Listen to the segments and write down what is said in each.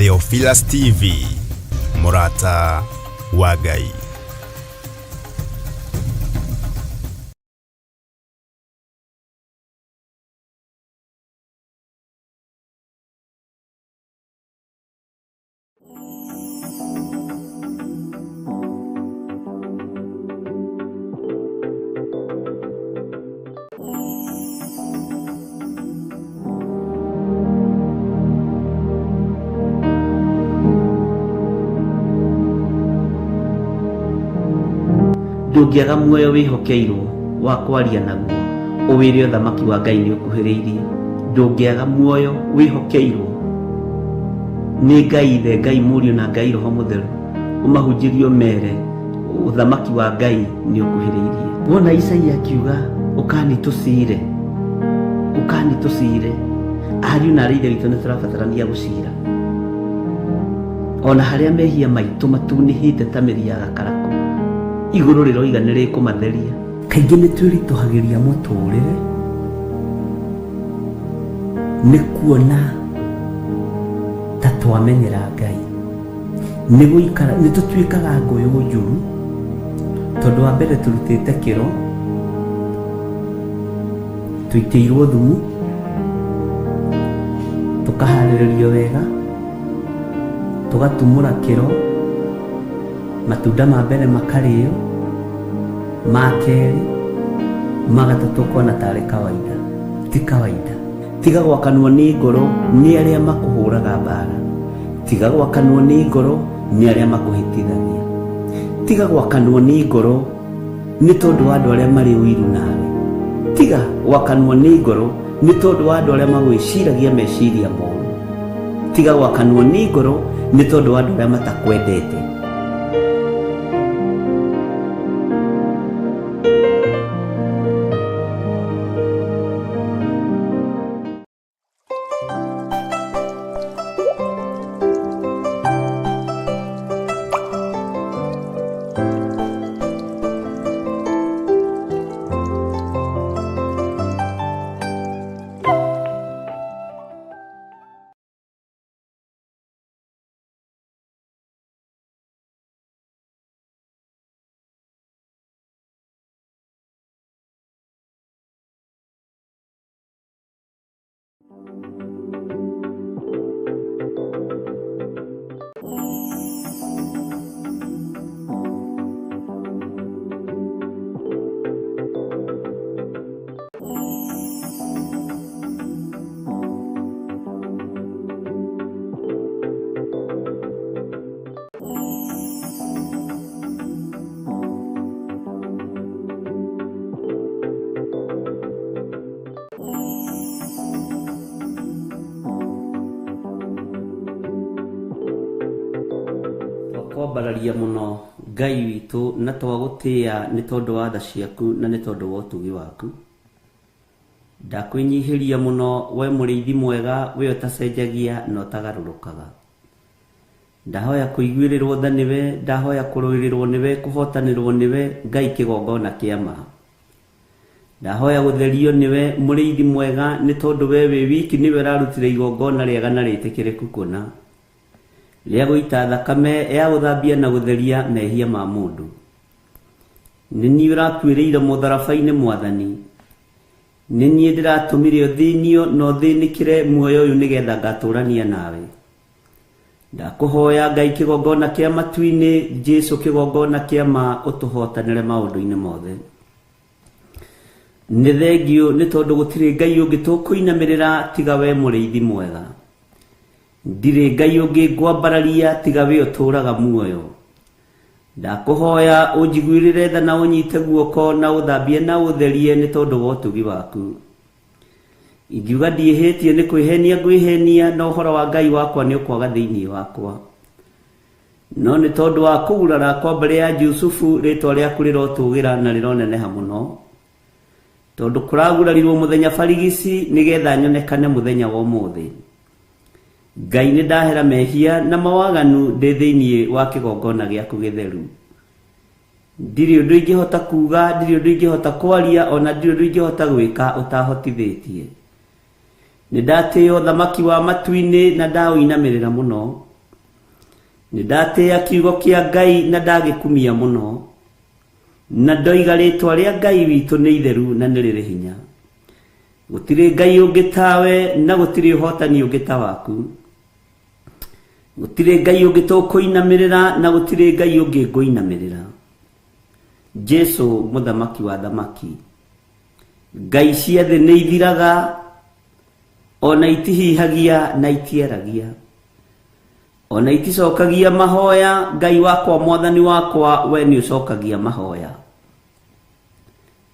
Theophilus TV, mũrata wa Ngai. Ndũngĩaga muoyo wĩhokeirwo wa kwaria naguo ũwĩre ũthamaki wa Ngai nĩ ũkuhĩrĩirie. Ndũngĩaga muoyo wĩhokeirwo nĩ Ngai Ithe, Ngai Mũriũ na Ngai Roho Mũtheru, ũmahunjĩrie ũmere ũthamaki wa Ngai nĩ ũkuhĩrĩirie. Wona Isaia akiuga ũkani tũcire, ũkani tũcire, ariũ na arĩ ithe witũ nĩ tũrabatarania gũcira. Ona harĩa mehia maitũ matunĩhĩte ta mĩri ya gakarakũ, igũrũ rĩroiga nĩ rĩkũmatheria. Kaingĩ nĩ twĩritũhagĩria mũtũrĩre nĩ kuona ta twamenyera Ngai, nĩ gũikara nĩ tũtuĩkaga ngũyũ njũru tondũ wa mbere tũrutĩte kĩro, tũitĩirwo thumu, tũkaharĩrĩrio wega, tũgatumũra kĩro, matunda ma mbere makarĩo, ma kerĩ, ma gatatũ ũkona tarĩ kawaida. Ti kawaida. Tiga gwakanwo nĩ ngoro nĩ arĩa makũhũraga mbara. Tiga gwakanwo nĩ ngoro nĩ arĩa makũhĩtithagia. Tiga gwakanwo nĩ ngoro nĩ tondũ wa andũ arĩa marĩ ũiru nawe. Tiga gwakanwo nĩ ngoro nĩ tondũ wa andũ arĩa magwĩciragia meciria moru. Tiga gwakanwo nĩ ngoro nĩ tondũ wa andũ arĩa matakwendete. Twakwambararia mũno Ngai witũ na twagũtĩĩa nĩ tondũ wa tha ciaku na nĩ tondũ wa ũtugi waku. Ndakwĩnyihĩria mũno we mũrĩithi mwega we ũtacenjagia na ũtagarũrũkaga. Ndahoya kũiguĩrĩrwo tha nĩwe, ndahoya kũrũĩrĩrwo nĩwe, kũhotanĩrwo nĩwe, Ngai kĩgongona kĩa ma. Ndahoya gũtherio nĩwe, mũrĩithi mwega, nĩ tondũ we wĩ wiki nĩwe ũrarutire igongona rĩega na rĩtĩkĩrĩku kũna, rĩa gũita thakame ya gũthambia na gũtheria mehia ma mũndũ. Nĩ niĩ ũrakuĩrĩire mũtharaba-inĩ Mwathani. Nĩ niĩ ndĩratũmire ũthĩnio na ũthĩnĩkĩre muoyo ũyũ nĩgetha ngatũrania nawe. Ndakũhoya Ngai kĩgongona kĩa matu-inĩ, Jesu kĩgongona kĩa ma ũtũhotanĩre maũndũ-inĩ mothe. Nĩ thengiũ nĩ tondũ gũtirĩ Ngai ũngĩ tũkũinamĩrĩra tiga we mũrĩithi mwega. Ndirĩ Ngai ũngĩ ngwambararia tiga we ũtũraga muoyo. Ndakũhoya ũnjiguĩrĩre tha na ũnyite guoko na ũthambie na ũtherie nĩ tondũ wa ũtugi waku. Ingiuga ndiĩhĩtie nĩ kwĩhenia ngwĩhenia na ũhoro wa Ngai wakwa nĩ ũkwaga thĩinĩ wakwa. No nĩ tondũ wa kũgurara kwa mbarĩ ya Jusufu rĩtwa rĩaku rĩrotũgĩra na rĩroneneha mũno. Tondũ kũragurarirwo mũthenya barigici nĩgetha nyonekane mũthenya wa ũmũthĩ. Ngai nĩ ndahera mehia na mawaganu ndĩ thĩinĩ wa kĩgongona gĩaku gĩtheru. Ndirĩ ũndũ ingĩhota kuuga, ndirĩ ũndũ ingĩhota kwaria, o na ndirĩ ũndũ ingĩhota gwĩka ũtahotithĩtie. Nĩ ndatĩĩa ũthamaki wa matu-inĩ na ndaũinamĩrĩra mũno. Nĩ ndatĩĩa kiugo kĩa Ngai na ndagĩkumia mũno, na ndoiga rĩtwa rĩa Ngai witũ nĩ itheru na nĩ rĩrĩ hinya. Gũtirĩ Ngai ũngĩ tawe na gũtirĩ ũhotani ũngĩ ta waku. Gũtirĩ Ngai ũngĩ tũkũinamĩrĩra na gũtirĩ Ngai ũngĩ ngũinamĩrĩra. Jesu mũthamaki wa thamaki, Ngai cia thĩ nĩ ithiraga, ona itihihagia na itiaragia, ona iticokagia mahoya. Ngai wakwa, mwathani wakwa, we nĩ ũcokagia mahoya.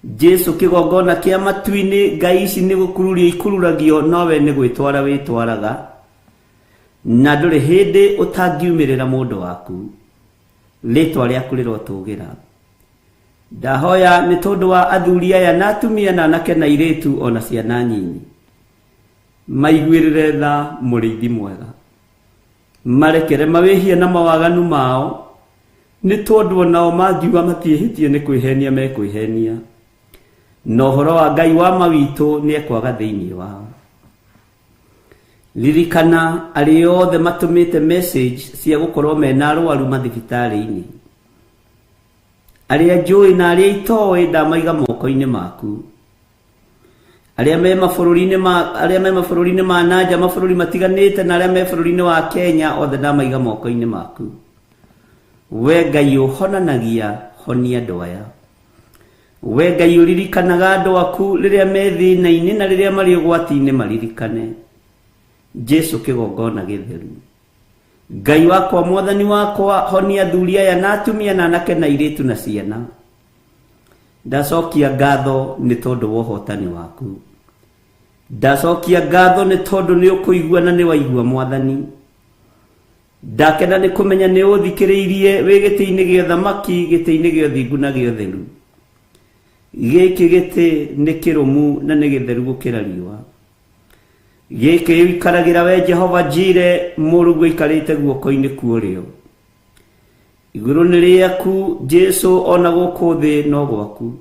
Jesu kĩgongona kĩa matu-inĩ, Ngai ici nĩ gũkururio ikururagio, nowe nĩ gwĩtwara wĩtwaraga, na ndũrĩ hĩndĩ ũtangiumĩrĩra mũndũ waku. Rĩtwa rĩaku rĩrotũgĩra. Ndahoya nĩ tondũ wa athuri aya na atumia na anake na airĩtu ona ciana nyinyi, maiguĩrĩre tha mũrĩithi mwega, marekere mawĩhia na mawaganu mao, nĩ tondũ onao mangiuga matiĩhĩtie nĩ kwĩhenia mekwĩhenia, na ũhoro wa Ngai wa ma witũ nĩ ekwaga thĩinĩ wao. Ririkana arĩa othe matũmĩte message cia gũkorwo mena arwaru mathibitarĩ-inĩ, arĩa njũĩ na arĩa itoĩ ndamaiga moko-inĩ maku, arĩa me mabũrũri-inĩ ma arĩa me mabũrũri-inĩ ma nanja, mabũrũri matiganĩte, na arĩa me bũrũri-inĩ wa Kenya, othe ndamaiga moko-inĩ maku. We Ngai ũhonanagia, honia andũ aya. We Ngai ũririkanaga andũ aku rĩrĩa me thĩna-inĩ na rĩrĩa marĩ ũgwati-inĩ, maririkane. Jesu kĩgongona gĩtheru, Ngai wakwa, mwathani wakwa, honia athuri aya na atumia na anake na airĩtu na ciana. Ndacokia ngatho nĩ tondũ wa ũhotani waku. Ndacokia ngatho nĩ tondũ nĩ ũkũigua na nĩ waigua mwathani. Ndakena nĩ kũmenya nĩ ũthikĩrĩirie wĩ gĩtĩ-inĩ gĩa thamaki, gĩtĩ-inĩ gĩa ũthingu na gĩa ũtheru. Gĩkĩ gĩtĩ nĩ kĩrũmu na nĩ gĩtheru gũkĩra riũa. Gĩkĩ ũikaragĩra we Jehova Jire, mũrũguo aikarĩte guoko-inĩ kwa ũrĩo. Igũrũ nĩ rĩaku Jesu, ona gũkũ thĩ no gwaku.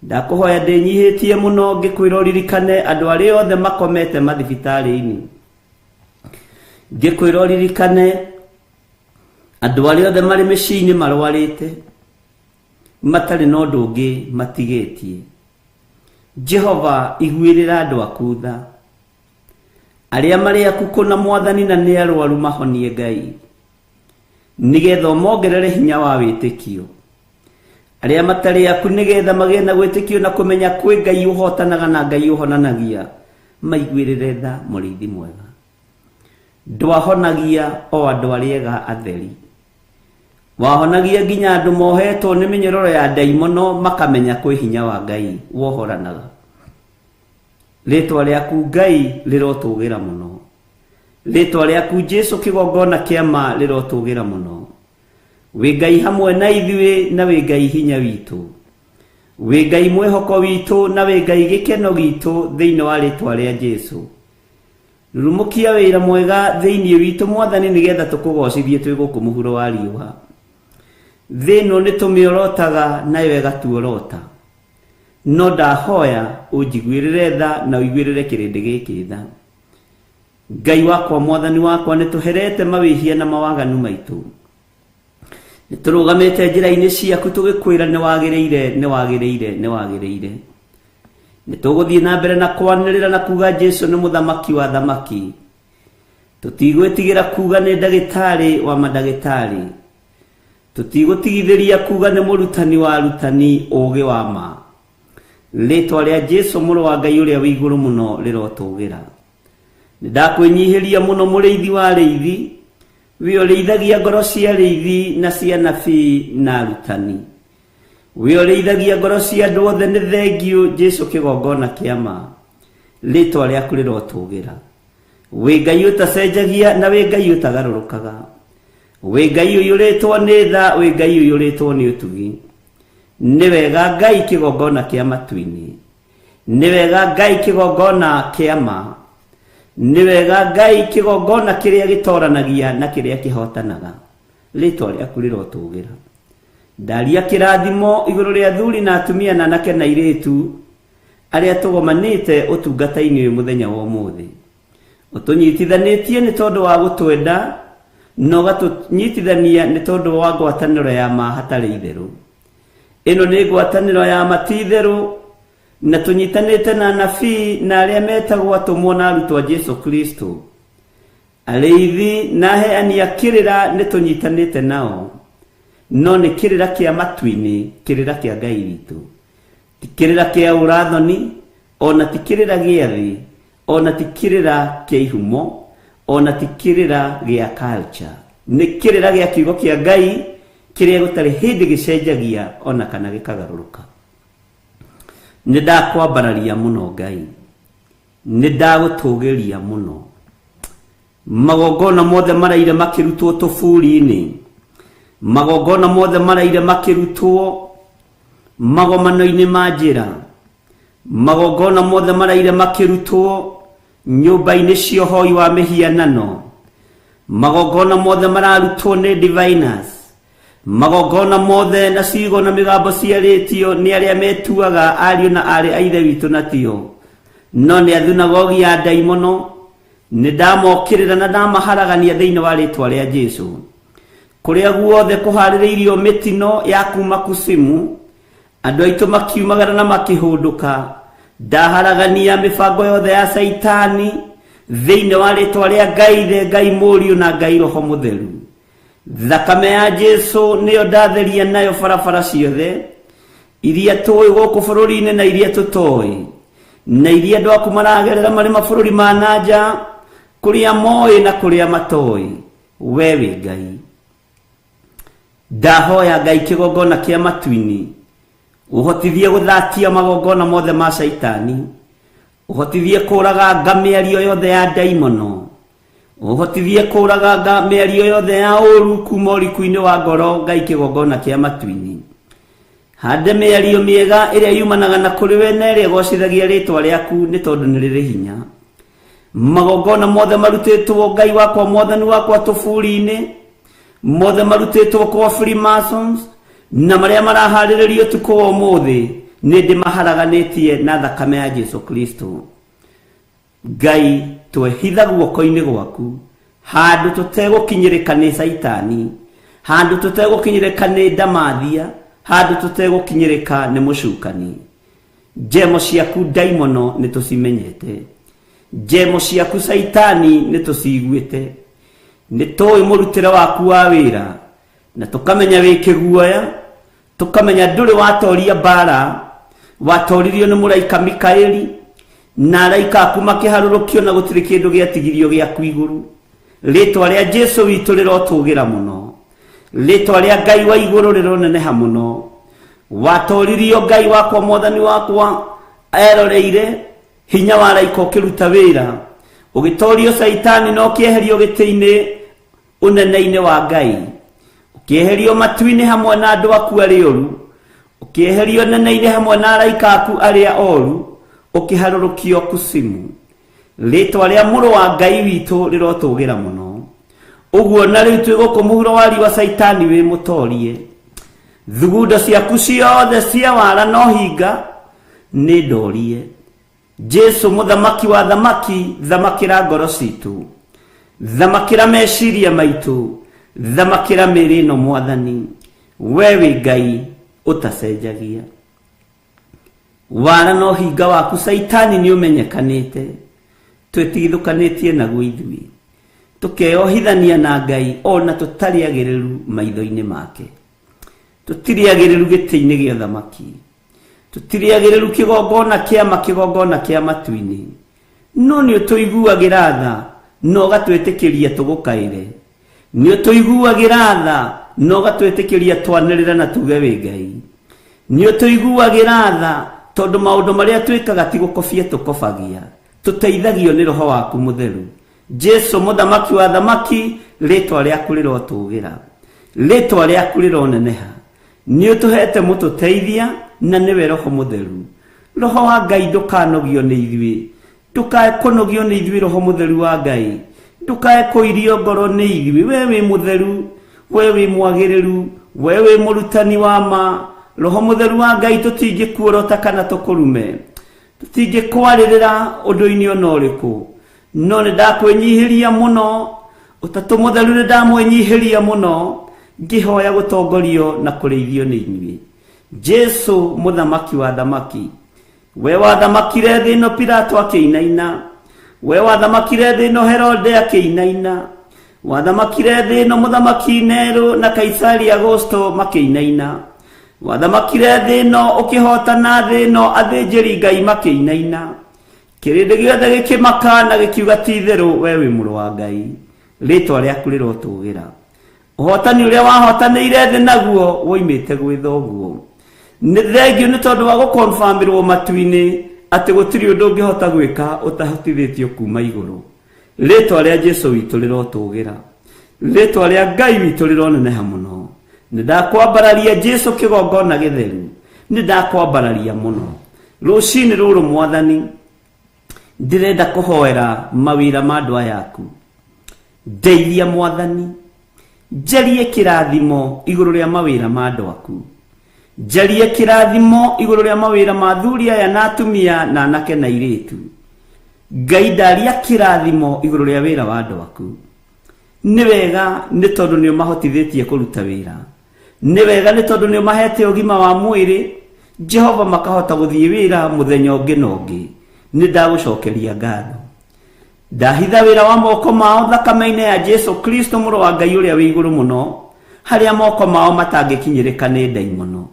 Ndakũhoya ndĩnyihĩtie mũno ngĩkwĩra ũririkane andũ arĩa othe makomete mathibitarĩ-inĩ, ngĩkwĩra ũririkane andũ arĩa othe marĩ mĩciĩ-inĩ marwarĩte, matarĩ na ũndũ ũngĩ matigĩtie. Jehova, iguĩrĩra andũ aku tha, arĩa marĩ aku kũna mwathani na nĩ arwaru mahonie Ngai, nĩgetha ũmongerere hinya wa wĩtĩkio. Arĩa matarĩ aku nĩgetha magĩe na gwĩtĩkio na kũmenya kwĩ Ngai ũhotanaga na Ngai ũhonanagia, maiguĩrĩre tha mũrĩithi mwega. Ndwahonagia o andũ arĩa ega atheri, wahonagia nginya andũ mohetwo nĩ mĩnyororo ya ndaimono, makamenya kwĩ hinya wa Ngai wohoranaga. Rĩtwa rĩaku Ngai rĩrotũgĩra mũno. Rĩtwa rĩaku Jesu kĩgongona kĩa ma rĩrotũgĩra mũno. Wĩ Ngai hamwe na ithuĩ na wĩ Ngai hinya witũ, wĩ Ngai mwĩhoko witũ na wĩ Ngai gĩkeno gitũ thĩinĩ wa rĩtwa rĩa Jesu. Rurumũkia wĩra mwega thĩinĩ witũ mwathani, nĩgetha tũkũgocithie twĩ gũkũ mũhuro wa riũa. Thĩ ĩno nĩ tũmĩorotaga nayo ĩgatuorota, no ndahoya ũnjiguĩrĩre tha na ũiguĩrĩre kĩrĩndĩ gĩkĩ tha. Ngai wakwa, mwathani wakwa, nĩ tũherete mawĩhia na mawaganu maitũ, nĩ tũrũgamĩte njĩra-inĩ ciaku tũgĩkwĩra nĩ wagĩrĩire, nĩ wagĩrĩire, nĩ wagĩrĩire. Nĩ tũgũthiĩ na mbere na kwanĩrĩra na kuga Jesu nĩ mũthamaki wa thamaki. Tũtigwĩtigĩra kuga nĩ ndagĩtarĩ wa mandagĩtarĩ, tũtigũtigithĩria kuga nĩ mũrutani wa arutani ũũgĩ wa ma. Rĩtwa rĩa Jesu mũrũ wa Ngai ũrĩa wĩ igũrũ mũno rĩrotũgĩra. Nĩ ndakwĩnyihĩria mũno mũrĩithi wa arĩithi, wĩ ũrĩithagia ngoro cia arĩithi na cia anabii na arutani, wĩ ũrĩithagia ngoro cia andũ othe. Nĩ thengiũ Jesu kĩgongona kĩa ma, rĩtwa rĩaku rĩrotũgĩra. Wĩ Ngai ũtacenjagia na wĩ Ngai ũtagarũrũkaga, wĩ Ngai ũiyũrĩtwo nĩ tha, wĩ Ngai ũiyũrĩtwo nĩ ũtugi. Nĩ wega Ngai kĩgongona kĩa matu-inĩ, nĩ wega Ngai kĩgongona kĩa ma, nĩ wega Ngai kĩgongona kĩrĩa gĩtoranagia na kĩrĩa kĩhotanaga. Rĩtwa rĩaku rĩrotũgĩra. Ndaria kĩrathimo igũrũ rĩa athuri na atumia na anake na airĩtu arĩa tũgomanĩte ũtungata-inĩ ũyũ mũthenya wa ũmũthĩ. Ũtũnyitithanĩtie nĩ tondũ wa gũtwenda, Na ũgatũnyitithania nĩ tondũ wa ngwatanĩro ya ma hatarĩ itherũ. Ĩno nĩ ngwatanĩro ya ma ti itherũ, na tũnyitanĩte na anabii na arĩa metagwo atũmwo na arutwo a Jesu Kristo. Arĩithi na aheani a kĩrĩra nĩ tũnyitanĩte nao, no nĩ kĩrĩra kĩa matu-inĩ, kĩrĩra kĩa Ngai witũ. Ti kĩrĩra kĩa ũrathoni, ona ti kĩrĩra gĩa thĩ, ona ti kĩrĩra kĩa ihumo, ona ti kĩrĩra gĩa culture. Nĩ kĩrĩra gĩa kiugo kĩa Ngai kĩrĩa gũtarĩ hĩndĩ gĩcenjagia ona kana gĩkagarũrũka. Nĩ ndakwambararia mũno Ngai, nĩ ndagũtũgĩria mũno. Magongona mothe maraire makĩrutwo tũburi-inĩ, magongona mothe maraire makĩrutwo magomano-inĩ ma njĩra, magongona mothe maraire makĩrutwo nyũmba-inĩ cia ũhoi wa mĩhianano, magongona mothe mararutwo nĩ diviners, magongona mothe na ciugo na mĩgambo ciarĩtio nĩ arĩa metuaga ariũ na aarĩ a Ithe witũ na tio, no nĩ athunagogi ya ndaimono. Nĩ ndamokĩrĩra na ndamaharagania thĩinĩ wa rĩtwa rĩa Jesu. Kũrĩa guothe kũharĩrĩirio mĩtino ya kuma kusimu, andũ aitũ makiumagara na makĩhũndũka, ndaharagania mĩbango yothe ya Caitani thĩinĩ wa rĩtwa rĩa Ngai Ithe, Ngai Mũriũ na Ngai Roho Mũtheru. Thakame ya Jesu nĩyo ndatheria nayo barabara ciothe iria tũĩ gũkũ bũrũri-inĩ na iria tũtoĩ, na iria andũ aku maragerera marĩ mabũrũri ma na nja, kũrĩa moĩ na kũrĩa matoĩ. We wĩ Ngai. Ndahoya Ngai kĩgongona kĩa matu-inĩ, ũhotithie gũthatia magongona mothe ma Caitani, ũhotithie kũraganga mĩario yothe ya ndaimono, ũhotithie kũraganga mĩario yothe ya ũru kuma ũriku-inĩ wa ngoro. Ngai kĩgongona kĩa matu-inĩ, hande mĩario mĩega ĩrĩa yumanaga na kũrĩ we na ĩrĩa ĩgocithagia rĩtwa rĩaku, nĩ tondũ nĩ rĩrĩ hinya. Magongona mothe marutĩtwo Ngai wakwa Mwathani wakwa tũburi-inĩ, mothe marutĩtwo kwa Freemasons na marĩa maraharĩrĩrio ũtukũ wa ũmũthĩ, nĩ ndĩmaharaganĩtie na thakame ya Jesu Kristo. Ngai, twehitha guoko-inĩ gwaku handũ tũtegũkinyĩrĩka nĩ Caitani, handũ tũtegũkinyĩrĩka nĩ ndamathia, handũ tũtegũkinyĩrĩka nĩ mũcukani. Njemo ciaku ndaimono nĩ tũcimenyete, njemo ciaku Caitani nĩ tũciguĩte, nĩ tũĩ mũrutĩre waku wa wĩra, na tũkamenya wĩ kĩguoya, tũkamenya ndũrĩ watoria mbara, watoririo nĩ mũraika Mikaeli na araika aku makĩharũrũkio na gũtirĩ kĩndũ gĩatigirio gĩaku igũrũ. Rĩtwa rĩa Jesu witũ rĩrotũgĩra mũno, rĩtwa rĩa Ngai wa igũrũ rĩroneneha mũno. Watoririo Ngai wakwa Mwathani wakwa eroreire hinya wa araika ũkĩruta wĩra, ũgĩtorio Caitani na ũkĩeherio gĩtĩ-inĩ ũnene-inĩ wa Ngai, ũkĩeherio matu-inĩ hamwe na andũ aku arĩa oru, ũkĩeherio nene-inĩ hamwe na araika aku arĩa oru, ũkĩharũrũkio kusimu. Rĩtwa rĩa mũrũ wa Ngai witũ rĩrotũgĩra mũno. Ũguo na rĩu twĩ gũkũ mũhuro wa riũa, Caitani wĩ mũtorie. Thugundo ciaku ciothe cia wara no hinga nĩ ndorie. Jesu mũthamaki wa thamaki, thamakĩra ngoro citũ, thamakĩra meciria maitũ, thamakĩra mĩĩrĩ ĩno Mwathani. We wĩ Ngai ũtacenjagia. Wara no hinga waku Caitani nĩ ũmenyekanĩte, twĩtigithũkanĩtie naguo ithuĩ, tũkeyohithania na Ngai ona tũtarĩ agĩrĩru maitho-inĩ make. Tũtirĩ agĩrĩru gĩtĩ-inĩ gĩa ũthamaki, tũtirĩ agĩrĩru kĩgongona kĩa ma, kĩgongona kĩa matu-inĩ, no nĩ ũtũiguagĩra tha na ũgatwĩtĩkĩria tũgũkaĩre. Nĩ ũtũiguagĩra tha na ũgatwĩtĩkĩria twanĩrĩre na tuge wĩ Ngai. Nĩ ũtũiguagĩra tha tondũ maũndũ marĩa twĩkaga ti gũkobia tũkobagia, tũteithagio nĩ Roho waku Mũtheru. Jesu mũthamaki wa thamaki, rĩtwa rĩaku rĩrotũgĩra, rĩtwa rĩaku rĩroneneha. Nĩ ũtũhete mũtũteithia na nĩwe Roho Mũtheru. Roho wa Ngai, ndũkanogio nĩ ithuĩ, ndũkae kũnogio nĩ ithuĩ. Roho Mũtheru wa Ngai, ndũkae kũirio ngoro nĩ ithuĩ. We wĩ mũtheru, we wĩ mwagĩrĩru, we wĩ mũrutani wa ma. Roho Mũtheru wa Ngai, tũtingĩkuorota kana tũkũrume, tũtingĩkwarĩrĩra ũndũ-inĩ ona ũrĩkũ, no nĩ ndakwĩnyihĩria mũno. Ũtatũ Mũtheru nĩ ndamwĩnyihĩria mũno ngĩhoya gũtongorio na kũrĩithio nĩ inyuĩ. Jesu mũthamaki wa thamaki, we wathamakire thĩ ĩno Pilato akĩinaina, we wathamakire thĩ ĩno Herode akĩinaina, wathamakire thĩ ĩno mũthamaki Nero na Kaisari Agosto makĩinaina, wathamakire thĩ ĩno ũkĩhotana thĩ ĩno athĩnjĩri Ngai makĩinaina, kĩrĩndĩ gĩothe gĩkĩmaka na gĩkiuga ti itherũ we wĩ mũrũ wa Ngai, rĩtwa rĩaku rĩrotũgĩra. Ũhotani ũrĩa wahotanĩire thĩ naguo woimĩte gwĩ thoguo. Nĩ thengiũ nĩ tondũ wa gũkonfirmĩrwo matu-inĩ atĩ gũtirĩ ũndũ ũngĩhota gwĩka ũtahotithĩtio kuma igũrũ. Rĩtwa rĩa Jesu witũ rĩrotũgĩra, rĩtwa rĩa Ngai witũ rĩroneneha mũno. Nĩ ndakwambararia Jesu kĩgongona gĩtheru, nĩ ndakwambararia mũno. Rũcinĩ rũrũ Mwathani, ndĩrenda kũhoera mawĩra ma andũ aya aku. Ndeithia Mwathani, njarie kĩrathimo igũrũ rĩa mawĩra ma andũ aku. Njarie kĩrathimo igũrũ rĩa mawĩra ma athuri aya na atumia na anake na airĩtu. Ngai ndaria kĩrathimo igũrũ rĩa wĩra wa andũ aku. Nĩ wega nĩ tondũ nĩ ũmahotithĩtie kũruta wĩra. Nĩ wega nĩ tondũ nĩ ũmahete ũgima wa mwĩrĩ, Jehova makahota gũthiĩ wĩra mũthenya ũngĩ na ũngĩ. Nĩ ndagũcokeria ngatho. Ndahitha wĩra wa moko mao thakame-inĩ ya Jesu Kristo mũrũ wa Ngai ũrĩa wĩ igũrũ mũno, harĩa moko mao matangĩkinyĩrĩka nĩ ndaimono.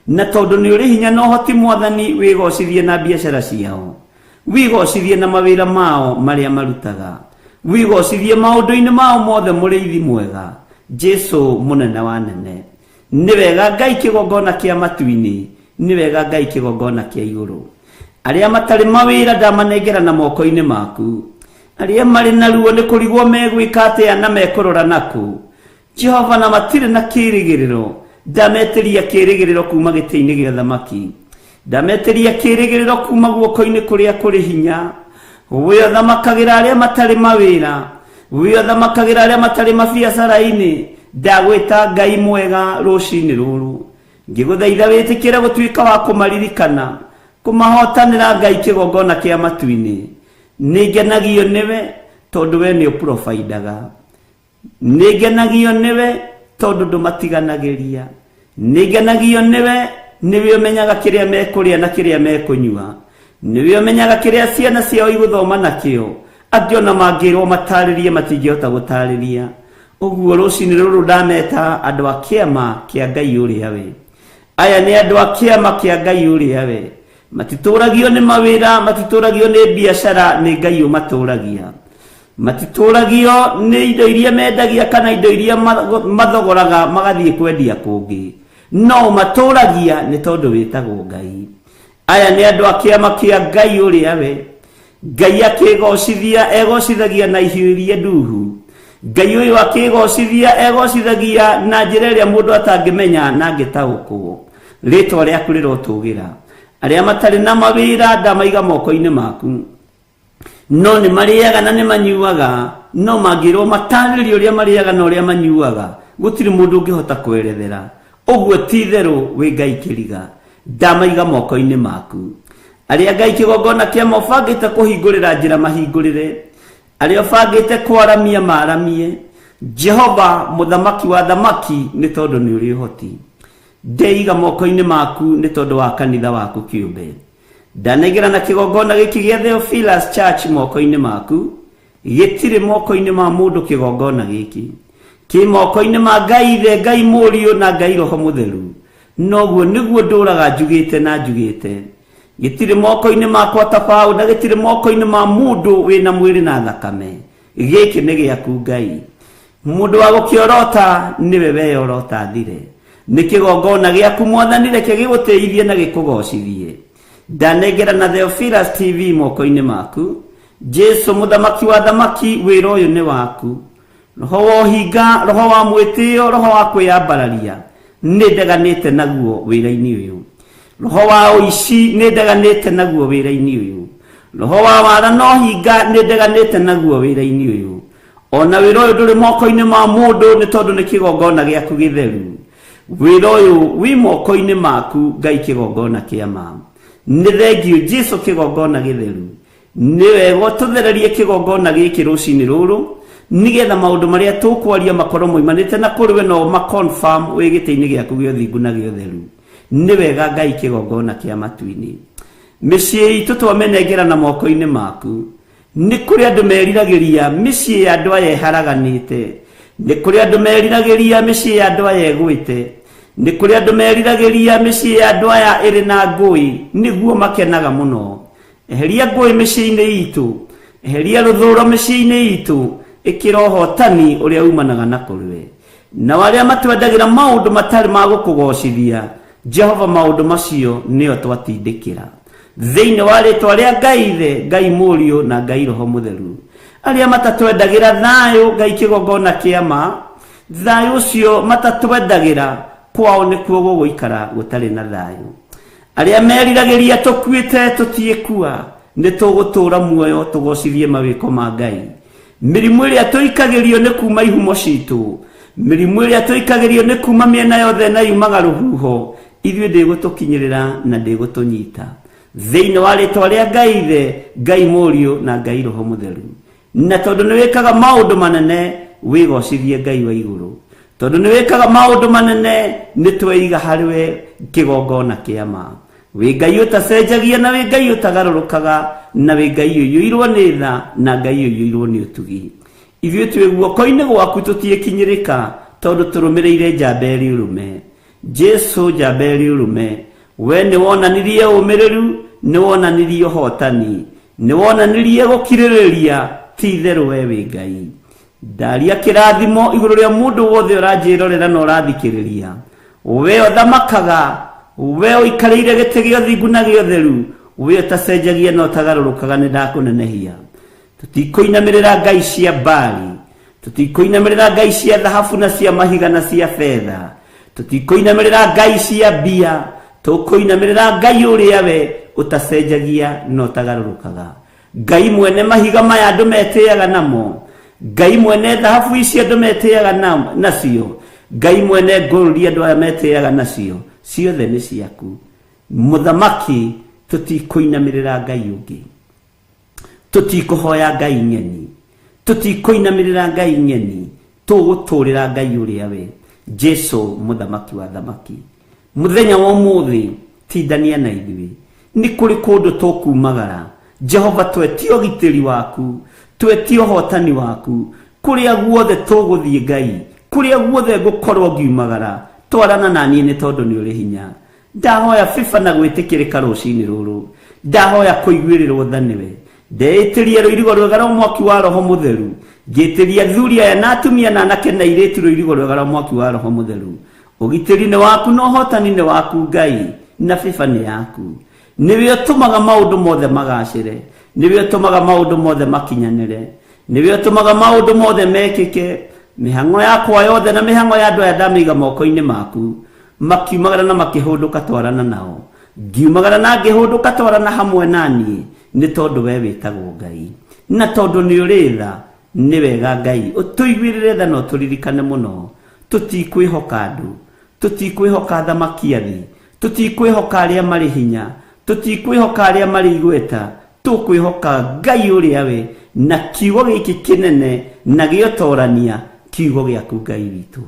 Na tondũ nĩ ũrĩ hinya na ũhoti Mwathani, wĩgocithie na biacara ciao, wĩgocithie na mawĩra mao marĩa marutaga, wĩgocithie maũndũ-inĩ mao mothe mũrĩithi mwega, Jesu mũnene wa nene. Nĩ wega Ngai kĩgongona kĩa matu-inĩ, nĩ wega Ngai kĩgongona kĩa igũrũ. Arĩa matarĩ mawĩra ndamanengera na moko-inĩ maku. Arĩa marĩ na ruo nĩ kũrigwo megwĩka atĩa na mekũrora nakũ. Jehova na matirĩ na kĩrĩgĩrĩro, ndametĩria kĩrĩgĩrĩro kuma gĩtĩ-inĩ gĩa thamaki. Ndametĩria kĩrĩgĩrĩro kuma guoko-inĩ kũrĩa kũrĩ hinya. We ũthamakagĩra arĩa matarĩ mawĩra, we ũthamakagĩra arĩa matarĩ mabiacara-inĩ, ndagwĩta Ngai mwega rũcinĩ rũrũ. Ngĩgũthaitha wĩtĩkĩre gũtuĩka wa kũmaririkana, kũmahotanĩra Ngai kĩgongona kĩa matu-inĩ. Nĩngenagio nĩwe tondũ we nĩ ũprovaindaga. Nĩngenagio nĩwe tondũ ndũmatiganagĩria. Nĩngenagio nĩwe, nĩwe ũmenyaga kĩrĩa mekũrĩa na kĩrĩa mekũnyua. Nĩwe ũmenyaga kĩrĩa ciana ciao igũthoma nakĩo. Angĩ ona mangĩrwo matarĩrie matingĩhota gũtarĩria. Ũguo rũcinĩ rũrũ ndameta andũ a kĩama kĩa Ngai ũrĩa we. Aya nĩ andũ a kĩama kĩa Ngai ũrĩa we. Matitũragio nĩ mawĩra, matitũragio nĩ biacara, nĩ Ngai ũmatũragia. Matitũragio nĩ indo iria mendagia kana indo iria mathogoraga magathiĩ kwendia kũngĩ. No ũmatũragia nĩ tondũ wĩtagwo Ngai. Aya nĩ andũ a kĩama kĩa Ngai ũrĩa we. Ngai akĩgocithia egocithagia na ihiũ iria nduhu. Ngai ũyũ akĩgocithia egocithagia na njĩra ĩrĩa mũndũ atangĩmenya na angĩtaũkwo. Rĩtwa rĩaku rĩrotũgĩra. Arĩa matarĩ na mawĩra ndamaiga moko-inĩ maku. No nĩ marĩaga na nĩ manyuaga, no mangĩrwo matarĩrie ũrĩa marĩaga na ũrĩa manyuaga, gũtirĩ mũndũ ũngĩhota kwerethera. Ũguo ti itherũ wĩ Ngai kĩriga. Ndamaiga moko-inĩ maku. Arĩa Ngai kĩgongona kĩama ũbangĩte kũhingũrĩra njĩra mahingũrĩre. Arĩa ũbangĩte kwaramia maramie. Jehova mũthamaki wa thamaki nĩ tondũ nĩ ũrĩ ũhoti. Ndeiga moko-inĩ maku nĩ tondũ wa kanitha waku kĩũmbe. Ndanengera na kĩgongona gĩkĩ gĩa Theophilus Church moko-inĩ maku. Gĩtirĩ moko-inĩ ma mũndũ kĩgongona gĩkĩ. Kĩ moko-inĩ ma Ngai Ithe, Ngai Mũriũ na Ngai Roho Mũtheru. Noguo nĩguo ndũraga njugĩte na njugĩte. Gĩtirĩ moko-inĩ makwa ta Paũlũ na gĩtirĩ moko-inĩ ma mũndũ wĩna mwĩrĩ na thakame. Gĩkĩ nĩ gĩaku Ngai. Mũndũ wa gũkĩorota nĩwe weyorota thire. Nĩ kĩgongona gĩaku Mwathani, reke gĩgũtĩithie na gĩkũgocithie. Ndanengera na Theophilus TV moko-inĩ maku. Jesu mũthamaki wa thamaki, wĩra ũyũ nĩ waku. Roho wa ũhinga, roho wa mwĩtĩo, roho wa kwĩyambararia, nĩ ndeganĩte naguo wĩra-inĩ ũyũ. Roho wa ũici nĩ ndeganĩte naguo wĩra-inĩ ũyũ. Roho wa wara na ũhinga nĩ ndeganĩte naguo wĩra-inĩ ũyũ. Ona wĩra ũyũ ndũrĩ moko-inĩ ma mũndũ nĩ tondũ nĩ kĩgongona gĩaku gĩtheru. Wĩra ũyũ wĩ moko-inĩ maku Ngai kĩgongona kĩa ma. Nĩ thengiũ Jesu kĩgongona gĩtheru. Nĩ wega ũtũthererie kĩgongona gĩkĩ rũcinĩ rũrũ. Nĩgetha maũndũ marĩa tũkwaria makorwo moimanĩte na kũrĩ we no ma-confirm wĩ gĩtĩ-inĩ gĩaku gĩa ũthingu na gĩa ũtheru. Nĩ wega Ngai kĩgongona kĩa matu-inĩ. Mĩciĩ itũ twamĩnengera na moko-inĩ maku. Nĩ kũrĩ andũ meriragĩria mĩciĩ ya andũ aya ĩharaganĩte. Nĩ kũrĩ andũ meriragĩria mĩciĩ ya andũ aya ĩgwĩte. Nĩ kũrĩ andũ meriragĩria mĩciĩ ya andũ aya ĩrĩ na ngũĩ, nĩguo makenaga mũno. Eheria ngũĩ mĩciĩ-inĩ itũ, eheria rũthũũro mĩciĩ-inĩ itũ, ĩkĩra ũhotani ũrĩa umanaga na kũrĩ we. Nao arĩa matwendagĩra maũndũ matarĩ ma gũkũgoocithia, Jehova maũndũ macio nĩo twatindĩkĩra. Thĩinĩ wa rĩtwa rĩa Ngai Ithe, Ngai Mũriũ na Ngai Roho Mũtheru. Arĩa matatwendagĩra thayũ, Ngai kĩgongona kĩa ma, thayũ ũcio matatwendagĩra, kwao nĩkuo gũgũikara gũtarĩ na thayũ. Arĩa meriragĩria tũkuĩte tũtiĩkua, nĩ tũgũtũũra muoyo tũgocithie mawĩko ma Ngai. Mĩrimũ ĩrĩa tũikagĩrio nĩ kuma ihumo citũ, mĩrimũ ĩrĩa tũikagĩrio nĩ kuma mĩena yothe na yumaga rũhuho, ithuĩ ndĩgũtũkinyĩrĩra na ndĩgũtũnyita. Thĩinĩ wa rĩtwa rĩa Ngai Ithe, Ngai Mũriũ na Ngai Roho Mũtheru. Na tondũ nĩ wĩkaga maũndũ manene, wĩgocithie Ngai wa igũrũ. Tondũ nĩ wĩkaga maũndũ manene, nĩ tweiga harĩ we kĩgongona kĩa ma. Wĩ Ngai ũtacenjagia na wĩ Ngai ũtagarũrũkaga na wĩ Ngai ũiyũirwo nĩ tha na Ngai ũiyũirwo nĩ ũtugi. Ithuĩ twĩ guoko-inĩ gwaku tũtiĩkinyĩrĩka tondũ tũrũmĩrĩire njamba ĩrĩ ũrũme. Jesu njamba ĩrĩ ũrũme, we nĩ wonanirie ũmĩrĩru, nĩ wonanirie ũhotani, nĩ wonanirie gũkirĩrĩria, ti itherũ we wĩ Ngai. Ndaria kĩrathimo igũrũ rĩa mũndũ wothe ũranjĩrorera na ũrathikĩrĩria. We ũthamakaga, we ũikarĩire gĩtĩ gĩa ũthingu na gĩa ũtheru, we ũtacenjagia na ũtagarũrũkaga nĩ ndakũnenehia. Tũtikũinamĩrĩra ngai cia Baali, tũtikũinamĩrĩra ngai cia thahabu na cia mahiga na cia betha, tũtikũinamĩrĩra ngai cia mbia, tũkũinamĩrĩra Ngai ũrĩa we ũtacenjagia na ũtagarũrũkaga. Ngai mwene mahiga maya andũ metĩaga namo, Ngai mwene thahabu ici andũ metĩaga nacio, Ngai mwene ngũrũri andũ aya metĩaga nacio, ciothe nĩ ciaku. Mũthamaki, tũtikũinamĩrĩra Ngai ũngĩ, tũtikũhoya Ngai ng'eni, tũtikũinamĩrĩra Ngai ng'eni, tũgũtũrĩra Ngai ũrĩa we Jesu mũthamaki wa thamaki. Mũthenya wa ũmũthĩ tindania na ithuĩ, nĩ kũrĩ kũndũ tũkumagara. Jehova twetie ũgitĩri waku, twetie ũhotani waku, kũrĩa guothe tũgũthiĩ Ngai, kũrĩa guothe ngũkorwo ngiumagara, twarana na niĩ nĩ tondũ nĩ ũrĩ hinya. Ndahoya bĩba na gwĩtĩkĩrĩka rũcinĩ rũrũ, ndahoya kũiguĩrĩrwo tha nĩwe. Ndeĩtĩria rũirigo rwega rwa mwaki wa Roho Mũtheru, ngĩtĩria athuri aya na atumia na anake na airĩtu rũirigo rwega rwa mwaki wa Roho Mũtheru. Ũgitĩri nĩ waku na ũhotani nĩ waku Ngai, na bĩba nĩ yaku. Nĩwe ũtũmaga maũndũ mothe magacĩre, nĩwe ũtũmaga maũndũ mothe makinyanĩre, nĩwe ũtũmaga maũndũ mothe mekĩke. Mĩhang'o yakwa yothe na mĩhang'o ya andũ aya ndamĩiga moko-inĩ maku. Makiumagara na makĩhũndũka twarana nao. Ngiumagara na ngĩhũndũka twarana hamwe na niĩ, nĩ tondũ we wĩtagwo Ngai. Na tondũ nĩ ũrĩ tha, nĩ wega Ngai ũtũiguĩrĩre tha na ũtũririkane mũno. Tũtikwĩhoka andũ, tũtikwĩhoka athamaki a thĩ, tũtikwĩhoka arĩa marĩ hinya, tũtikwĩhoka arĩa marĩ igweta, tũkwĩhoka Ngai ũrĩa we na kiugo gĩkĩ kĩnene na gĩotorania, kiugo gĩaku Ngai witũ.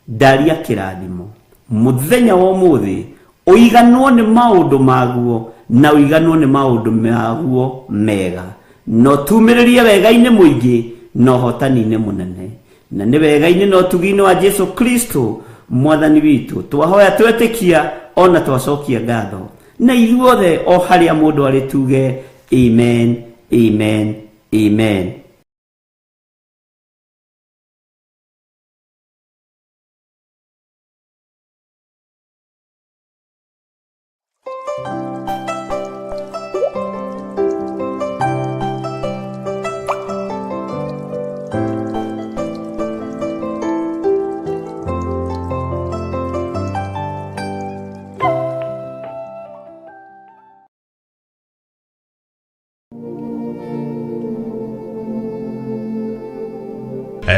Ndaria kĩrathimo mũthenya wa ũmũthĩ, ũiganwo nĩ maũndũ maguo na ũiganwo nĩ maũndũ maguo mega, na ũtumĩrĩrie wega-inĩ mũingĩ na ũhotani-inĩ mũnene. Na nĩ wega-inĩ na ũtugi-inĩ wa Jesu Kristo mwathani witũ twahoya twetĩkia ona twacokia ngatho, na ithuothe o harĩa mũndũ arĩ tuge amen, amen, amen.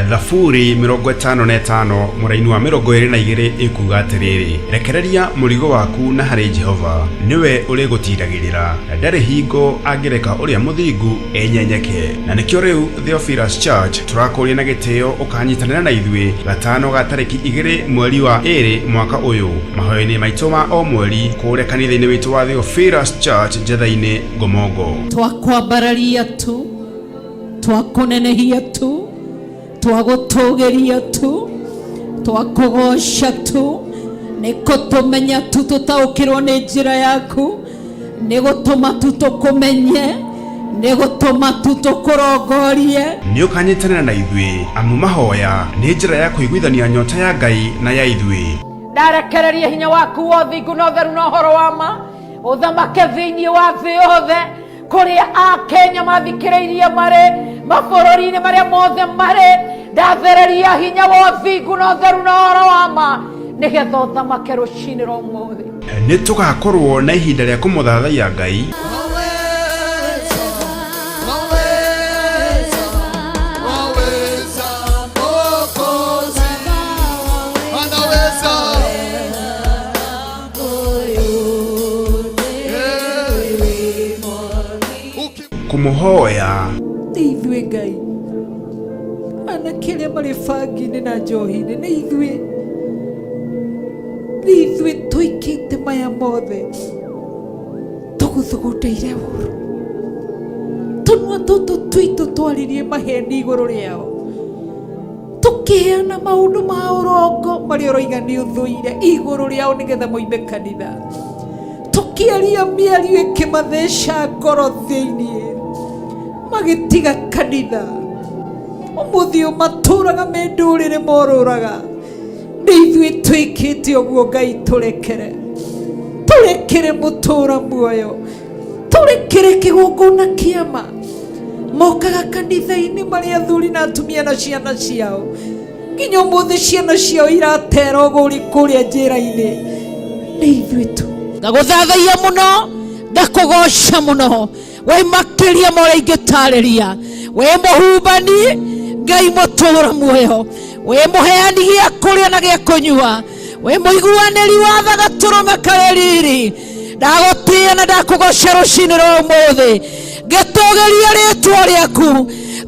Thaburi 55 mũraini wa 22 ĩkuga atĩrĩrĩ, rekereria mũrigo waku na harĩ Jehova, nĩwe ũrĩgũtiragĩrĩra, ndarĩ hingo angĩreka ũrĩa mũthingu enyenyeke. Na nĩkĩo rĩu Theophilus Church tũrakũria na gĩtĩo ũkanyitanĩra na ithuĩ gatano ga tarĩki 2 mweri wa 2 mwaka ũyũ mahoya-inĩ maitũ ma o mweri kũrĩa kanitha-inĩ witũ wa Theophilus Church Njetha-inĩ Ngomongo. Twakwambararia tu, twakũnenehia tu, twagũtũgĩria tu, twakũgoca tu, nĩ kũtũmenya tu tũtaũkĩrwo nĩ njĩra yaku, nĩ gũtũma tu tũkũmenye, nĩ gũtũma tu tũkũrongorie. Nĩ ũkanyitanĩra na ithuĩ amu mahoya nĩ njĩra ya kũiguithania nyota ya Ngai na ya ithuĩ. Ndarekereria hinya waku wa ũthingu na ũtheru na ũhoro wa ma ũthamake thĩinĩ wa thĩ yothe, kũrĩa Akenya mathikĩrĩirie marĩ mabũrũri-inĩ marĩa mothe marĩ. Ndathereria hinya wa ũthingu na ũtheru na ũhoro wa ma nĩgetha ũthamake rũcinĩ rwa ũmũthĩ. Nĩ tũgakorwo na ihinda rĩa kũmũthathaiya Ngai, kũmũhoya nĩ ithuĩ Ngai, anake arĩa marĩ bangi-inĩ na njohi-inĩ nĩ ithuĩ, nĩ ithuĩ tũikĩte maya mothe, tũgũthugundĩire ũru, tũnua tũtũ twitũ twaririe maheni igũrũ rĩao, tũkĩheana maũndũ ma ũrongo marĩa ũroiga nĩ ũthũire igũrũ rĩao nĩgetha moime kanitha, tũkĩaria mĩario ĩkĩmatheca ngoro thĩinĩ, magĩtiga kanitha. Ũmũthĩ ũyũ matũraga me ndũrĩrĩ morũraga. Nĩ ithuĩ twĩkĩte ũguo Ngai, tũrekere, tũrekere mũtũra muoyo, tũrekere kĩgongona kĩama. Mokaga kanitha-inĩ marĩ athuri na atumia na ciana ciao, nginya ũmũthĩ ciana ciao iratera ũgũri kũrĩa njĩra-inĩ. Nĩ ithuĩ tu. Ngagũthathaia mũno, ngakũgoca mũno, wĩ makĩria ma ũrĩa ingĩtarĩria. Wĩ mũhumbani Ngai mũtũra muoyo, wĩ mũheani gĩa kũrĩa na gĩa kũnyua, wĩ mũiguanĩri wa tha gatũrũme karĩ riri. Ndagũtĩĩa na ndakũgoca rũcinĩ rwa ũmũthĩ, ngĩtũgĩria rĩtwa rĩaku,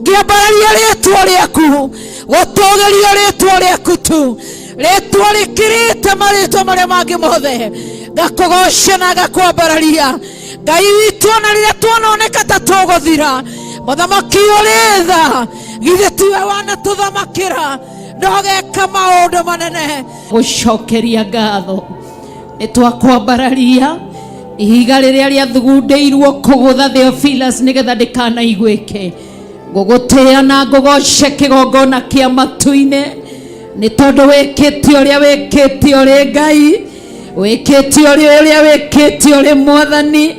ngĩambararia rĩtwa rĩaku, gũtũgĩria rĩtwa rĩaku tu, rĩtwa rĩkĩrĩte marĩtwa marĩa mangĩ mothe. Ngakũgoca na ngakwambararia Ngai witũ, ona rĩrĩa tuononeka ta tũgũthira, mũthamaki ũrĩ tha, githĩ tiwe wanatũthamakĩra na ũgeka maũndũ manene. Gũcokeria ngatho nĩ twakwambararia ihiga rĩrĩa rĩathugundĩirwo kũgũtha Theophilus nĩgetha ndĩkanaiguĩke. Ngũgũtĩĩa na ngũgoce kĩgongona kĩa matu-inĩ nĩ tondũ wĩkĩte ũrĩa wĩkĩte ũrĩ Ngai, wĩkĩte ũrĩa ũrĩa wĩkĩte ũrĩ Mwathani.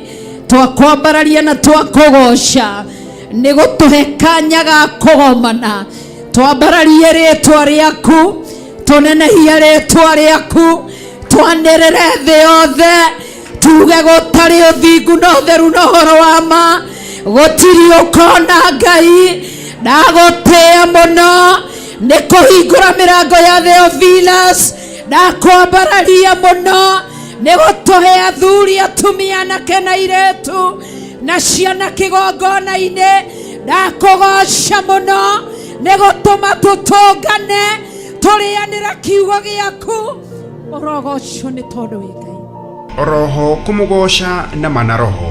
Twakwambararia na twakũgoca nĩ gũtũhe kanya ga kũgomana. Twambararie rĩtwa rĩaku, tũnenehie rĩtwa rĩaku, twanĩrĩre thĩ yothe, tuge gũtarĩ ũthingu na ũtheru na ũhoro wa ma gũtirĩ ũkona Ngai. Ndagũtĩĩa mũno nĩ kũhingũra mĩrango ya Theophilus, ndakwambararia mũno nĩ gũtũhe athuri, atumia, anake na airĩtu na ciana kĩgongona-inĩ. Ndakũgoca mũno nĩ gũtũma tũtũngane tũrĩanĩra kiugo gĩaku. Ũrogocwo nĩ tondũ wĩ Ngai. Oroho kũmũgoca na mana roho.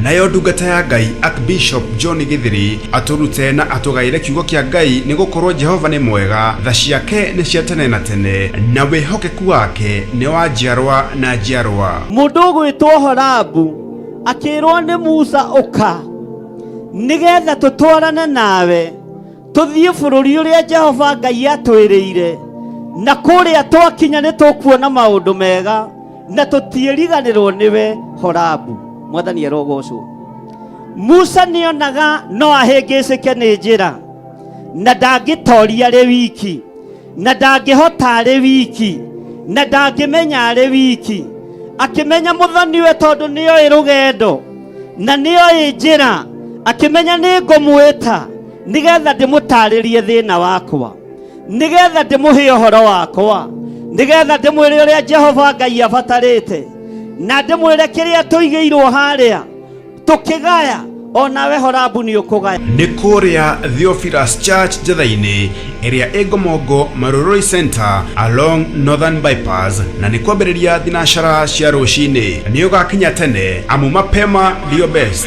Nayo ndungata ya Ngai Archbishop John Githiri atũrute na atũgaĩre kiugo kĩa Ngai, nĩ gũkorwo Jehova nĩ mwega, tha ciake nĩ cia tene na tene, na wĩhokeku wake nĩ wa njiarwa na njiarwa. Mũndũ ũgwĩtwo Horabu akĩrwo nĩ Musa, ũka nĩgetha tũtwarane nawe tũthiĩ bũrũri ũrĩa Jehova Ngai atwĩrĩire, na kũrĩa twakinya nĩ tũkuona maũndũ mega na tũtiĩriganĩrwo nĩwe. Horabu, Mwathani arogocwo. Musa nĩonaga no ahĩngĩcĩke nĩ njĩra, na ndangĩtoria arĩ wiki, na ndangĩhota arĩ wiki, na ndangĩmenya arĩ wiki. Akĩmenya mũthoniwe tondũ nĩoĩ rũgendo. Na nĩoĩ njĩra akĩmenya nĩ ngũmwĩta nĩgetha ndĩmũtarĩrie thĩna wakwa, nĩgetha ndĩmũhe ũhoro wakwa, nĩgetha ndĩmwĩre ũrĩa Jehova Ngai abatarĩte, na ndĩmwĩre kĩrĩa tũigĩirwo harĩa tũkĩgaya onawe Horabu nĩ ũkũgaya. Nĩ kũrĩa Theophilus Church Njetha-inĩ ĩrĩa ĩ Ngomongo Marurui Center along Northern Bypass, na nĩ kwambĩrĩria thinacara cia rũcinĩ. Nĩ ũgakinya tene amu mapema ndio best.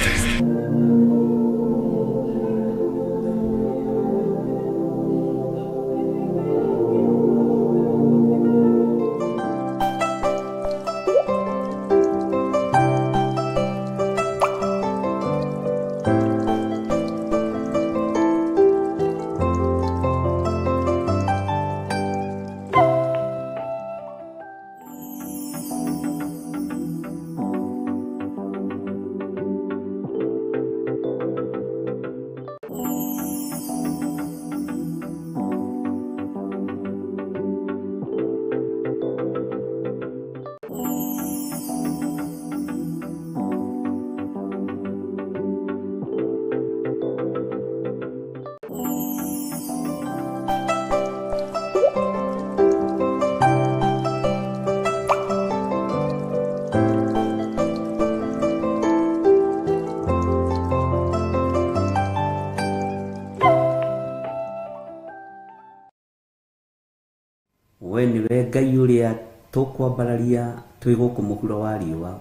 We nĩwe Ngai ũrĩa tũkwambararia twĩ gũkũ mũhuro wa riũa.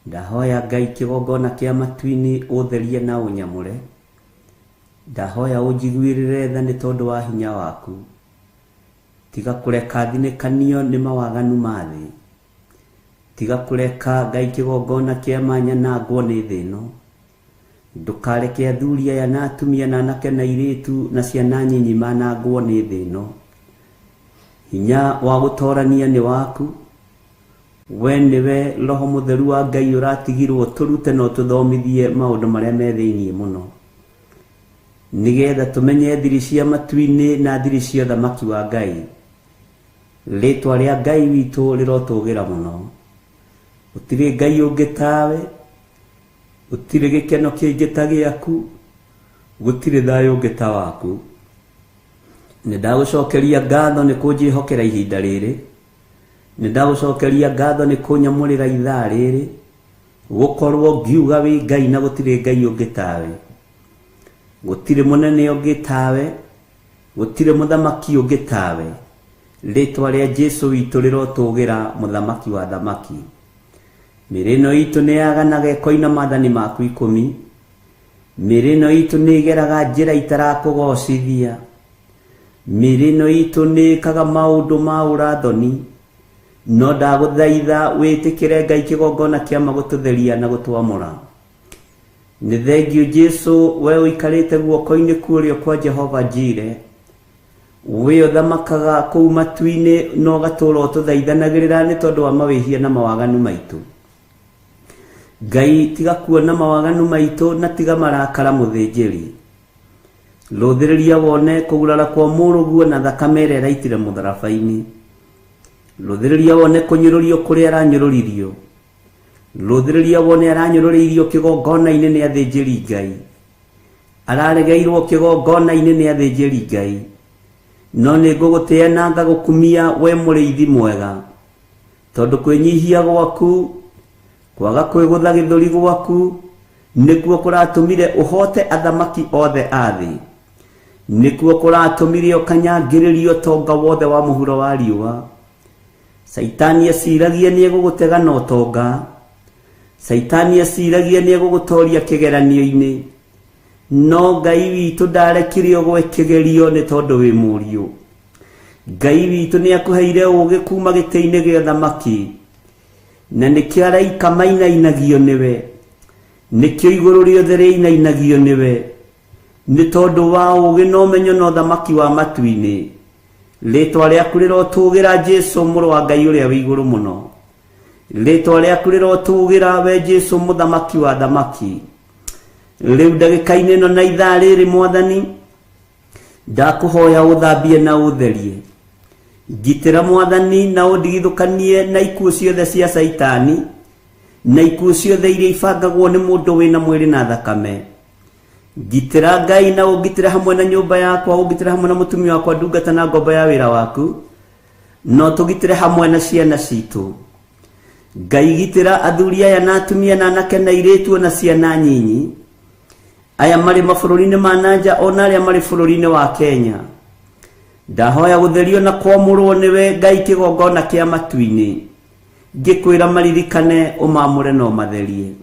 Ndahoya Ngai kĩgongona kĩa matu-inĩ ũtherie na ũnyamũre. Ndahoya ũnjiguĩrĩre tha nĩ tondũ wa hinya waku. Tiga kũreka thinĩkanio nĩ mawaganu ma thĩ. Tiga kũreka Ngai kĩgongona kĩa manyanangwo nĩ thĩ ĩno. Ndũkareke athuri aya na atumia na anake na airĩtu na ciana nyinyi manangwo nĩ thĩ ĩno. Hinya wa gũtorania nĩ waku. We nĩwe Roho Mũtheru wa Ngai ũratigirwo tũrute na ũtũthomithie maũndũ marĩa me thĩinĩ mũno, nĩgetha tũmenye thiri cia matu-inĩ na thiri cia ũthamaki wa Ngai. Rĩtwa rĩa Ngai witũ rĩrotũgĩra mũno. Gũtirĩ Ngai ũngĩ tawe, gũtirĩ gĩkeno kĩngĩ ta gĩaku, gũtirĩ thayũ ũngĩ ta waku. Nĩ ndagũcokeria ngatho nĩ kũnjĩhokera ihinda rĩrĩ. Nĩ ndagũcokeria ngatho nĩ kũnyamũrĩra ithaa rĩrĩ, gũkorwo ngiuga wĩ Ngai na gũtirĩ Ngai ũngĩ tawe. Gũtirĩ mũnene ũngĩ tawe, gũtirĩ mũthamaki ũngĩ tawe. Rĩtwa rĩa Jesũ witũ rĩrotũgĩra, mũthamaki wa thamaki. Mĩĩrĩ ĩno itũ nĩ yaganaga ĩkoina maathani maku 10. Mĩĩrĩ ĩno itũ nĩ ĩgeraga njĩra itarakũgocithia. Mĩĩrĩ ĩno itũ nĩ ĩkaga maũndũ ma ũrathoni. No ndagũthaitha wĩtĩkĩre Ngai kĩgongona kĩa magũtũtheria na gũtwamũra. Nĩ thengiũ Jesũ, we ũikarĩte guoko-inĩ kũrĩo kwa Jehova Jire, we ũthamakaga kũu matu-inĩ na ũgatũũra ũtũthaithanagĩrĩra nĩ tondũ wa mawĩhia na mawaganu maitũ. Ngai tiga kuona mawaganu maitũ na tiga marakara mũthĩnjĩri. Rũthĩrĩria wone kũgurara kwa mũrũguo na thakame ĩrĩa ĩraitire mũtharaba-inĩ. Rũthĩrĩria wone kũnyũrũrio kũrĩa aranyũrũririo. Rũthĩrĩria wone aranyũrũrĩirio kĩgongona-inĩ nĩ athĩnjĩri Ngai. Araregeirwo kĩgongona-inĩ nĩ athĩnjĩri Ngai. No nĩ ngũgũtĩĩa na ngagũkumia we mũrĩithi mwega, tondũ kwĩnyihia gwaku, kwaga kwĩgũtha gĩthũri gwaku, nĩkuo kũratũmire ũhote athamaki othe a thĩ. Nĩkuo kũratũmire ũkanyangĩrĩrio ũtonga wothe wa mũhuro wa riũa. Saitani aciragia nĩ egũgũtega na ũtonga. Saitani aciragia nĩ egũgũtoria kĩgeranio-inĩ. No Ngai witũ ndarekire ũgwe kĩgerio nĩ tondũ wĩ mũriũ. Ngai witũ nĩ akũheire ũũgĩ kuma gĩtĩ-inĩ gĩa ũthamaki, na nĩkĩo araika mainainagio nĩwe, nĩkĩo igũrũ rĩothe rĩinainagio nĩwe, nĩ tondũ wa ũũgĩ na ũmenyo na ũthamaki wa matu-inĩ. Rĩtwa rĩaku rĩrotũgĩra Jesũ mũrũ wa Ngai ũrĩa wĩ igũrũ mũno. Rĩtwa rĩaku rĩrotũgĩra we Jesũ mũthamaki wa thamaki. Rĩu ndagĩka-inĩ ĩno na ithaa rĩrĩ Mwathani, ndakũhoya ũthambie na ũtherie. Ngitĩra Mwathani na ũndigithũkanie na ikuũ ciothe cia Saitani. Na ikuũ ciothe iria ibangagwo nĩ mũndũ wĩna mwĩrĩ na thakame. Ngitĩra Ngai na ũngitĩre hamwe na nyũmba yakwa, ũngitĩre hamwe na mũtumia wakwa, ndungata na ngombo ya wĩra waku, no tũgitĩre hamwe na ciana citũ. Ngai gitĩra athuri aya na atumia na anake na airĩtu na ciana nyinyi, aya marĩ mabũrũri-inĩ ma nanja ona arĩa marĩ bũrũri-inĩ wa Kenya. Ndahoya gũtherio na kwamũrwo nĩwe Ngai kĩgongona kĩa matu-inĩ, ngĩkwĩra maririkane ũmamũre na ũmatherie.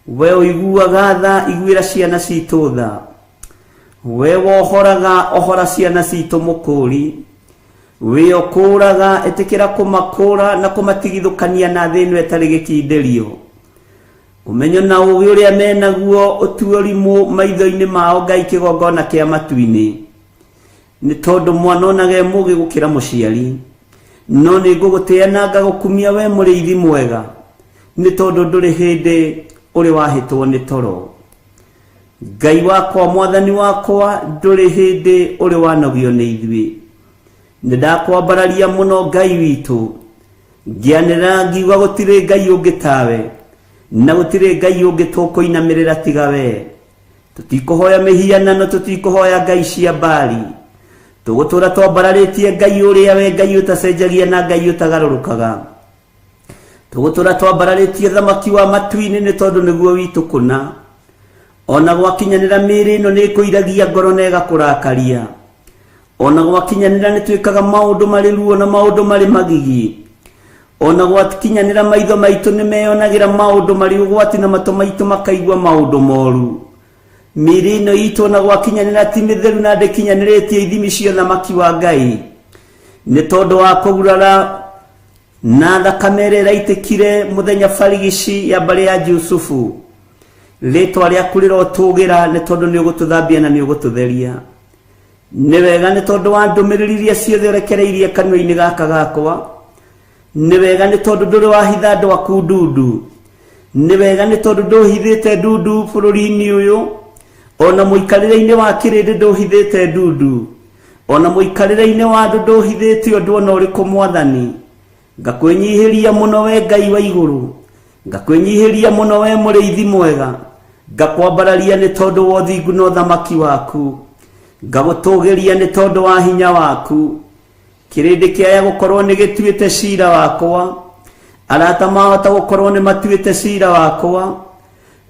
We ũiguaga tha, iguĩra ciana citũ tha. We wohoraga, ohora ciana citũ mũkũri. We ũkũraga, ĩtĩkĩra kũmakũra na kũmatigithũkania na thĩ ĩno ĩtarĩ gĩkindĩrio. Ũmenyo na ũũgĩ ũrĩa menaguo ũtue ũrimũ maitho-inĩ mao Ngai kĩgongona kĩa matu-inĩ. Nĩ tondũ mwana onaga e mũũgĩ gũkĩra mũciari. No nĩ ngũgũtĩĩa na ngagũkumia we mũrĩithi mwega, nĩ tondũ ndũrĩ hĩndĩ ũrĩ wahĩtwo nĩ toro. Ngai wakwa, mwathani wakwa, ndũrĩ hĩndĩ ũrĩ wanogio nĩ ithuĩ. Nĩ ndakwambararia mũno Ngai witũ, ngĩanĩrĩra ngiuga gũtirĩ Ngai ũngĩ tawe, na gũtirĩ Ngai ũngĩ tũkũinamĩrĩra tiga we. Tũtikũhoya mĩhianano, tũtikũhoya ngai cia Baali. Tũgũtũra twambararĩtie Ngai ũrĩa we Ngai ũtacenjagia na Ngai ũtagarũrũkaga. Tũgũtũra twambararĩtie thamaki wa matu-inĩ nĩ tondũ nĩguo witũ kũna. Ona gwakinyanĩra mĩĩrĩ ĩno nĩ ĩkũiragia ngoro na ĩgakũrakaria. Ona gwakinyanĩra nĩ twĩkaga maũndũ marĩ ruo na maũndũ marĩ magigi. Ona gwakinyanĩra maitho maitũ nĩ meyonagĩra maũndũ marĩ ũgwati na matũ maitũ makaigua maũndũ moru. Mĩĩrĩ ĩno itũ ona gwakinyanĩra ti mĩtheru na ndĩkinyanĩrĩtie ithimi cia ũthamaki wa Ngai. Nĩ tondũ wa kũgurara na thakame ĩrĩa ĩraitĩkire mũthenya barigici ya mbarĩ ya Jusufu. Rĩtwa rĩaku rĩrotũgĩra nĩ tondũ nĩ ũgũtũthambia na nĩ ũgũtũtheria. Nĩ wega nĩ tondũ wa ndũmĩrĩri iria ciothe ũrekereirie kanua-inĩ gaka gakwa. Nĩ wega nĩ tondũ ndũrĩ wahitha andũ aku ndundu. Nĩ wega nĩ tondũ ndũhithĩte ndundu bũrũri-inĩ ũyũ, ona mũikarĩre-inĩ wa kĩrĩndĩ ndũhithĩte ndundu, ona mũikarĩre-inĩ wa andũ ndũhithĩte ũndũ ona ũrĩkũ mwathani. Ngakwĩnyihĩria mũno we Ngai wa igũrũ, ngakwĩnyihĩria mũno we mũrĩithi mwega, ngakwambararia nĩ tondũ wa ũthingu na ũthamaki waku, ngagũtũgĩria nĩ tondũ wa hinya waku. Kĩrĩndĩ kĩaya gũkorwo nĩ gĩtuĩte cira wakwa, arata mahota gũkorwo nĩ matuĩte cira wakwa,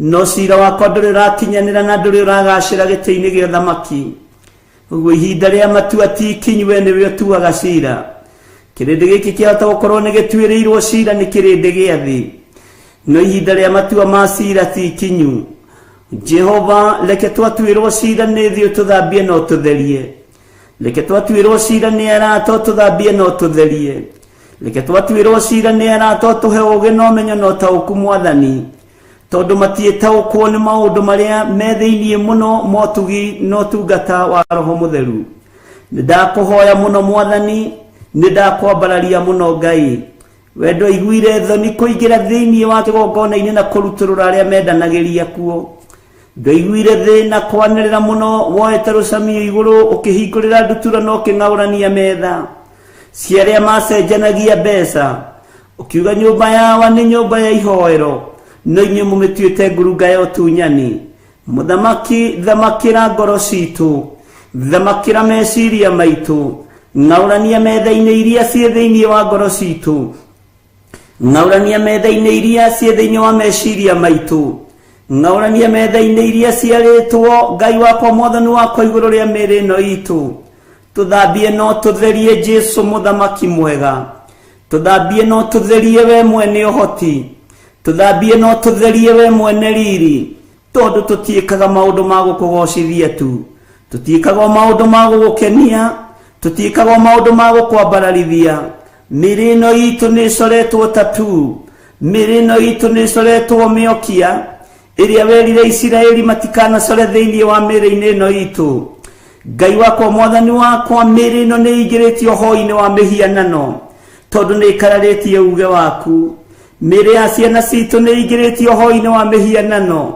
no cira wakwa ndũrĩ ũrakinyanĩra na ndũrĩ ũragacĩra gĩtĩ-inĩ gĩa ũthamaki. Ũguo ihinda rĩa matua ti ikinyu, we nĩwe ũtuaga cira. Kĩrĩndĩ gĩkĩ kĩahota gũkorwo nĩ gĩtuĩrĩirwo cira nĩ kĩrĩndĩ gĩa thĩ, no ihinda rĩa matua ma cira ti ikinyu. Jehova, reke twatuĩrwo cira nĩ thĩ ũtũthambie na ũtũtherie. Reke twatuĩrwo cira nĩ arata ũtũthambie na ũtũtherie. Reke twatuĩrwo cira nĩ arata ũtũhe ũũgĩ na ũmenyo na ũtaũku mwathani, tondũ matiĩtaũkwo nĩ maũndũ marĩa me thĩinĩ mũno motugi na ũtungata wa Roho Mũtheru. Nĩ ndakũhoya mũno mwathani, nĩ ndakwambararia mũno Ngai. We ndwaiguire thoni kũingĩra thĩinĩ wa kĩgongona-inĩ na kũrutũrũra arĩa mendanagĩria kuo. Ndwaiguire thĩna kwanĩrĩra mũno woete rũcamio igũrũ ũkĩhingũrĩra ndutura na ũkĩng'aũrania metha cia arĩa macenjanagia mbeca, ũkiuga nyũmba yawa nĩ nyũmba ya ihoero, no inyuĩ mũmĩtuĩte ngurunga ya ũtunyani. Mũthamaki, thamakĩra ngoro citũ, thamakĩra meciria maitũ, ng'aũrania metha-inĩ iria ciĩ thĩinĩ wa ngoro citũ, ng'aũrania metha-inĩ iria ciĩ thĩinĩ wa meciria maitũ, ng'aũrania metha-inĩ iria ciarĩtwo Ngai wakwa mwathani wakwa igũrũ rĩa mĩĩrĩ ĩno itũ. Tũthambie no tũtherie Jesu mũthamaki mwega, tũthambie no tũtherie we mwene ũhoti, tũthambie no tũtherie we mwene riri, tondũ tũtiĩkaga maũndũ ma gũkũgocithia tu, tũtiĩkaga maũndũ ma gũgũkenia, tũtiĩkaga maũndũ ma gũkwambararithia. Mĩĩrĩ ĩno itũ nĩ ĩcoretwo tatu, mĩĩrĩ ĩno itũ nĩ ĩcoretwo mĩokia ĩrĩa werire Isiraeli matikanacore thĩinĩ wa mĩĩrĩ-inĩ ĩno itũ. Ngai wakwa mwathani wakwa, mĩĩrĩ ĩno nĩ ĩingĩrĩtio hoi-inĩ wa mĩhianano tondũ nĩ ĩkararĩtie uge waku. Mĩĩrĩ ya ciana citũ nĩ ĩingĩrĩtio hoi-inĩ wa mĩhianano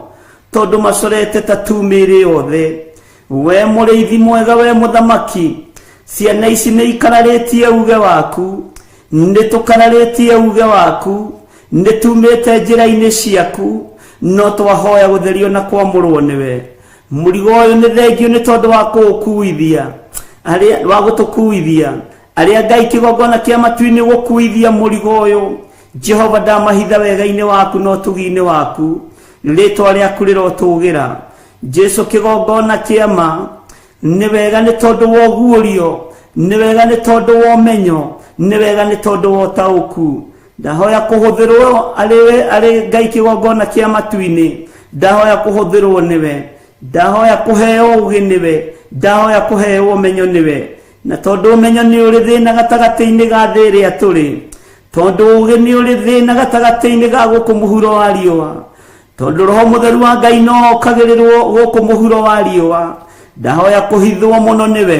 tondũ macorete tatu mĩĩrĩ yothe. We mũrĩithi mwega, we mũthamaki, ciana ici nĩ ikararĩtie uge waku, nĩ tũkararĩtie uge waku, Nĩ tumĩte njĩra-inĩ ciaku, no twahoya gũtherio na kwamũrwo nĩwe. Mũrigo ũyũ nĩ thengio nĩ tondũ wa kũũkuithia, arĩa wa gũtũkuithia arĩa Ngai kĩgongona kĩa matu-inĩ gũkuithia mũrigo ũyũ. Jehova, ndamahitha wega-inĩ waku na ũtugi-inĩ waku, rĩtwa rĩaku rĩrotũgĩra. Jesu kĩgongona kĩa ma, nĩ wega nĩ tondũ wa ũguũrio, nĩ wega nĩ tondũ wa ũmenyo, nĩ wega nĩ tondũ wa ũtaũku. Ndahoya kũhũthĩrwo arĩ arĩ Ngai kĩgongona kĩa matu-inĩ, ndahoya kũhũthĩrwo nĩwe, ndahoya kũheo ũgĩ nĩwe, ndahoya kũheo ũmenyo nĩwe. Na tondũ ũmenyo nĩ ũrĩ thĩna gatagatĩ-inĩ ga thĩ ĩrĩa tũrĩ, tondũ ũgĩ nĩ ũrĩ thĩna gatagatĩ-inĩ ga gũkũ mũhuro wa riũa, tondũ roho mũtheru wa Ngai no okagĩrĩrwo gũkũ mũhuro wa riũa, ndahoya kũhithwo mũno nĩwe,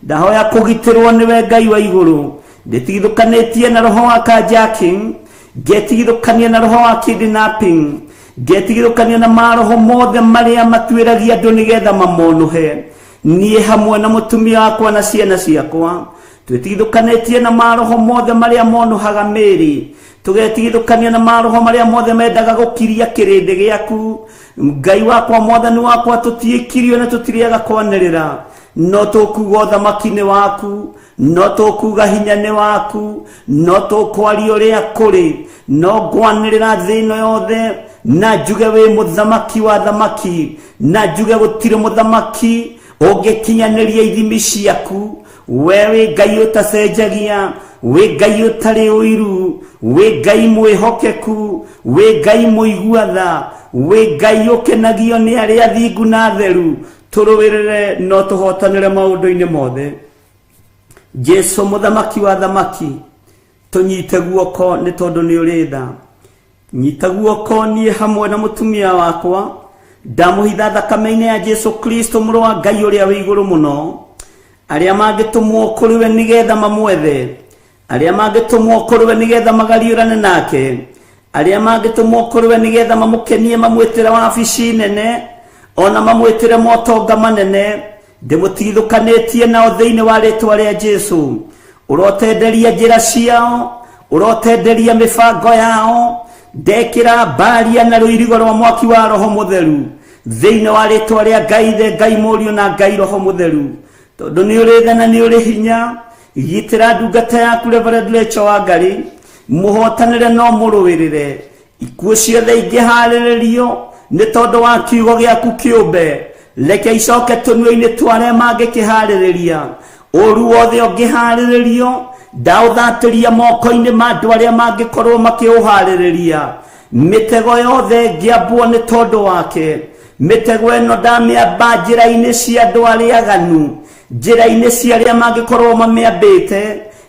ndahoya kũgitĩrwo nĩwe Ngai wa igũrũ. Ndĩtigithũkanĩtie na roho wa carjacking, ngetigithũkania na roho wa kidnapping, ngetigithũkania na maroho mothe marĩa matuĩragia andũ nĩgetha mamonũhe. Niĩ hamwe na mũtumia wakwa na ciana ciakwa twĩtigithũkanĩtie na maroho mothe marĩa monũhaga mĩĩrĩ, tũgetigithũkania na maroho marĩa mothe mendaga gũkiria kĩrĩndĩ gĩaku. Ngai wakwa, mwathani wakwa, tũtiĩkirio na tũtirĩaga kwanĩrĩra, no tũkuga ũthamaki nĩ waku, no tũkuga hinya nĩ waku, no tũkwaria ũrĩa kũrĩ, no ngwanĩrĩra thĩ ĩno yothe na njuge wĩ mũthamaki wa thamaki, na njuge gũtirĩ mũthamaki ũngĩkinyanĩria ithimi ciaku. We wĩ Ngai ũtacenjagia, wĩ Ngai ũtarĩ ũiru, wĩ Ngai mwĩhokeku, wĩ Ngai mũigua tha, wĩ Ngai ũkenagio nĩ arĩa athingu na atheru. Tũrũĩrĩre no tũhotanĩre maũndũ-inĩ mothe. Jesu mũthamaki wa thamaki, tũnyite guoko nĩ tondũ nĩ ũrĩ tha. Nyita guoko niĩ hamwe na mũtumia wakwa, ndamũhitha thakame-inĩ ya Jesu Kristo mũrũ wa Ngai ũrĩa wĩ igũrũ mũno. Arĩa mangĩtũmwo kũrĩ we nĩgetha mamwethe, arĩa mangĩtũmwo kũrĩ we nĩgetha magariũrane nake, arĩa mangĩtũmwo kũrĩ we nĩgetha mamũkenie, mamwĩtĩre wabici nene, ona mamwĩtĩre motonga manene, ndĩmũtigithũkanĩtie nao thĩinĩ wa rĩtwa rĩa Jesu. Ũrotenderia njĩra ciao, ũrotenderia mĩbango yao. Ndekĩra mbaria na rũirigo rwa mwaki wa roho mũtheru thĩinĩ wa rĩtwa rĩa Ngai Ithe, Ngai Mũriũ na Ngai Roho Mũtheru. Tondũ nĩ ũrĩ tha na nĩ ũrĩ hinya, gitĩra ndungata yaku Reverend Rachel Wangari, mũhotanĩre no mũrũĩrĩre. Ikuũ ciothe ingĩharĩrĩrio nĩ tondũ wa kiugo gĩaku kĩũmbe, reke icoke tũnua-inĩ twa arĩa mangĩkĩharĩrĩria. Ũru wothe ũngĩharĩrĩrio, ndaũthatĩria moko-inĩ ma andũ arĩa mangĩkorwo makĩũharĩrĩria. Mĩtego yothe ĩngĩambwo nĩ tondũ wake, mĩtego ĩno ndamĩamba njĩra-inĩ cia andũ arĩa aganu, njĩra-inĩ cia arĩa mangĩkorwo mamĩambĩte,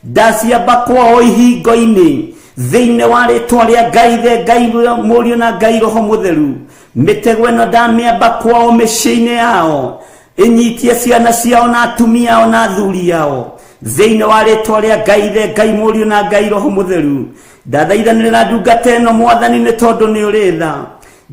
ndaciamba kwao ihingo-inĩ thĩinĩ wa rĩtwa rĩa Ngai Ithe, Ngai Mũriũ na Ngai Roho Mũtheru. Mĩtego ĩno ndamĩamba kwao mĩciĩ-inĩ yao, ĩnyitie ciana ciao na atumia ao na athuri ao thĩinĩ wa rĩtwa rĩa Ngai Ithe, Ngai Mũriũ na Ngai Roho Mũtheru. Ndathaithanĩrĩra ndungata ĩno mwathani nĩ tondũ nĩ ũrĩ tha.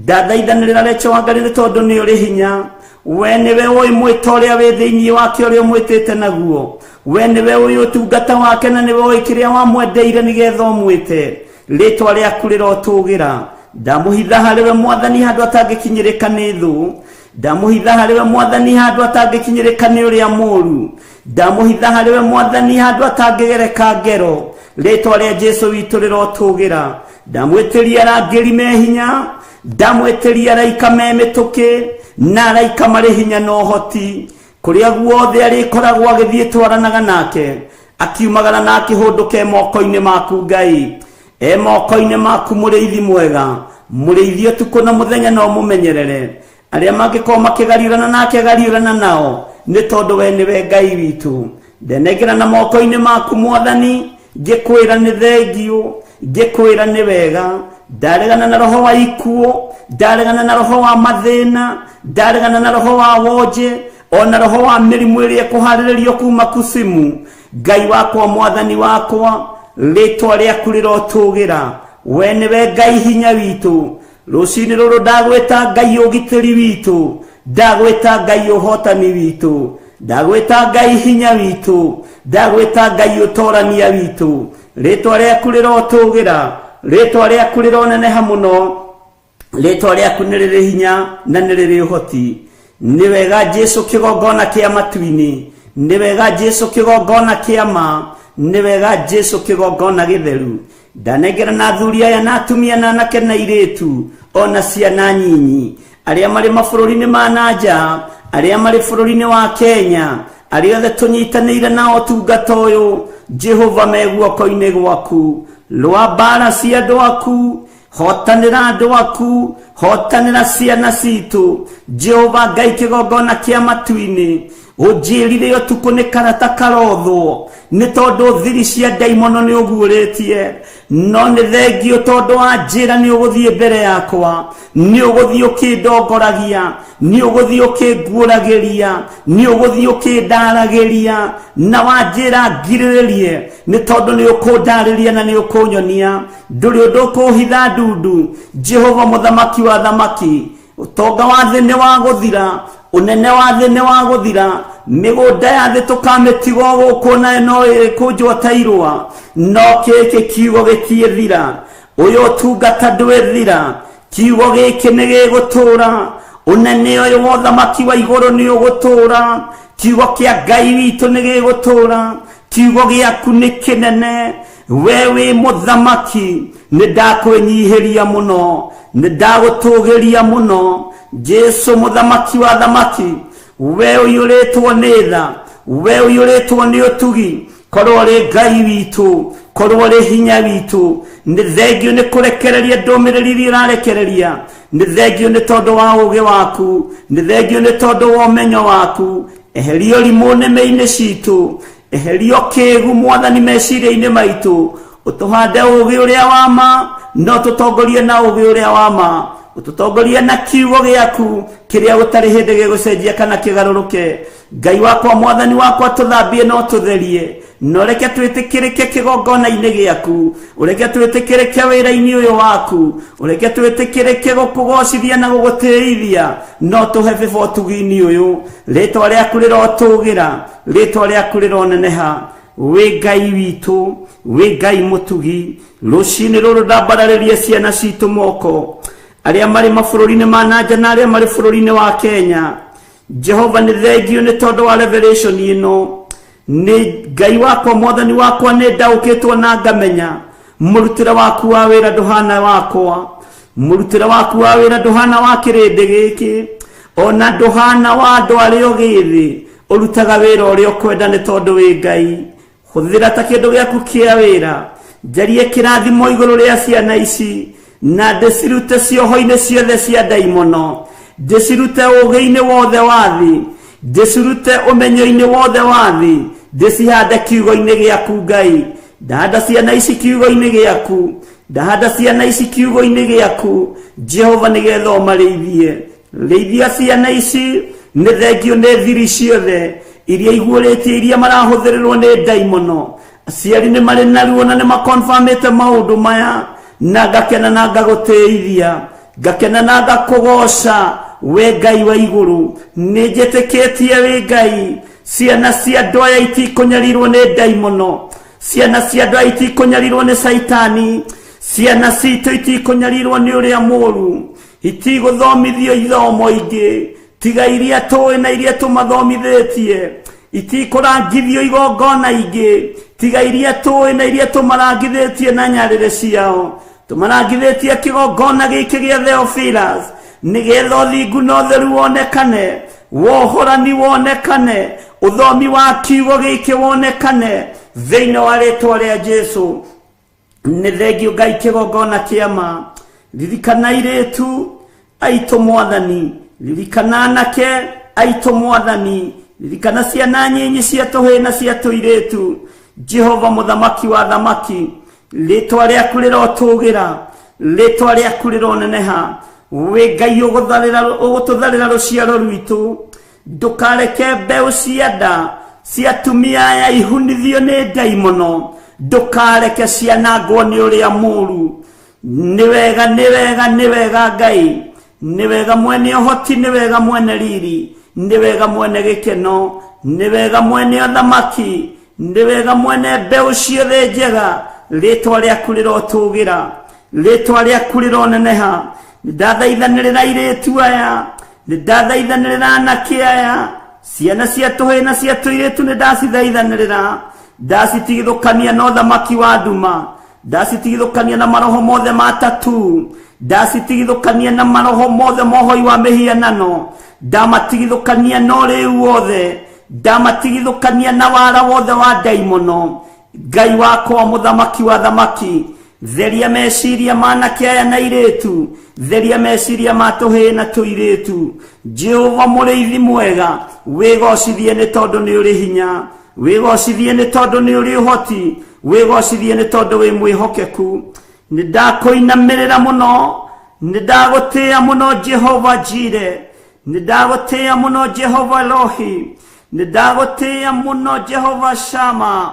Ndathaithanĩrĩra Rachel Wangari nĩ tondũ nĩ ũrĩ hinya. We nĩwe ũĩ mwĩto ũrĩa wĩ thĩinĩ wake ũrĩa ũmwĩtĩte naguo. We nĩwe ũĩ ũtungata wake na nĩwe ũĩ kĩrĩa wamwendeire nĩgetha ũmwĩte. Rĩtwa rĩaku rĩrotũgĩra. Ndamũhitha harĩ we mwathani handũ atangĩkinyĩrĩka nĩ thũ. Ndamũhitha harĩ we mwathani handũ atangĩkinyĩrĩka nĩ ũrĩa mũũru. Ndamũhitha harĩ we mwathani handũ atangĩgereka ngero. Rĩtwa rĩa Jesu witũ rĩrotũgĩra. Ndamwĩtĩria arangĩri me hinya, ndamwĩtĩria araika me mĩtũkĩ na araika marĩ hinya na ũhoti. Kũrĩa guothe arĩkoragwo agĩthiĩ twaranaga nake, akiumagara na akĩhũndũka e moko-inĩ maku Ngai, e moko-inĩ maku mũrĩithi mwega. Mũrĩithi ũtukũ na mũthenya no mũmenyerere. Arĩa mangĩkorwo makĩgariũrana nake gariũrana nao, nĩ tondũ we nĩwe Ngai witũ. Ndenengera na moko-inĩ maku mwathani, ngĩkwĩra nĩ thengiũ, ngĩkwĩra nĩ wega. Ndaregana na roho wa ikuũ, ndaregana na roho wa mathĩna, ndaregana na roho wa wonje, ona roho wa mĩrimũ ĩrĩa ĩkũharĩrĩrio kuma kusimu. Ngai wakwa, mwathani wakwa, rĩtwa rĩaku rĩrotũgĩra. We nĩwe Ngai hinya witũ. Rũcinĩ rũrũ ndagwĩta Ngai ũgitĩri witũ, ndagwĩta Ngai ũhotani witũ, ndagwĩta Ngai hinya witũ, ndagwĩta Ngai ũtorania witũ. Rĩtwa rĩaku rĩrotũgĩra, Rĩtwa rĩaku rĩroneneha mũno, rĩtwa rĩaku nĩ rĩrĩ hinya na nĩ rĩrĩ ũhoti. Nĩ wega Jesu kĩgongona kĩa matu-inĩ, nĩ wega Jesu kĩgongona kĩa ma, nĩ wega Jesu kĩgongona gĩtheru. Ndanengera na athuri aya na atumia na anake na airĩtu ona ciana nyinyi, arĩa marĩ mabũrũri-inĩ ma na nja, arĩa marĩ bũrũri-inĩ wa Kenya, arĩa othe tũnyitanĩire nao ũtungata ũyũ, Jehova me guoko-inĩ gwaku. Rũa mbara cia andũ aku, hotanĩra andũ aku, hotanĩra ciana citũ. Jehova Ngai kĩgongona kĩa matu-inĩ, ũnjĩrire ũtukũ nĩ karata karothwo, nĩ tondũ thiri cia ndaimono nĩ ũguũrĩtie. No nĩ thengio tondũ wanjĩra nĩ ũgũthiĩ mbere yakwa, nĩ ũgũthiĩ ũkĩndongoragia, nĩ ũgũthiĩ ũkĩnguũragĩria, nĩ ũgũthiĩ ũkĩndaragĩria, na wanjĩra ngirĩrĩrie, nĩ tondũ nĩ ũkũndarĩria na nĩ ũkũnyonia. Ndũrĩ ũndũ ũkũhitha ndundu. Jehova mũthamaki wa thamaki, ũtonga wa thĩ nĩ wa gũthira, ũnene wa thĩ nĩ wa gũthira, mĩgũnda ya thĩ tũkamĩtiga o gũkũ nayo no ĩkũnjwo ta irũa. No gĩkĩ kiugo gĩtiĩthira, ũyũ ũtungata ndwĩthira, kiugo gĩkĩ nĩ gĩgũtũũra. Ũnene ũyũ wa ũthamaki wa igũrũ nĩ ũgũtũũra, kiugo kĩa Ngai witũ nĩ gĩgũtũũra, kiugo gĩaku nĩ kĩnene. We wĩ mũthamaki, nĩ ndakwĩnyihĩria mũno, nĩ ndagũtũgĩria mũno. Jesu mũthamaki wa thamaki, we ũiyũrĩtwo nĩ tha, we ũiyũrĩtwo nĩ ũtugi, korwo ũrĩ Ngai witũ, korwo ũrĩ hinya witũ. Nĩ thengio nĩ kũrekereria ndũmĩrĩri iria ũrarekereria, nĩ thengio nĩ tondũ wa ũũgĩ waku, nĩ thengio nĩ tondũ wa ũmenyo waku. Eheria ũrimũ nĩmĩ-inĩ citũ, eheria ũkĩgu mwathani meciria-inĩ maitũ, ũtũhande ũũgĩ ũrĩa wa ma, no tũtongorie na ũũgĩ ũrĩa wa ma, ũtũtongorie na kiugo gĩaku kĩrĩa gũtarĩ hĩndĩ gĩgũcenjia kana kĩgarũrũke. Ngai wakwa, mwathani wakwa, tũthambie na ũtũtherie, na ũreke twĩtĩkĩrĩke kĩgongona-inĩ gĩaku, ũreke twĩtĩkĩrĩke wĩra-inĩ ũyũ waku, ũreke twĩtĩkĩrĩke gũkũgocithia na gũgũtĩithia, no tũhe bĩba ũtugi-inĩ ũyũ. Rĩtwa rĩaku rĩrotũgĩra, rĩtwa rĩaku rĩroneneha. Wĩ Ngai witũ, wĩ Ngai mũtugi. Rũcinĩ rũrũ ndambararĩria ciana citũ moko, arĩa marĩ mabũrũri-inĩ ma na nja na arĩa marĩ bũrũri-inĩ wa Kenya. Jehova nĩ thengio nĩ tondũ wa revelation ĩno. Nĩ Ngai wakwa, mwathani wakwa, nĩ ndaũkĩtwo na ngamenya mũrutĩre waku wa wĩra ndũhana wakwa, mũrutĩre waku wa wĩra ndũhana wa kĩrĩndĩ gĩkĩ, ona ndũhana wa andũ arĩa ũgĩthĩ. Ũrutaga wĩra ũrĩa ũkwenda nĩ tondũ wĩ Ngai. Hũthĩra ta kĩndũ gĩaku kĩa wĩra, njarie kĩrathimo igũrũ rĩa ciana ici, na ndĩcirute cioho-inĩ ciothe cia ndaimono, ndĩcirute ũũgĩ-inĩ wothe wa thĩ, ndĩcirute ũmenyo-inĩ wothe wa thĩ, ndĩcihande kiugo-inĩ gĩaku Ngai. Ndahanda ciana ici kiugo-inĩ gĩaku, ndahanda ciana ici kiugo-inĩ gĩaku Jehova, nĩgetha ũmarĩithie. Rĩithia ciana ici, nĩ thengio nĩ thiri ciothe iria iguũrĩtie, iria marahũthĩrĩrwo nĩ ndaimono. Aciari nĩ marĩ na ruo na nĩ makonfamĩte maũndũ maya, na ngakena na ngagũtĩithia, ngakena na ngakũgoca we Ngai wa igũrũ. Nĩ njĩtĩkĩtie wĩ Ngai. Ciana cia andũ aya itikũnyarirwo nĩ ndaimono, ciana cia andũ aya itikũnyarirwo nĩ Caitani, ciana citũ itikũnyarirwo nĩ ũrĩa mũũru, itigũthomithio ithomo ingĩ tiga iria tũĩ na iria tũmathomithĩtie, itikũrangithio igongona ingĩ tiga iria tũĩ na iria tũmarangithĩtie na nyarĩrĩ ciao. Tũmarangithĩtie kĩgongona gĩkĩ gĩa Theophilus, nĩgetha ũthingu na ũtheru wonekane, wohorani wonekane, ũthomi wa kiugo gĩkĩ wonekane thĩinĩ wa rĩtwa rĩa Jesu. Nĩ thengio Ngai kĩgongona kĩa ma. Ririkana airĩtu aitũ mwathani, ririkana anake aitũ mwathani, ririkana ciana nyinyi cia tũhĩĩ na cia tũirĩtu. Jehova mũthamaki wa thamaki, rĩtwa rĩaku rĩrotũgĩra, rĩtwa rĩaku rĩroneneha. Wĩ Ngai ũgũtũtharĩra rũciaro rwitũ. Ndũkareke mbeũ cia nda cia atumia aya ihunithio nĩ ndaimono, ndũkareke cianangwo nĩ ũrĩa mũũru. Nĩ wega, nĩ wega, nĩ wega Ngai, nĩ wega mwene ũhoti, nĩ wega mwene riri, nĩ wega mwene gĩkeno, nĩ wega mwene ũthamaki, nĩ wega mwene mbeũ ciothe njega. Rĩtwa rĩaku rĩrotũgĩra. Rĩtwa rĩaku rĩroneneha. Nĩ ndathaithanĩrĩra airĩtu aya, nĩ ndathaithanĩrĩra anake aya, ciana cia tũhĩĩ na cia tũirĩtu nĩ ndacithaithanĩrĩra. Ndacitigithũkania na ũthamaki wa nduma, ndacitigithũkania na maroho mothe ma tatu, ndacitigithũkania na maroho mothe ma ũhoi wa mĩhianano, ndamatigithũkania na ũrĩu wothe, ndamatigithũkania na wara wothe wa ndaimono. Ngai wakwa, mũthamaki wa thamaki, theria meciria ma anake aya na airĩtu, theria meciria ma tũhĩĩ na tũirĩtu. Jehova mũrĩithi mwega, wĩgocithie nĩ tondũ nĩ ũrĩ hinya, wĩgocithie nĩ tondũ nĩ ũrĩ ũhoti, wĩgocithie nĩ tondũ wĩ mwĩhokeku. Nĩ ndakũinamĩrĩra mũno, nĩ ndagũtĩĩa mũno Jehova Jire, nĩ ndagũtĩĩa mũno Jehova Elohi, nĩ ndagũtĩĩa mũno Jehova Shama,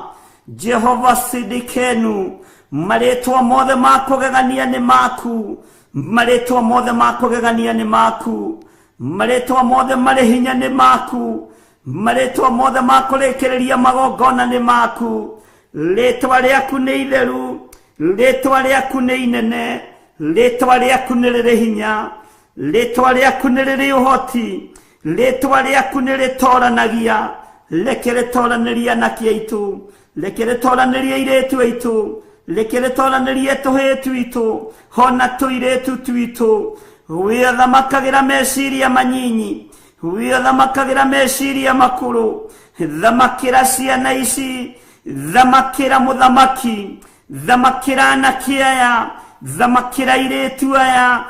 Jehova Sidikenu. Marĩtwa mothe ma kũgegania nĩ maku, marĩtwa mothe ma kũgegania nĩ maku, marĩtwa mothe marĩ hinya nĩ maku, marĩtwa mothe ma kũrĩkĩrĩria magongona nĩ maku. Rĩtwa rĩaku nĩ itheru, rĩtwa rĩaku nĩ inene, rĩtwa rĩaku nĩ rĩrĩ hinya, rĩtwa rĩaku nĩ rĩrĩ ũhoti, rĩtwa rĩaku nĩ rĩtoranagia. Reke rĩtoranĩrie anake aitũ, reke rĩtoranĩrie airĩtu aitũ, reke rĩtoranĩrie tũhĩĩ twitũ hona tũirĩtu twitũ. Wĩthamakagĩra meciria manyinyi, wĩthamakagĩra meciria makũrũ. Thamakĩra ciana ici, thamakĩra mũthamaki, thamakĩra anake aya, thamakĩra airĩtu aya,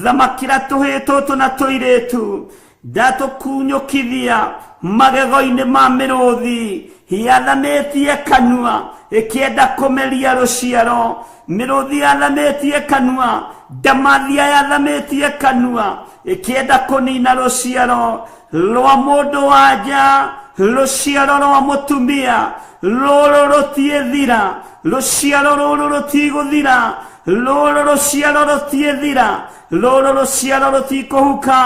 thamakĩra tũhĩĩ tũtũ na tũirĩtu. Ndatũkunyũkithia magego-inĩ ma mĩrũthi yathamĩtie kanua ĩkĩenda kũmeria rũciaro. Mĩrũthi yathamĩtie kanua, ndamathia yathamĩtie kanua ĩkĩenda kũnina rũciaro rwa mũndũ wa nja, rũciaro rwa mũtumia. Rũrũ rũtiĩthira, rũciaro rũrũ rũtigũthira, rũrũ rũciaro rũtiĩthira, rũrũ rũciaro rũtikũhuka,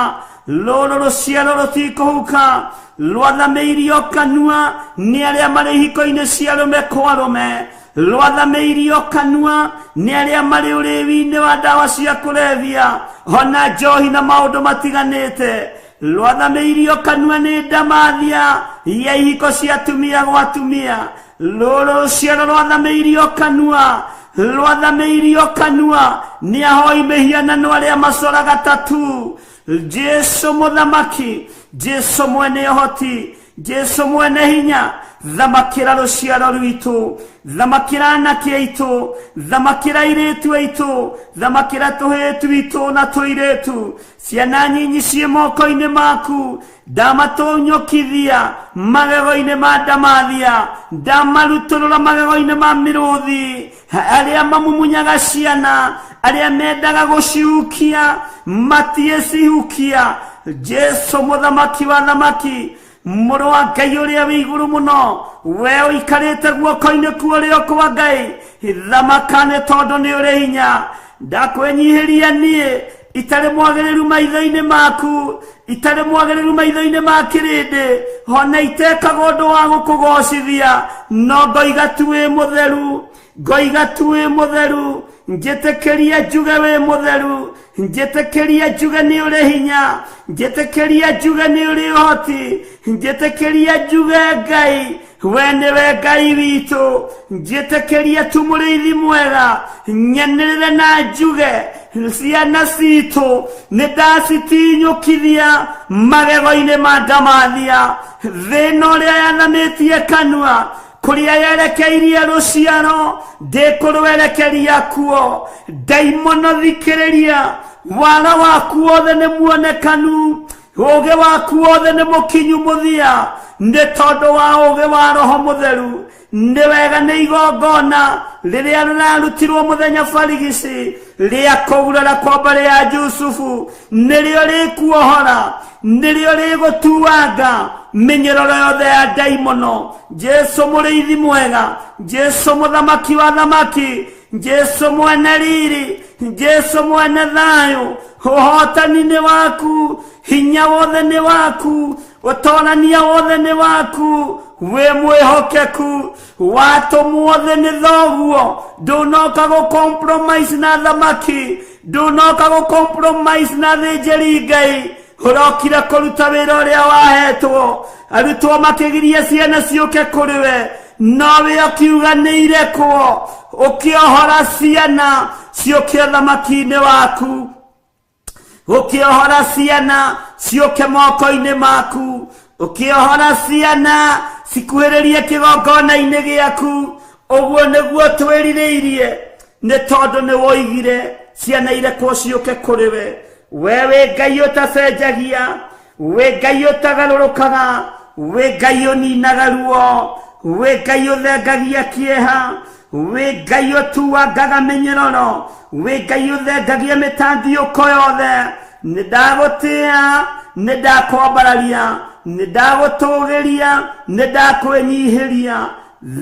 rũrũ rũciaro rũtikũhuka. Rwathamĩirio kanua nĩ arĩa marĩ ihiko-inĩ cia arũme kwa arũme, rwathamĩirio kanua nĩ arĩa marĩ ũrĩwi-inĩ wa ndawa cia kũrebia ona njohi na maũndũ matiganĩte. Rwathamĩirio kanua nĩ ndamathia ya ihiko cia atumia gwa atumia. Rũrũ rũciaro rwathamĩirio kanua, rwathamĩirio kanua nĩ ahoi mĩhianano arĩa macoraga tatu. Jesu mũthamaki, Jesu mwene ũhoti, Jesu mwene hinya, thamakĩra rũciaro rwitũ, thamakĩra anake aitũ, thamakĩra airĩtu aitũ, thamakĩra tũhĩĩ twitũ na tũirĩtu. Ciana nyinyi ciĩ moko-inĩ maku, ndamatũnyũkithia magego-inĩ ma ndamathia, ndamarutũrũra magego-inĩ ma mĩrũthi. Arĩa mamumunyaga ciana, arĩa mendaga gũcihukia, matiĩcihukia. Jesu mũthamaki wa thamaki, mũrũ wa Ngai ũrĩa wĩ igũrũ mũno, we ũikarĩte guoko-inĩ kwa ũrĩo kwa Ngai, thamaka nĩ tondũ nĩ ũrĩ hinya. Ndakwĩnyihĩria niĩ itarĩ mwagĩrĩru maitho-inĩ maku, itarĩ mwagĩrĩru maitho-inĩ ma kĩrĩndĩ, ona itekaga ũndũ wa gũkũgocithia, no ngoiga tu wĩ mũtheru, ngoiga tu wĩ mũtheru. Njĩtĩkĩria njuge wĩ mũtheru, njĩtĩkĩria njuge nĩ ũrĩ hinya, njĩtĩkĩria njuge nĩ ũrĩ ũhoti, njĩtĩkĩria njuge Ngai we nĩwe Ngai witũ. Njĩtĩkĩria tu mũrĩithi mwega, nyanĩrĩre na njuge ciana citũ nĩ ndacitinyũkithia magego-inĩ ma ndamathia. Thĩna ũrĩa yathamĩtie kanua, kũrĩa yerekeirie rũciaro, ndĩkũrwerekeria kuo. Ndaimono thikĩrĩria, wara waku wothe nĩ muonekanu, ũũgĩ waku wothe nĩ mũkinyu mũthia, nĩ tondũ wa ũũgĩ wa Roho Mũtheru. Nĩ wega nĩ igongona rĩrĩa rĩrarutirwo mũthenya barigici rĩa kũgurara kwa mbarĩ ya Jusufu, nĩrĩo rĩkuohora, nĩrĩo rĩgũtuanga mĩnyororo yothe ya ndaimono. Jesu mũrĩithi mwega, Jesu mũthamaki wa thamaki, Jesu mwene riri, Jesu mwene thayũ, ũhotani nĩ waku, hinya wothe nĩ waku, ũtorania wothe nĩ waku. Wĩ mwĩhokeku, watũmwo thĩ nĩ thoguo. Ndũnoka gũ compromise na thamaki, ndũnoka gũ compromise na thĩnjĩri Ngai, ũrokire kũruta wĩra ũrĩa wahetwo. Arutwo makĩgiria ciana ciũke kũrĩ we, nowe ũkiuga nĩ irekwo, ũkĩohora ciana ciũke ũthamaki-inĩ waku, ũkĩohora ciana ciũke moko-inĩ maku, ũkĩohora ciana cikuhĩrĩrie kĩgongona-inĩ gĩaku. Ũguo nĩguo twĩrirĩirie, nĩ tondũ nĩ woigire ciana irekwo ciũke kũrĩ we. We wĩ Ngai ũtacenjagia, wĩ Ngai ũtagarũrũkaga, wĩ Ngai ũninaga ruo, wĩ Ngai ũthengagia kĩeha, wĩ Ngai ũtuangaga mĩnyororo, wĩ Ngai ũthengagia mĩtandiũko yothe. Nĩ ndagũtĩa, nĩ ndakwambararia, nĩ ndagũtũgĩria, nĩ ndakwĩnyihĩria.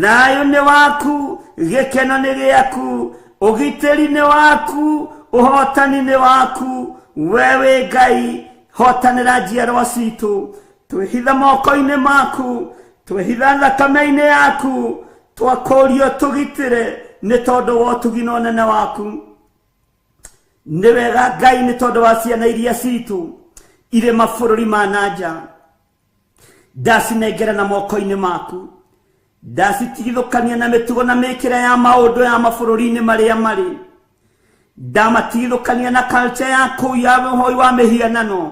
Thayũ nĩ waku, gĩkeno nĩ gĩaku, ũgitĩri nĩ waku, ũhotani nĩ waku. We wĩ Ngai, hotanĩra njiarwa citũ. Twĩhitha moko-inĩ maku, twĩhitha thakame-inĩ yaku, twakũrio tũgitĩre nĩ tondũ wa ũtugi na ũnene waku. Nĩ wega Ngai, nĩ tondũ wa ciana iria citũ irĩ mabũrũri ma na nja, ndacinengera na moko-inĩ maku, ndacitigithũkania na mĩtugo na mĩkĩre ya maũndũ ya mabũrũri-inĩ marĩa marĩ, ndamatigithũkania na culture ya kũu ya ũhoi wa mĩhianano,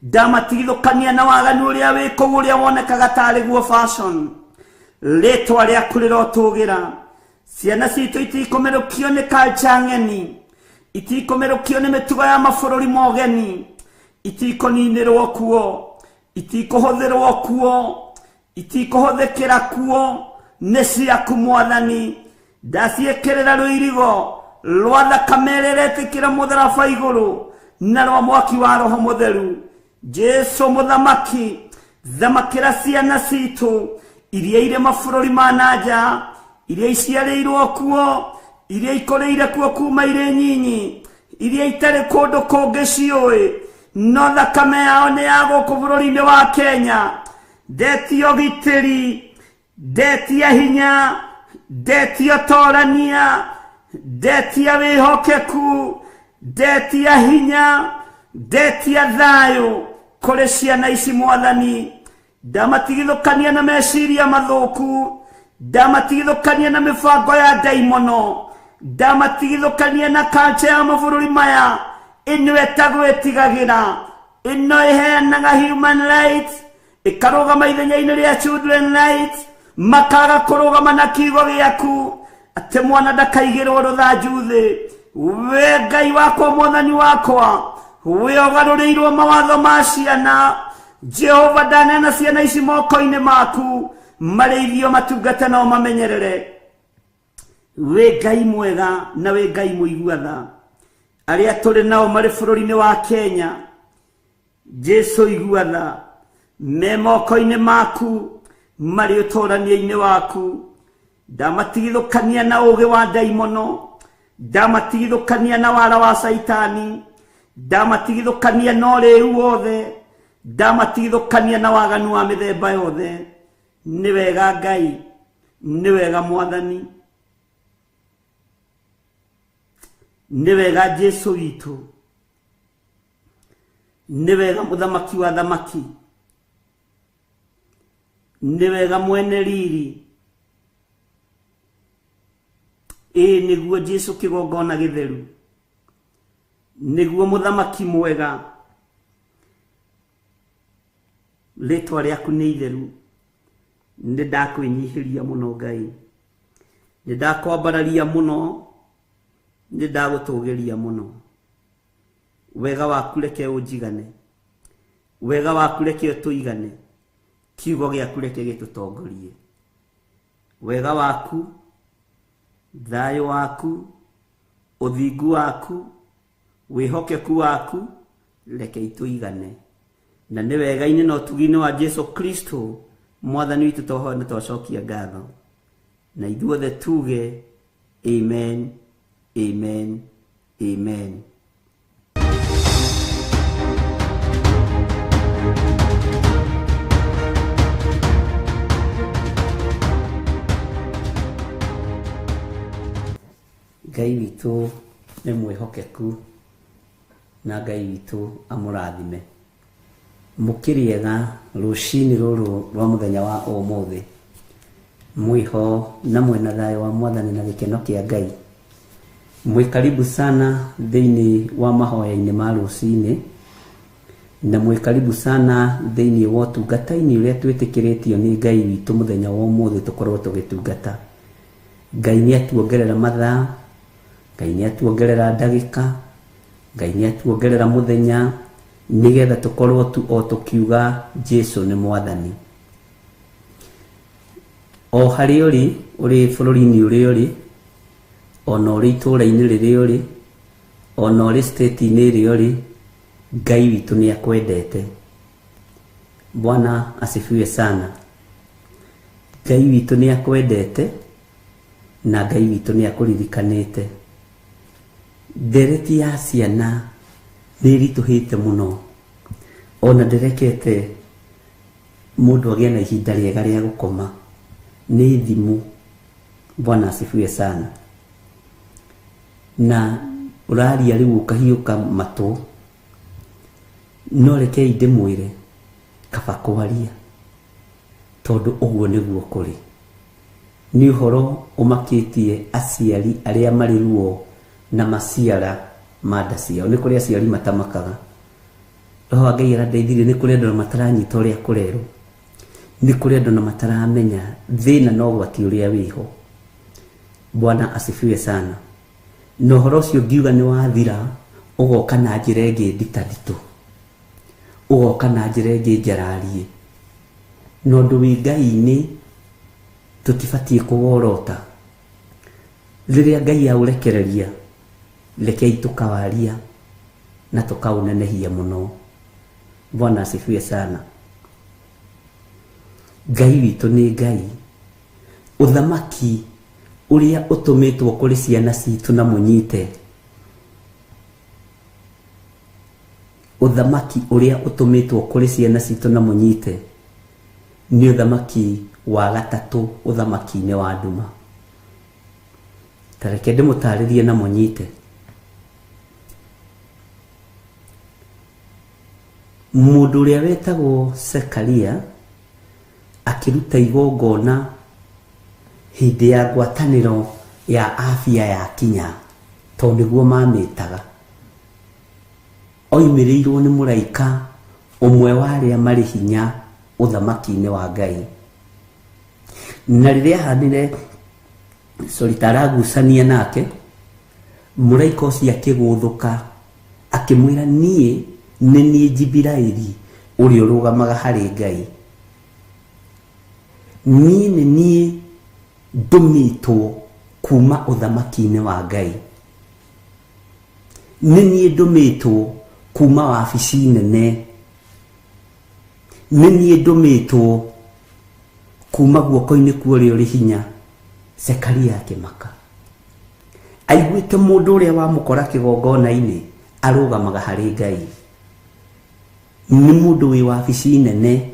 ndamatigithũkania na waganu ũrĩa wĩ kũu ũrĩa wonekaga tarĩ guo fashion. Rĩtwa rĩaku rĩrotũgĩra. Ciana citũ itikũmerũkio nĩ culture ng'eni, itikũmerũkio nĩ mĩtugo ya mabũrũri mogeni, itikũninĩrwo kuo, itikũhũthĩrwo kuo, itikũhũthĩkĩra kuo. Nĩ ciaku Mwathani. Ndaciĩkĩrĩra rũirigo rwa thakame ĩrĩa ĩretĩkĩra mũtharaba igũrũ na rwa mwaki wa Roho Mũtheru. Jesu mũthamaki, thamakĩra ciana citũ iria irĩ mabũrũri ma na nja, iria iciarĩirwo kuo, iria ikũrĩire kuo kuma irĩ nyinyi, iria itarĩ kũndũ kũngĩ ciũĩ, no thakame yao nĩ ya gũkũ bũrũri-inĩ wa Kenya. Ndetia ũgitĩri, ndetia hinya, ndetia ũtorania, ndetia wĩhokeku, ndetia hinya, ndetia thayũ kũrĩ ciana ici Mwathani. Ndamatigithũkania na meciria mathũku, ndamatigithũkania na mĩbango ya ndaimono, ndamatigithũkania na culture ya mabũrũri maya ĩno ĩtagwo ĩtigagĩra, ĩno ĩheanaga human rights ĩkarũgama ithenya-inĩ rĩa children rights, makaga kũrũgama na kiugo gĩaku atĩ mwana ndakaigĩrwo rũthanju thĩ. We Ngai wakwa, Mwathani wakwa, we ũgarũrĩirwo mawatho ma ciana. Jehova, ndaneana ciana ici moko-inĩ maku, marĩithio, matungate no mamenyerere. Wĩ Ngai mwega na wĩ Ngai mũigua tha. Arĩa tũrĩ nao marĩ bũrũri-inĩ wa Kenya, Jesu igua tha, me moko-inĩ maku, marĩ ũtũrania-inĩ waku. Ndamatigithũkania na ũũgĩ wa ndaimono, ndamatigithũkania na wara wa Caitani, ndamatigithũkania na ũrĩu wothe, ndamatigithũkania na waganu wa mĩthemba yothe. Nĩ wega Ngai, nĩ wega Mwathani, nĩ wega Jesu witũ, nĩ wega mũthamaki wa thamaki, nĩ wega mwene riri. Ĩĩ nĩguo Jesu kĩgongona gĩtheru, nĩguo mũthamaki mwega. Rĩtwa rĩaku nĩ itheru. Nĩ ndakwĩnyihĩria mũno Ngai, nĩ ndakwambararia mũno, nĩ ndagũtũgĩria mũno. Wega waku reke ũnjigane, wega waku reke ũtũigane, kiugo gĩaku reke gĩtũtongorie. Wega waku, thayũ waku, ũthingu waku, wĩhokeku waku reke itũigane. Na nĩ wega-inĩ na ũtugi-inĩ wa Jesu Kristo Mwathani witũ twahoya na twacokia ngatho, na ithuothe tuge amen, amen, amen. Ngai witũ nĩ mwĩhokeku na Ngai witũ amũrathime. Mũkĩrĩega rũcinĩ rũrũ rwa mũthenya wa ũmũthĩ. Mwĩho na mwĩna thayũ wa Mwathani na gĩkeno kĩa Ngai. Mwĩ karibu sana thĩinĩ wa mahoya-inĩ ma rũcinĩ na mwĩ karibu sana thĩinĩ wa ũtungata-inĩ ũrĩa twĩtĩkĩrĩtio nĩ Ngai witũ mũthenya wa ũmũthĩ tũkorwo tũgĩtungata. Ngai nĩ atuongerera mathaa, Ngai nĩ atuongerera ndagĩka, Ngai nĩ atuongerera mũthenya nĩgetha tũkorwo tu o tũkiuga Jesu nĩ Mwathani. O harĩa ũrĩ, ũrĩ bũrũri-inĩ ũrĩa ũrĩ, ona ũrĩ itũũra-inĩ rĩrĩa ũrĩ, ona ũrĩ state-inĩ ĩrĩa ũrĩ, Ngai witũ nĩ akwendete. Bwana asifiwe sana. Ngai witũ nĩ akwendete na Ngai witũ nĩ akũririkanĩte. Ndereti ya ciana nĩ ĩritũhĩte mũno, ona ndĩrekete mũndũ agĩe na ihinda rĩega rĩa gũkoma nĩ thimũ. Bwana asifiwe sana. Na ũraria rĩu ũkahiũka matũ, no rekei ndĩmwĩre kaba kwaria tondũ ũguo nĩguo kũrĩ. Nĩ ũhoro ũmakĩtie aciari arĩa marĩ ruo na maciara ma nda ciao. Nĩ kũrĩ aciari matamakaga. Roho wa Ngai arandeithirie, nĩ kũrĩ andũ na mataranyita ũrĩa kũrerwo, nĩ kũrĩ andũ na mataramenya thĩna na ũgwati ũrĩa wĩho. Bwana asifiwe sana. Na ũhoro ũcio ngiuga nĩ wathira, ũgoka na njĩra ĩngĩ nditanditũ, ũgoka na njĩra ĩngĩ njararie. Na ũndũ wĩ Ngai-inĩ tũtibatiĩ kũworota. Rĩrĩa Ngai aũrekereria, rekei tũkawaria na tũkaũnenehia mũno. Bwana asifiwe sana. Ngai witũ nĩ Ngai. Ũthamaki ũrĩa ũtũmĩtwo kũrĩ ciana citũ na mũnyite, ũthamaki ũrĩa ũtũmĩtwo kũrĩ ciana citũ na mũnyite nĩ ũthamaki wa gatatũ ũthamaki-inĩ wa nduma. Ta reke ndĩmũtarĩrie na mũnyite. Mũndũ ũrĩa wetagwo Zekaria akĩruta igongona hĩndĩ ya ngwatanĩro ya afya ya kinya, tondũ nĩguo mamĩtaga, oimĩrĩirwo nĩ mũraika ũmwe wa arĩa marĩ hinya ũthamaki-inĩ wa Ngai. Na rĩrĩa ahanire sorry, ta aragucania nake, mũraika ũcio akĩgũthũka akĩmwĩra, niĩ nĩ niĩ Jibiraeli ũrĩa ũrũgamaga harĩ Ngai, niĩ nĩ niĩ ndũmĩtwo kuma ũthamaki-inĩ wa Ngai, nĩ niĩ ndũmĩtwo kuma wabici nene, nĩ niĩ ndũmĩtwo kuma guoko-inĩ kwa ũrĩa ũrĩ hinya. Zekaria akĩmaka, aiguĩte mũndũ ũrĩa wamũkora kĩgongona-inĩ arũgamaga harĩ Ngai, nĩ mũndũ wĩ wabici nene,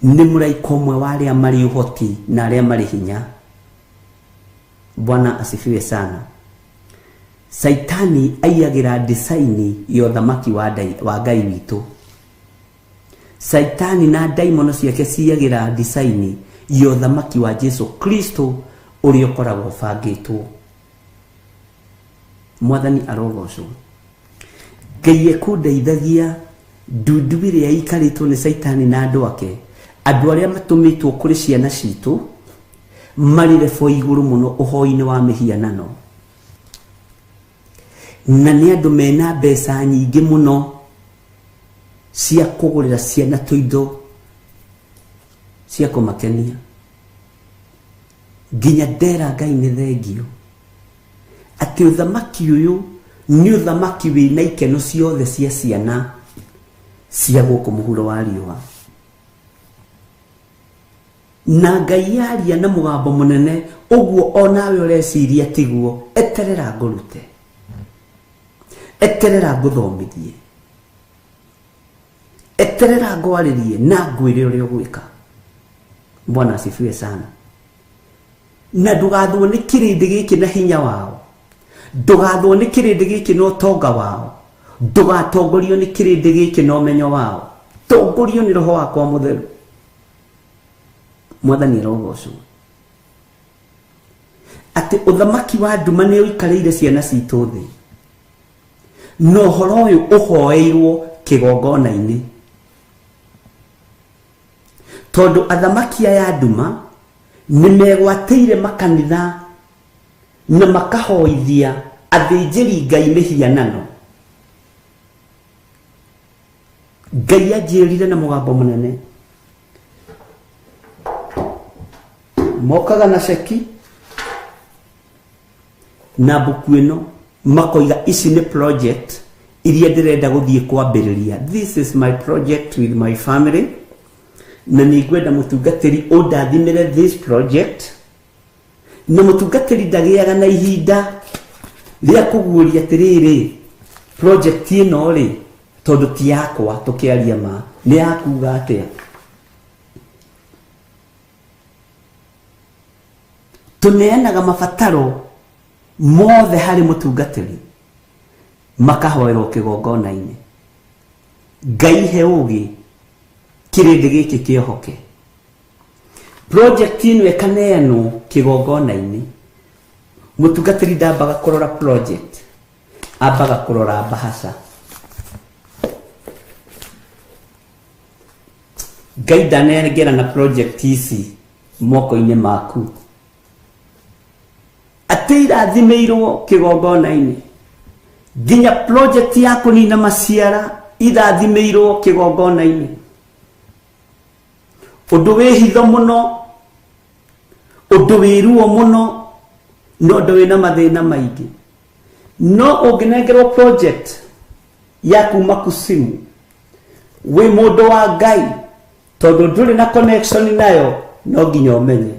nĩ mũraika ũmwe wa arĩa marĩ ũhoti na arĩa marĩ hinya. Bwana asifiwe sana. Saitani aiyagĩra design ya ũthamaki wa Ngai witũ. Saitani na ndaimono ciake ciyagĩra design ya ũthamaki wa Jesu Kristo ũrĩa ũkoragwo ũbangĩtwo. Mwathani arogocwo. Ngai ekũndeithagia ndundu ĩrĩa ĩikarĩtwo nĩ Saitani na andũ ake, andũ arĩa matũmĩtwo kũrĩ ciana citũ marĩ rebo igũrũ mũno ũhoi-inĩ wa mĩhianano, na nĩ andũ mena mbeca nyingĩ mũno cia kũgũrĩra ciana tũindo cia kũmakenia. Nginya ndera Ngai nĩ thengio atĩ ũthamaki ũyũ nĩ ũthamaki wĩna ikeno ciothe cia ciana cia gũkũ mũhuro wa riũa. Na Ngai yaria na mũgambo mũnene ũguo onawe ũreciria tiguo, eterera ngũrute, eterera ngũthomithie, eterera ngwarĩrie na ngwĩre ũrĩa ũgwĩka. Bwana asifiwe sana. Na ndũgathwo nĩ kĩrĩndĩ gĩkĩ na hinya wao, Ndũgathwo nĩ kĩrĩndĩ gĩkĩ na ũtonga wao, ndũgatongorio nĩ kĩrĩndĩ gĩkĩ na ũmenyo wao, tongorio nĩ roho wakwa mũtheru. Mwathani arogocwo. Atĩ ũthamaki wa nduma nĩ ũikarĩire ciana citũ thĩ, na ũhoro ũyũ ũhoeirwo kĩgongona-inĩ, tondũ athamaki aya nduma nĩ megwatĩire makanitha na makahoithia athĩnjĩri Ngai mĩhianano. Ngai anjĩrire na mũgambo mũnene, mokaga na ceki na mbuku ĩno, makoiga ici nĩ project iria ndĩrenda gũthiĩ kwambĩrĩria. This is my project with my family, na nĩ ngwenda mũtungatĩri ũndathimĩre this project. Na mũtungatĩri ndagĩaga na ihinda rĩa kũguũria atĩrĩrĩ, project ĩno rĩ, tondũ ti yakwa, tũkĩaria ma, nĩ yakuga atĩa. Tũneanaga mabataro mothe harĩ mũtungatĩri, makahoerwo kĩgongona-inĩ. Ngai he ũgĩ kĩrĩndĩ gĩkĩ kĩohoke. Project ĩno ĩkaneanwo kĩgongona-inĩ. Mũtungatĩri ndambaga kũrora project, ambaga kũrora mbahaca. Ngai ndanengera na project ici moko-inĩ maku, atĩ irathimĩirwo kĩgongona-inĩ. Nginya project ya kũnina maciara irathimĩirwo kĩgongona-inĩ. Ũndũ wĩ hitho mũno, ũndũ wĩ ruo mũno, no ũndũ wĩna mathĩna maingĩ. No ũngĩnengerwo project ya kuma kusimu, wĩ mũndũ wa Ngai, tondũ ndũrĩ na connection nayo, no nginya ũmenye.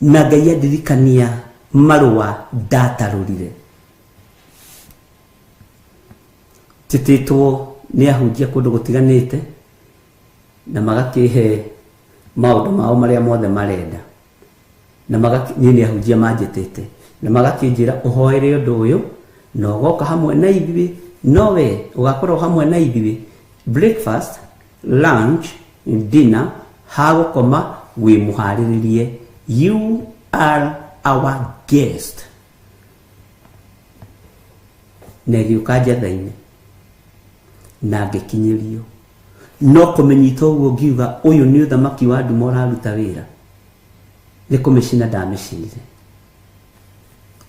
Na Ngai andirikania marũa ndatarũrire. Njĩtĩtwo nĩ ahunjia kũndũ gũtiganĩte, na magakĩhe maũndũ mao marĩa mothe marenda. Na niĩ nĩ ahunjia manjĩtĩte, na magakĩnjĩra ũhoere ũndũ ũyũ, na ũgoka hamwe na ithuĩ, no we ũgakorwo hamwe na ithuĩ breakfast, lunch, dinner, hagũkoma wĩ mũharĩrĩrie. You are our guest. Na ĩgĩũka njatha-inĩ na ngĩkinyĩrio. No kũmĩnyita ũguo ngiuga ũyũ nĩ ũthamaki wa nduma ũraruta wĩra, nĩ kũmĩcina ndamĩcinire.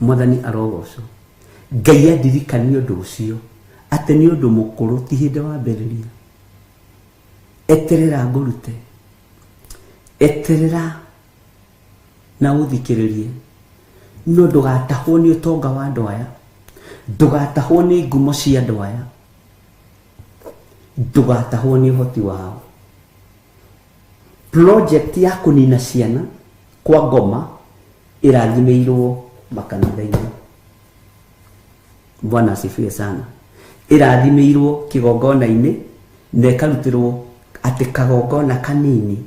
Mwathani arogocwo. Ngai andirikanie ũndũ ũcio, atĩ nĩ ũndũ mũkũrũ, ti hĩndĩ wambĩrĩria. Eterera ngũrute, eterera na ũthikĩrĩrie, no ndũgatahwo nĩ ũtonga wa andũ aya, ndũgatahwo nĩ ngumo cia andũ aya, ndũgatahwo nĩ ũhoti wao. Project ya kũnina ciana kwa ngoma ĩrathimĩirwo makanitha-inĩ. Bwana asifiwe sana. Ĩrathimĩirwo kĩgongona-inĩ na ĩkarutĩrwo atĩ kagongona kanini,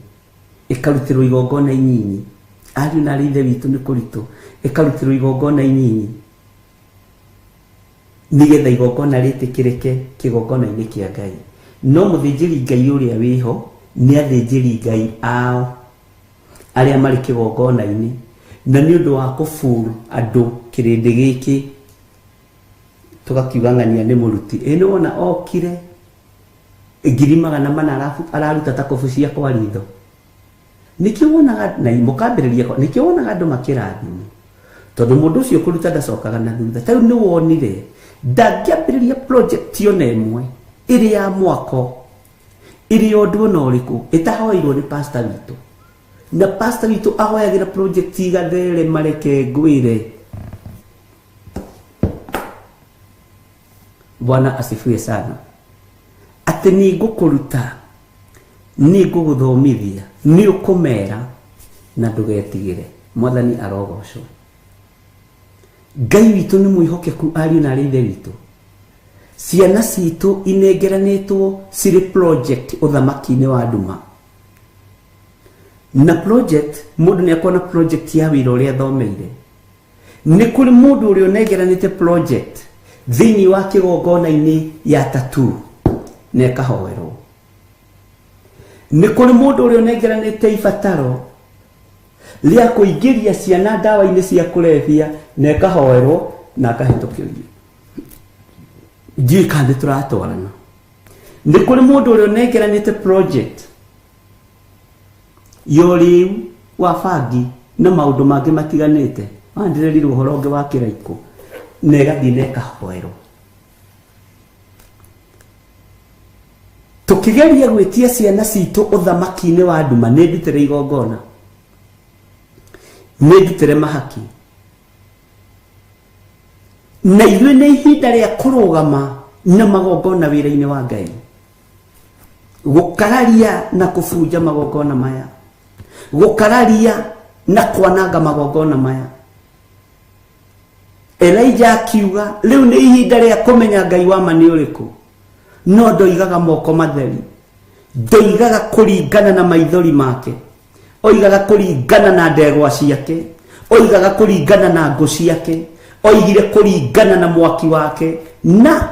ĩkarutĩrwo igongona inyinyi. Ariũ na arĩ ithe witũ nĩ kũritũ, ĩkarutĩrwo igongona inyinyi nĩgetha igongona rĩtĩkĩrĩke kĩgongona-inĩ kĩa Ngai. No mũthĩnjĩri Ngai ũrĩa wĩho nĩ athĩnjĩri Ngai ao arĩa marĩ kĩgongona-inĩ, na nĩ ũndũ wa kũburu andũ kĩrĩndĩ gĩkĩ tũgakiuga ng'ania nĩ mũruti. Ĩ nĩ wona okire 400 araruta ta kobu cia kwa ritho. Nĩkĩo wonaga na mũkambĩrĩria, nĩkĩo wonaga andũ makĩrathimwo, tondũ mũndũ ũcio kũruta ndacokaga na thutha. Ta rĩu nĩ wonire ndangĩambĩrĩria project ona ĩmwe ĩrĩ ya mwako, ĩrĩ ya ũndũ ona ũrĩkũ ĩtahoeirwo nĩ pastor witũ. Na pastor witũ ahoyagĩra project igatherema, reke ngwĩre. Bwana asifiwe sana. Atĩ nĩ ngũkũruta, nĩ ngũgũthomithia, nĩ ũkũmera na ndũgetigĩre. Mwathani arogocwo. Ngai witũ nĩ mwĩhokeku, ariũ na arĩ ithe witũ. Ciana citũ inengeranĩtwo cirĩ project ũthamaki-inĩ wa nduma. Na project mũndũ nĩ akona project ya wĩra ũrĩa athomeire. Nĩ kũrĩ mũndũ ũrĩa ũnengeranĩte project thĩinĩ wa kĩgongona-inĩ ya tattoo na ĩkahoerwo. Nĩ kũrĩ mũndũ ũrĩa ũnengeranĩte ibataro rĩa kũingĩria ciana ndawa-inĩ cia kũrebia na ĩkahoerwo na akahĩtũkĩrio. Ndiũĩ kana nĩ tũratwarana. Nĩ kũrĩ mũndũ ũrĩa ũnengeranĩte project ya ũrĩu wa bangi na maũndũ mangĩ matiganĩte. Wandĩrĩrirwo ũhoro ũngĩ wa kĩraikũ na ĩgathiĩ na ĩkahoerwo. Tũkĩgeria gwĩtia ciana citũ ũthamaki-inĩ wa nduma, nĩ ndutĩre igongona, nĩ ndutĩre mahaki, na ithuĩ nĩ ihinda rĩa kũrũgama na magongona wĩra-inĩ wa Ngai, gũkararia na kũbunja magongona maya, gũkararia na kwananga magongona maya. Elijah akiuga rĩu nĩ ihinda rĩa kũmenya Ngai wa ma nĩ ũrĩkũ, no ndoigaga moko matheri, ndoigaga kũringana na maithori make, oigaga kũringana na ndegwa ciake, oigaga kũringana na ngũ ciake, oigire kũringana na mwaki wake. Na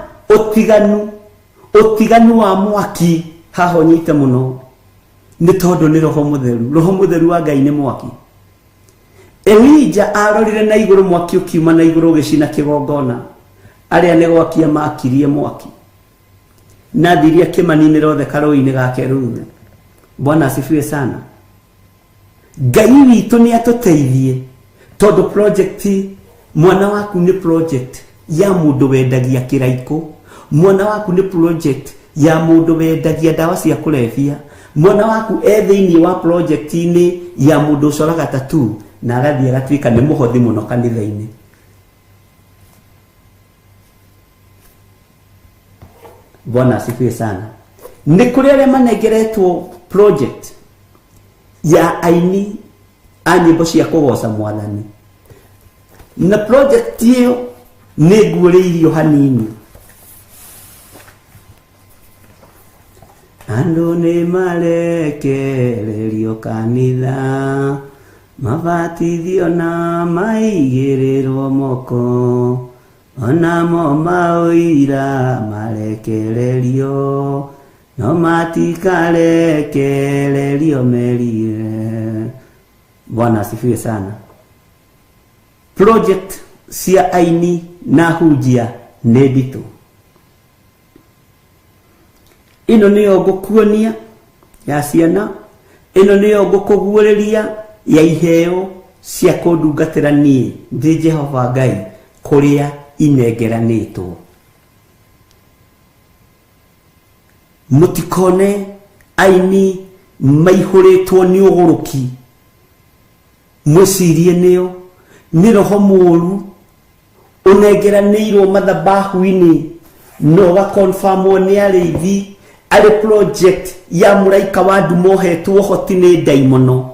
ũtiganu wa mwaki haha ũnyite mũno nĩ tondũ nĩ Roho Mũtheru. Roho Mũtheru wa Ngai nĩ mwaki. Elijah arorire na igũrũ, mwaki ũkiuma na igũrũ ũgĩcina kĩgongona. Arĩa nĩ gwakia makirie mwaki na thiria kĩmaninĩra othe karũĩ-inĩ ga Keruthu. Bwana asifiwe sana. Ngai witũ nĩ atũteithie, tondũ project mwana waku nĩ project ya mũndũ wendagia kĩraikũ, mwana waku nĩ project ya mũndũ wendagia ndawa cia kũrebia, mwana waku e thĩinĩ wa project-inĩ ya mũndũ ũcoraga tattoo na agathiĩ agatuĩka nĩ mũhothi mũno kanitha-inĩ. Bwana asifiwe sana. Nĩ kũrĩ arĩa manengeretwo project ya aini a nyĩmbo cia kũgoca mwathani, na project ĩyo nĩ nguũrĩirio hanini. Andũ nĩ marekererio kanitha, mabatithio na maigĩrĩrwo moko, onamo maũira marekererio, no matikarekererio merire. Bwana asifiwe sana. Project cia aini na hunjia nĩ nditũ. Ĩno nĩyo ngũkuonia ya ciana, ĩno nĩyo ngũkũguũrĩria ya iheo cia kũndungatĩra niĩ ndĩ Jehova Ngai kũrĩa inengeranĩtwo. Mũtikone aini maihũrĩtwo nĩ ũgũrũki, mwĩcirie nĩo nĩ roho mũũru ũnengeranĩirwo mathabahu-inĩ na ũgakonfamwo nĩ arĩithi arĩ project ya mũraika wa nduma ũhetwo ũhoti nĩ ndaimono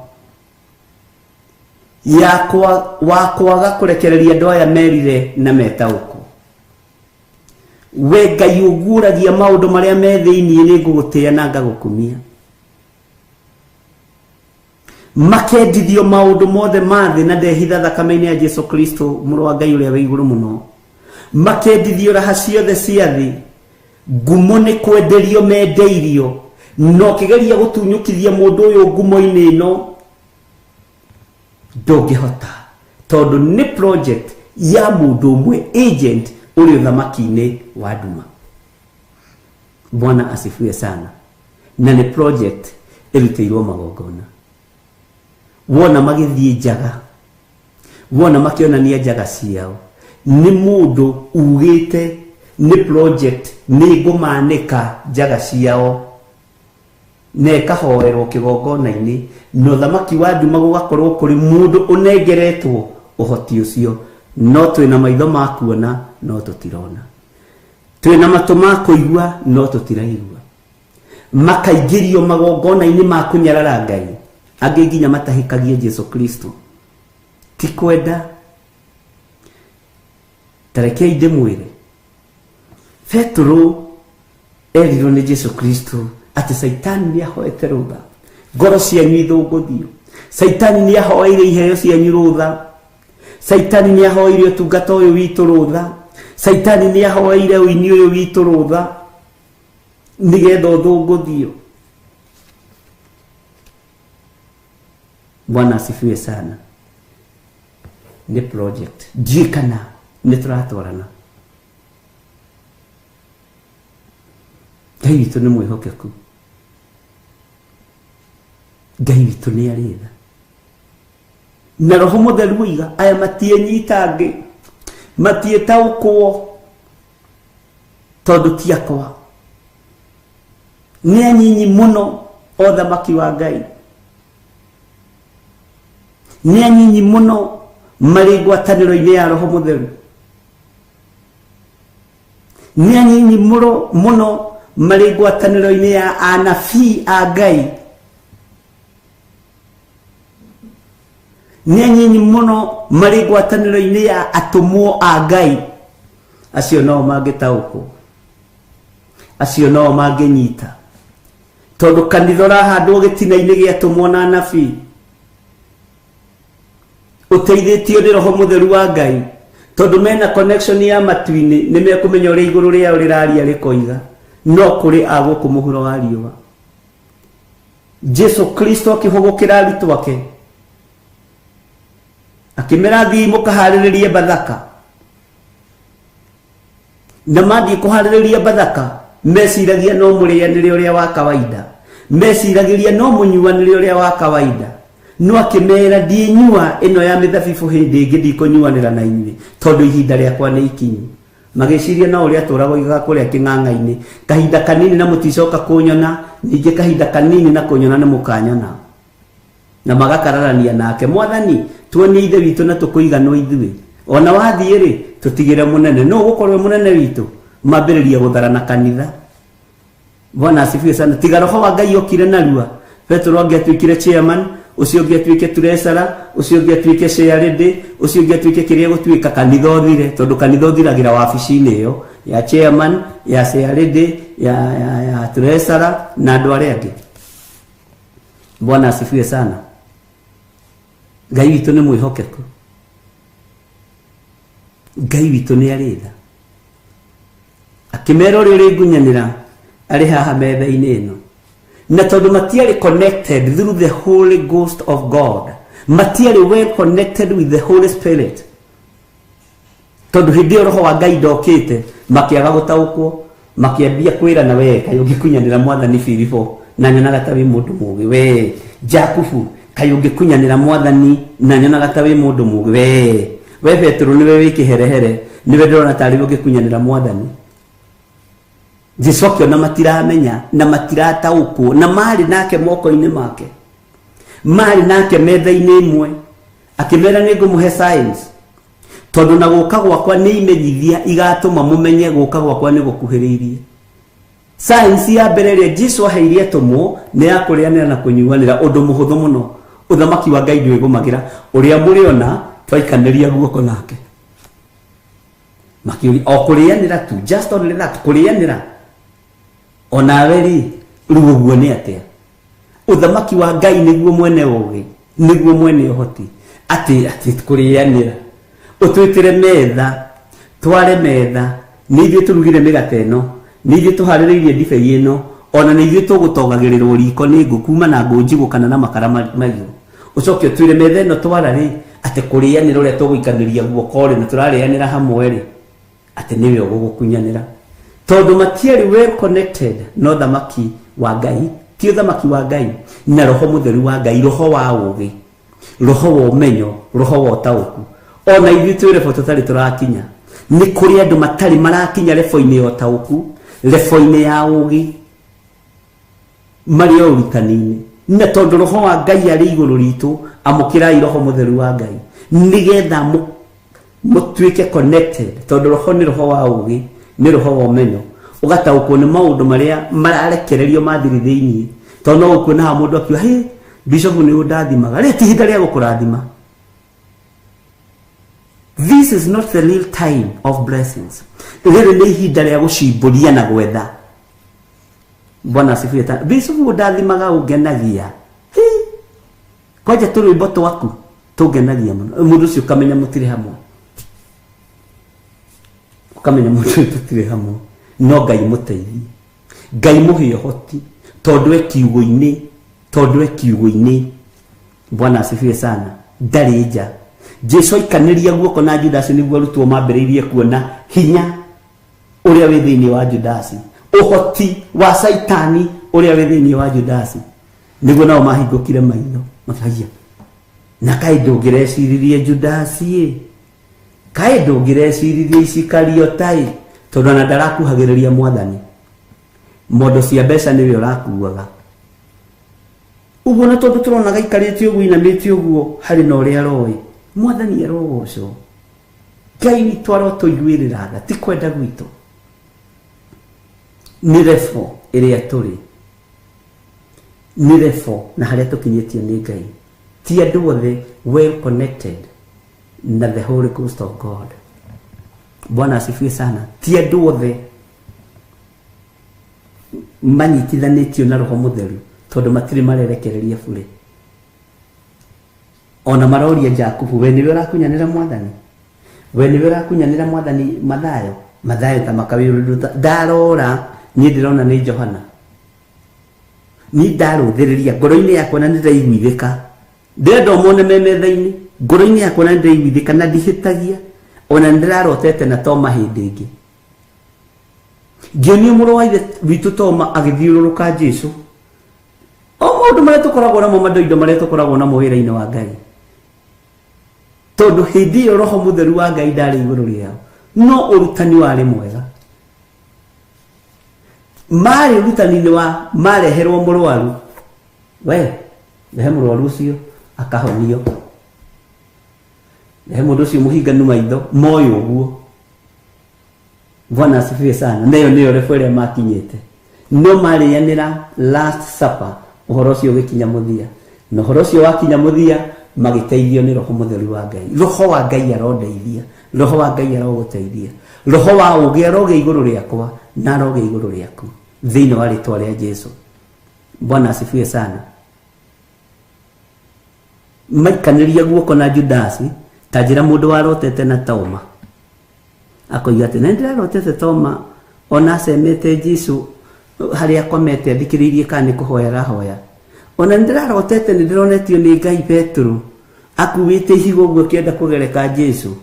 ya wa kwaga kũrekereria andũ aya merire na metaũkwo. We Ngai ũguũragia maũndũ marĩa me thĩinĩ, nĩ ngũgũtĩĩa na ngagũkumia. Makendithio maũndũ mothe ma thĩ na ndehitha thakame-inĩ ya Jesu Kristo mũrũ wa Ngai ũrĩa wĩ igũrũ mũno. Makendithio raha ciothe cia thĩ, ngumo nĩ kwenderio mendeirio, na ũkĩgeria gũtunyũkithia mũndũ ũyũ ngumo-inĩ ĩno ndũngĩhota, tondũ nĩ project ya mũndũ ũmwe agent ũrĩ ũthamaki-inĩ wa nduma. Bwana asifiwe sana. Na nĩ project ĩrutĩirwo magongona. Wona magĩthiĩ njaga, wona makĩonania njaga ciao, nĩ mũndũ ugĩte nĩ project nĩ ngũmanĩka njaga ciao na ĩkahoerwo kĩgongona-inĩ, na ũthamaki wa nduma gũgakorwo kũrĩ mũndũ ũnengeretwo ũhoti ũcio. No twĩna maitho ma kuona no tũtirona, twĩna matũ ma kũigua no tũtiraigua. Makaingĩrio magongona-inĩ ma kũnyarara Ngai, angĩ nginya matahĩkagie Jesu Kristo. Ti kwenda. Ta rekei ndĩmwĩre, Petero erirwo nĩ Jesu Kristo atĩ Caitani nĩ ahoete rũtha ngoro cianyu ithũngũthio. Caitani nĩ ahoeire iheo cianyu rũtha. Caitani nĩ ahoeire ũtungata ũyũ witũ rũtha. Caitani nĩ ahoeire ũini ũyũ witũ rũtha nĩgetha ũthũngũthio. Bwana asifiwe sana. Nĩ project ndiũĩ kana nĩ tũratwarana. Ngai witũ nĩ mwĩhokeku. Ngai witũ nĩ arĩ tha. Na roho mũtheru oiga aya matiĩnyitangĩ, matiĩtaũkwo tondũ ti akwa. Nĩ anyinyi mũno o thamaki wa Ngai. Nĩ anyinyi mũno marĩ ngwatanĩro-inĩ ya roho mũtheru. Nĩ anyinyi mũno marĩ ngwatanĩro-inĩ ya anabii a Ngai. Nĩ anyinyi mũno marĩ ngwatanĩro-inĩ ya atũmwo a Ngai. Acio nao mangĩtaũkwo, acio nao mangĩnyita, tondũ kanitha ũrahandwo gĩtina-inĩ gĩa atũmwo na anabii, ũteithĩtio nĩ roho mũtheru wa Ngai, tondũ mena connection ya matu-inĩ, nĩ mekũmenya ũrĩa igũrũ rĩao rĩraria rĩkoiga, no kũrĩ a gũkũ mũhuro wa riũa. Jesu Kristo akĩhũgũkĩra arutwo ake akĩmera, thiĩ mũkaharĩrĩrie Bathaka. Na mathiĩ kũharĩrĩria Bathaka, meciragia no mũrĩanĩre ũrĩa wa kawaida, meciragĩria no mũnyuanĩre ũrĩa wa kawaida, no akĩmera ndiĩnyua ĩno ya mĩthabibũ hĩndĩ ĩngĩ, ndikũnyuanĩra na inyuĩ tondũ ihinda rĩakwa nĩ ikinyu. Magĩciria no ũrĩa atũraga oigaga kũrĩa kĩng'ang'a-inĩ, kahinda kanini na mũticoka kũnyona, ningĩ kahinda kanini na kũnyona nĩ mũkanyona. Na magakararania nake, Mwathani, tuonie ithe witũ na tũkũiganwo ithuĩ, ona wathiĩ rĩ tũtigĩre mũnene, no ũgũkorwo mũnene witũ. Mambĩrĩria gũtharana kanitha. Bwana asifiwe sana. Tiga roho wa Ngai okire narua, Petero angĩatuĩkire chairman, ũcio ũngĩ atuĩke treasurer, ũcio ũngĩ atuĩke chairlady, ũcio ũngĩ atuĩke kĩrĩa gũtuĩka, kanitha ũthire, tondũ kanitha ũthiragĩra wabici-inĩ ĩyo ya chairman, ya chairlady, ya treasurer na andũ arĩa angĩ. Bwana asifiwe sana. Ngai witũ nĩ mwĩhokeku. Ngai witũ nĩ arĩ tha. Akĩmera ũrĩa ũrĩngunyanĩra arĩ haha metha-inĩ ĩno. Na tondũ matiarĩ connected through the Holy Ghost of God, matiarĩ well connected with the Holy Spirit, tondũ hĩndĩ ĩyo roho wa Ngai ndokĩte, makĩaga gũtaũkwo, makĩambia kwĩrana, we kaĩ ũngĩkunyanĩra Mwathani Filipo na nyonaga ta wĩ mũndũ mũũgĩ, we Jakubu kaĩ ũngĩkunyanĩra Mwathani na nyonaga ta wĩ mũndũ mũũgĩ, we Petero nĩwe wĩ kĩherehere, nĩwe ndĩrona tarĩ ũngĩkunyanĩra Mwathani. Jesu akĩona matiramenya na matirataũkwo, na marĩ nake moko-inĩ make, marĩ nake metha-inĩ ĩmwe, akĩmera nĩ ngũmũhe signs, tondũ na gũka gwakwa nĩ imenyithia igatũma mũmenye gũka gwakwa nĩ gũkuhĩrĩirie. Signs ya mbere ĩrĩa Jesu aheire atũmwo nĩ ya kũrĩanĩra na kũnyuanĩra, ũndũ mũhũthũ mũno. Ũthamaki wa Ngai ndwĩgũmagĩra, ũrĩa mũrĩona twaikanĩria guoko nake. Makĩũria o kũrĩanĩra tu, just only that, kũrĩanĩra. Onawe rĩ, rĩu ũguo nĩ atĩa? Ũthamaki wa Ngai nĩguo mwene ũgĩ, nĩguo mwene ũhoti, atĩ kũrĩanĩra. Ũtwĩtĩre metha, tware metha, nĩ ithuĩ tũrugire mĩgate ĩno, nĩ ithuĩ tũharĩrĩirie ndibei ĩno, ona nĩ ithuĩ tũgũtogagĩrĩrwo riko nĩ ngũ kuma na ngũ njigũ kana na makara mahiũ. Ũcoke ũtwĩre metha ĩno twara rĩ, atĩ kũrĩanĩra ũrĩa tũgũikanĩria guoko rĩ, na tũrarĩanĩra hamwe rĩ, atĩ nĩwe ũgũgũkunyanĩra. Tondũ matiarĩ well connected na ũthamaki wa Ngai, ti ũthamaki wa Ngai, na roho mũtheru wa Ngai, roho wa ũũgĩ, roho wa ũmenyo, roho wa ũtaũku. Ona ithuĩ twĩ level tũtarĩ tũrakinya. Nĩ kũrĩ andũ matarĩ marakinya level-inĩ ya ũtaũku, level-inĩ ya ũũgĩ, marĩ o ũrutani-inĩ. Na tondũ roho wa Ngai arĩ igũrũ ritũ, amũkĩrai roho mũtheru wa Ngai nĩgetha mũtuĩke connected, tondũ roho nĩ roho wa ũũgĩ, nĩ roho wa ũmenyo, ũgataũkwo nĩ maũndũ marĩa mararekererio mathiri thĩinĩ. Tondũ no ũkuona haha mũndũ akiuga, hĩ, bishop nĩ ũndathimaga, rĩ ti ihinda rĩa gũkũrathima. This is not the real time of blessings. Rĩrĩ nĩ ihinda rĩa gũcimbũria na gwetha. Bwana asifiwe. Bishop ũndathimaga ũngenagia. Kwanja tũrwĩmbo twaku tũngenagia mũno. Mũndũ ũcio ũkamenya mũtirĩ hamwe. Ũkamenya mũndũ ũyũ tũtirĩ hamwe. No Ngai mũteithie. Ngai mũhe ũhoti tondũ e kiugo-inĩ, tondũ e kiugo-inĩ. Bwana asifiwe sana. Ndarĩ nja. Jesu aikanĩria guoko na Judasi nĩguo arutwo mambĩrĩirie kuona hinya ũrĩa wĩ thĩinĩ wa Judasi, ũhoti wa Saitani ũrĩa wĩ thĩinĩ wa Judasi. Nĩguo nao mahingũkire maitho makaiya, na kaĩ ndũngĩreciririe Judasi ĩ, kaĩ ndũngĩreciririe Isikariota ĩ, tondũ ona ndarakuhagĩrĩria mwathani. Mondo cia mbeca nĩwe ũrakuaga. Ũguo na tondũ tũronaga aikarĩte ũguo inamĩte ũguo harĩ na ũrĩa aroĩ. Mwathani arogocwo. Ngai witũ arotũiguĩrĩra tha, ti kwenda gwitũ. Nĩ refo ĩrĩa tũrĩ, nĩ refo na harĩa tũkinyĩtio nĩ Ngai. Ti andũ othe well connected na the Holy Ghost of God. Bwana asifiwe sana. Ti andũ othe manyitithanĩtio na Roho Mũtheru tondũ matirĩ marerekereria bure. Ona maroria Jakubu, we nĩwe ũrakunyanĩra mwathani? We nĩwe ũrakunyanĩra mwathani Mathayo? Mathayo ta makawĩrũrũta. Ndarora niĩ ndĩrona nĩ Johana. Niĩ ndarũthĩrĩria ngoro-inĩ yakwa na nĩndĩraiguithĩka. Ndĩrenda ũmone me metha-inĩ. Ngoro-inĩ yakwa na nĩndĩraiguithĩka na ndihĩtagia. Ona nĩndĩrarotete na Toma hĩndĩ ĩngĩ. Ngĩonio mũrũ wa ithe witũ Toma agĩthiũrũrũka Jesu. O maũndũ marĩa tũkoragwo namo, mandoindo marĩa tũkoragwo namo wĩra-inĩ wa Ngai. Tondũ hĩndĩ ĩyo Roho Mũtheru wa Ngai ndarĩ igũrũ rĩao, no ũrutani warĩ mwega. Marĩ ũrutani-inĩ wa mareherwo mũrwaru, we rehe mũrwaru ũcio akahonio, rehe mũndũ ũcio mũhinganu maitho, moĩ ũguo. Bwana asifiwe sana. Nayo nĩyo rebu ĩrĩa makinyĩte. No marĩanĩra last supper, ũhoro ũcio ũgĩkinya mũthia. Na ũhoro ũcio wakinya mũthia, magĩteithio nĩ Roho Mũtheru wa Ngai. Roho wa Ngai arondeithia, Roho wa Ngai arogũteithia, Roho wa ũũgĩ arogĩa igũrũ rĩakwa na arogĩa igũrũ rĩaku thĩinĩ wa rĩtwa rĩa Jesu. Bwana asifiwe sana. Maikanĩria guoko na Judasi, ta njĩra mũndũ warotete na Toma. Akoiga atĩ na nĩndĩrarotete Toma ona acemete Jesu harĩa akomete athikĩrĩirie kana nĩ kũhoya arahoya. Ona nĩndĩrarotete nĩndĩronetio nĩ Ngai Petero akuĩte ihiga ũguo akĩenda kũgereka Jesu.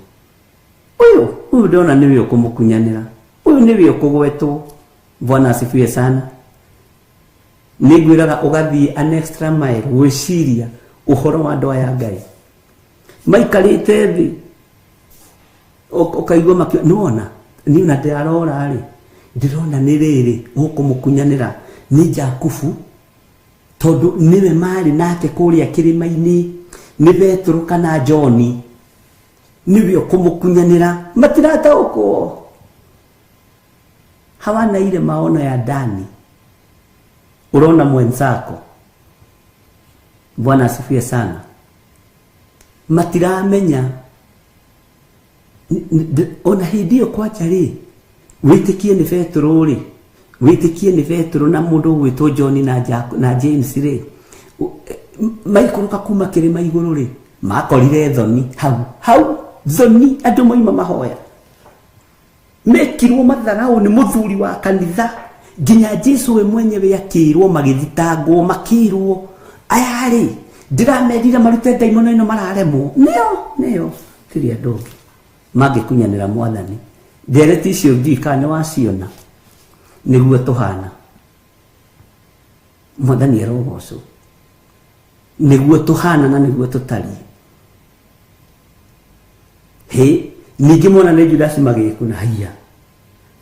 Ũyũ ũyũ ndona nĩwe ũkũmũkunyanĩra, ũyũ nĩwe ũkũgwetwo. Bwana asifiwe sana. Nĩngwĩraga ũgathiĩ an extra mile gwĩciria ũhoro wa andũ aya Ngai maikarĩte thĩ, ũkaigua makio nĩwona niĩ ona ndĩrarora rĩ, ndĩrona nĩ rĩrĩ ũkũmũkunyanĩra nĩ Jakubu, tondũ nĩwe marĩ nake kũrĩa kĩrĩma-inĩ, nĩ Petero kana John, nĩwe ũkũmũkunyanĩra. Matirataũkwo, hawana ile maono ya ndani. Urona mwenzako. Bwana asifiwe sana. Matiramenya ona hĩndĩ ĩyo kwanja rĩ, wĩtĩkie nĩ Petero rĩ, wĩtĩkie nĩ Petero na mũndũ ũgwĩtwo John na na James rĩ, maikũrũka kuma kĩrĩma igũrũ rĩ, makorire thoni hau hau, thoni andũ moima mahoya, mekirwo matharaũ nĩ mũthuri wa kanitha, nginya Jesu we mwenyewe akĩrwo, magĩthitangwo, makĩrwo aya rĩ, ndĩramerire marute ndaimono ĩno mararemwo. Nĩo nĩo tirĩ andũ mangĩkunyanĩra mwathani. Ndereti icio ndiũĩ kana nĩwaciona, nĩguo tũhana. Mwathani arogocwo. Nĩguo tũhana na nĩguo tũtariĩ. Hĩ, ningĩ mona nĩ Judasi magĩkuna haiya.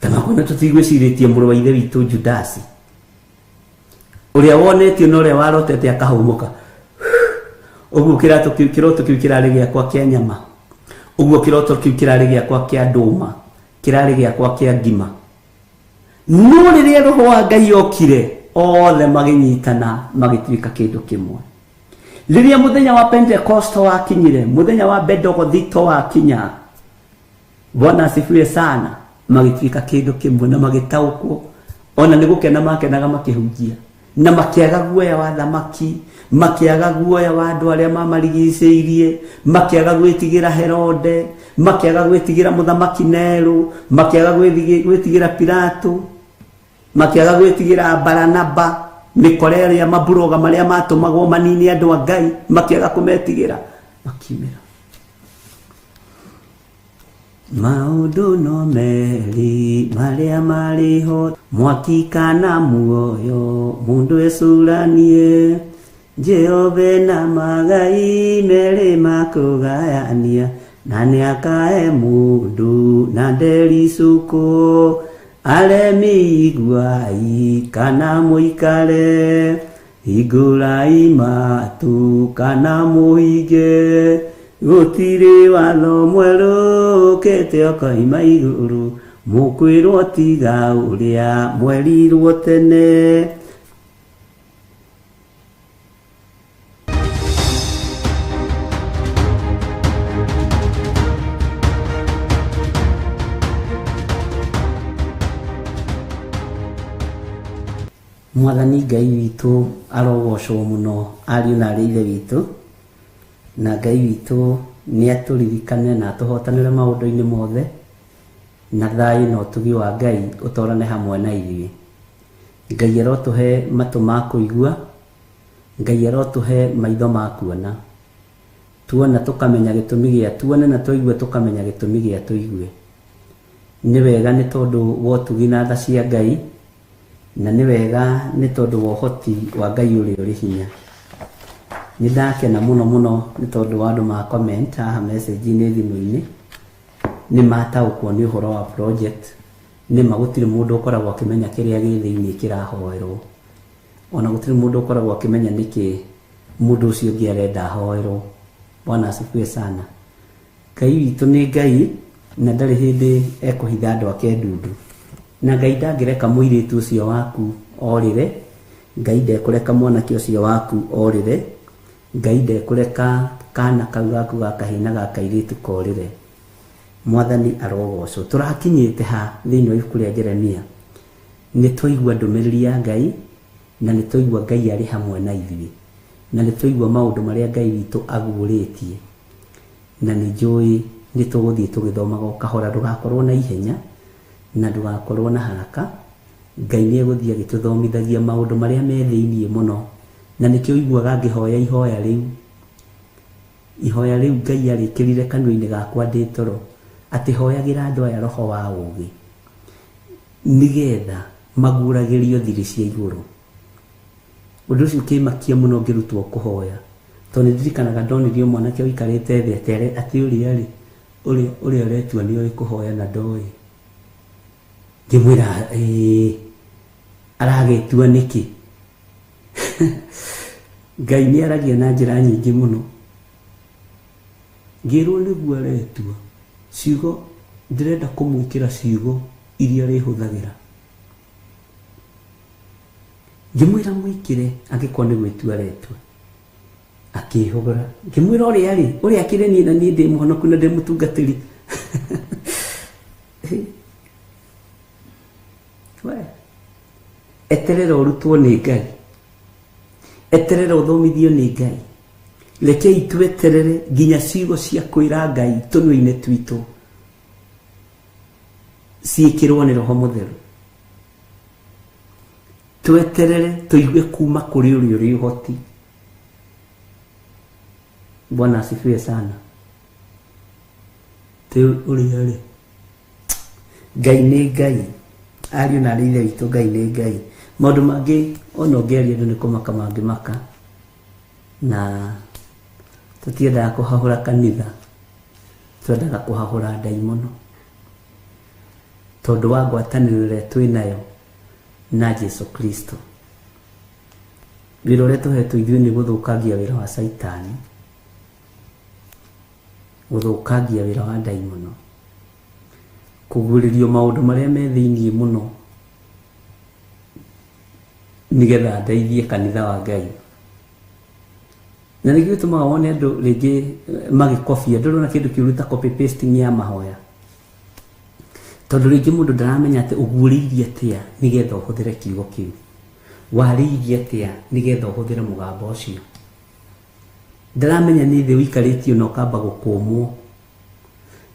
Ta makona tũtigwĩcirĩtie mũrũ wa ithe witũ Judasi, ũrĩa wonetio na ũrĩa warotete akahũmũka. Ũguo kĩroto kĩu kĩrarĩ gĩakwa kĩa nyama, ũguo kĩroto kĩu kĩrarĩ gĩakwa kĩa ndũma, kĩrarĩ gĩakwa kĩa ngima. No rĩrĩa Roho wa Ngai okire, othe magĩnyitana magĩtuĩka kĩndũ kĩmwe. Rĩrĩa mũthenya wa Pentecost wakinyire, mũthenya wa Bendogothito wakinya, Bwana asifiwe sana, magĩtuĩka kĩndũ kĩmwe na magĩtaũkwo. Ona nĩ gũkena makenaga makĩhunjia. Na makĩaga guoya wa thamaki, makĩaga guoya wa andũ arĩa mamarigicĩirie, makĩaga gwĩtigĩra Herode, makĩaga gwĩtigĩra mũthamaki Nero, makĩaga gwĩtigĩra Pilato, makĩaga gwĩtigĩra Baranaba, mĩkora ĩrĩa maburoga marĩa matũmagwo manini andũ a Ngai, makĩaga kũmetigĩra, makiumĩra. Maũndũ no merĩ marĩa marĩ ho, mwaki kana muoyo, mũndũ ecũranie. Jehova na magai merĩ makũgayania, na nĩakae mũndũ na ndericũkwo. Aremi iguai kana mũikare, hingũrai matũ kana mũhinge. Gũtirĩ watho mwerũ ũkĩte ũkoima igũrũ, mũkwĩrwo tiga ũrĩa mwerirwo tene. Mwathani Ngai witũ arogocwo mũno ariũ na arĩ ithe witũ, na Ngai witũ nĩ atũririkane na atũhotanĩre maũndũ-inĩ mothe, na thayũ na ũtugi wa Ngai ũtwarane hamwe na ithuĩ. Ngai arotũhe matũ ma kũigua, Ngai arotũhe maitho ma kuona, tuona tũkamenya gĩtũmi gĩa tuone, na twaigua tũkamenya gĩtũmi gĩa tũigue. Nĩ wega nĩ tondũ wa ũtugi na tha cia Ngai, na nĩ wega nĩ tondũ wa ũhoti wa Ngai ũrĩa ũrĩ hinya. Nĩ ndakena mũno mũno nĩ tondũ wa andũ ma comment haha message-inĩ thimũ-inĩ, nĩ mataũkwo nĩ ũhoro wa project. Nĩ ma gũtirĩ mũndũ ũkoragwo akĩmenya kĩrĩa gĩ thĩinĩ kĩrahoerwo, ona gũtirĩ mũndũ ũkoragwo akĩmenya nĩkĩ mũndũ ũcio ũngĩ arenda ahoerwo. Bwana asifiwe sana. Ngai witũ nĩ Ngai na ndarĩ hĩndĩ ekũhitha andũ ake ndundu, na Ngai ndangĩreka mũirĩtu ũcio waku orĩre, Ngai ndekũreka mwanake ũcio waku orĩre, Ngai ndekũreka kana kau gaku ga kahĩĩ na ga kairĩtu korĩre. Mwathani arogocwo. Tũrakinyĩte ha thĩinĩ wa ibuku rĩa Jeremia, nĩ twaigua ndũmĩrĩri ya Ngai, na nĩ twaigua Ngai arĩ hamwe na ithuĩ, na nĩ twaigua maũndũ marĩa Ngai witũ aguũrĩtie, na nĩ njũĩ nĩ tũgũthiĩ tũgĩthomaga o kahora. Ndũgakorwo na ihenya na ndũgakorwo na haraka. Ngai nĩ egũthiĩ agĩtũthomithagia maũndũ marĩa me thĩinĩ mũno, na nĩkĩo ũiguaga ngĩhoya ihoya rĩu. Ihoya rĩu Ngai arĩkĩrire kanua-inĩ gakwa ndĩ toro, atĩ hoyagĩra andũ aya roho wa ũũgĩ, nĩgetha maguũragĩrio thiri cia igũrũ. Ũndũ ũcio ũkĩmakia mũno ngĩrutwo kũhoya, tondũ nĩ ndirikanaga ndonirio mwanake ũikarĩte thĩ atĩ ũrĩa rĩ, ũrĩa ũretua nĩ oĩ kũhoya na ndoĩ. Ngĩmwĩra ĩĩ, aragĩtua nĩkĩ? Ngai nĩ aragia na njĩra nyingĩ mũno. Ngĩrwo nĩguo aretua ciugo, ndĩrenda kũmwĩkĩra ciugo iria arĩhũthagĩra. Ngĩmwĩra mwĩkĩre angĩkorwo nĩ gwĩtua aretua. Akĩhũgũra, ngĩmwĩra ũrĩa rĩ, ũrĩa akĩrĩ niĩ na niĩ ndĩ mũhonoku na ndĩ mũtungatĩri. We eterera ũrutwo nĩ Ngai, eterera ũthomithio nĩ Ngai. Rekei tweterere nginya ciugo cia kwĩra Ngai tũnua-inĩ twitũ ciĩkĩrwo nĩ Roho Mũtheru. Tweterere tũigue kuma kũrĩ ũrĩa ũrĩ ũhoti. Bwana asifiwe sana. Tĩ ũrĩa rĩ, Ngai nĩ Ngai, ariũ na arĩ ithe witũ, Ngai nĩ Ngai. Maũndũ mangĩ ona ũngĩaria andũ nĩ kũmaka mangĩmaka, na tũtiendaga kũhahũra kanitha, twendaga kũhahũra ndaimono, tondũ wa ngwatanĩro ĩrĩa twĩ nayo na Jesu Kristo. Wĩra ũrĩa tũhetwo ithuĩ nĩ gũthũkangia wĩra wa Caitani, gũthũkangia wĩra wa ndaimono, kũguũrĩrio maũndũ marĩa me thĩinĩ mũno, nĩgetha ndeithie kanitha wa Ngai. Na nĩkĩo gĩtũmaga wone andũ rĩngĩ magĩkobia, ndũrona kĩndũ kĩũru ta copy pasting ya mahoya, tondũ rĩngĩ mũndũ ndaramenya atĩ ũguũrĩirie atĩa nĩgetha ũhũthĩre kiugo kĩu. Warĩirie atĩa nĩgetha ũhũthĩre mũgambo ũcio? Ndaramenya nĩ thĩ ũikarĩtio na ũkamba gũkũmwo.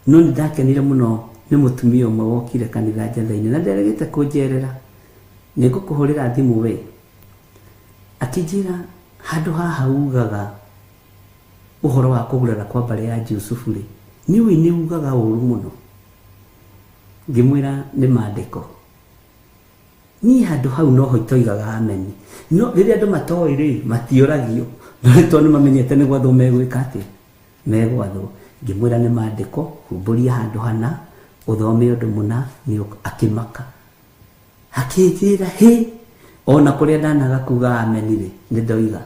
No nĩ ndakenire mũno nĩ mũtumia ũmwe wokire kanitha njatha-inĩ na nderegete kũnjerera. Nĩ ngũkũhũrĩra thimũ we. Akĩnjĩra handũ haha ugaga ũhoro wa kũgurara kwa mbarĩ ya Jusufu rĩ, nĩ ũĩ nĩ ugaga ũru mũno. Ngĩmwĩra nĩ maandĩko. Niĩ handũ hau noho itoigaga ameni. No rĩrĩa andũ matoĩ rĩ, matiũragio. No nĩ tondũ nĩ mamenyete nĩ gwathwo megwĩka atĩa? Megwathwo. Ngĩmwĩra nĩ maandĩko, humbũria handũ hana, ũthome ũndũ mũna, nĩ akĩmaka. Akĩnjĩra hĩ, ona kũrĩa ndanaga kuga ameni rĩ, nĩ ndoiga.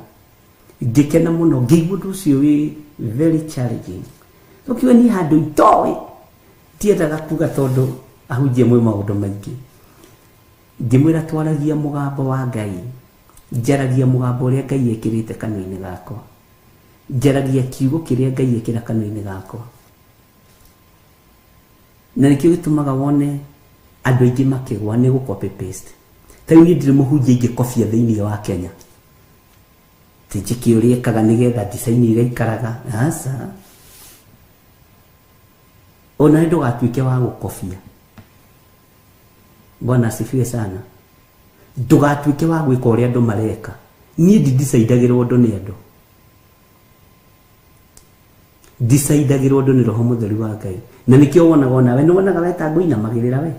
Ngĩkena mũno, ngĩigua ũndũ ũcio wĩ very challenging. Ũkiuga niĩ handũ itoĩ, ndiendaga kuga tondũ ahunjia mwĩ maũndũ maingĩ. Ngĩmwĩra twaragia mũgambo wa Ngai, njaragia mũgambo ũrĩa Ngai ekĩrĩte kanua-inĩ gakwa. Njaragia kiugo kĩrĩa Ngai ekĩra kanua-inĩ gakwa. Na nĩkĩo gĩtũmaga wone andũ aingĩ makĩgwa nĩ gũ copy paste. Ta rĩu niĩ ndirĩ mũhunjia ingĩkobia thĩinĩ wa Kenya. Ti njĩke ũrĩa ekaga nĩgetha design ĩrĩa ikaraga. Aca. Ona nĩ ndũgatuĩke wa gũkobia. Bwana asifiwe sana. Ndũgatuĩke wa gwĩka ũrĩa andũ mareka. Niĩ ndidecidagĩrwo ũndũ nĩ andũ. Decidagĩrwo ũndũ nĩ Roho Mũtheru wa Ngai. Na nĩkĩo wonaga onawe, nĩ wonaga we ta ngũinamagĩrĩra we.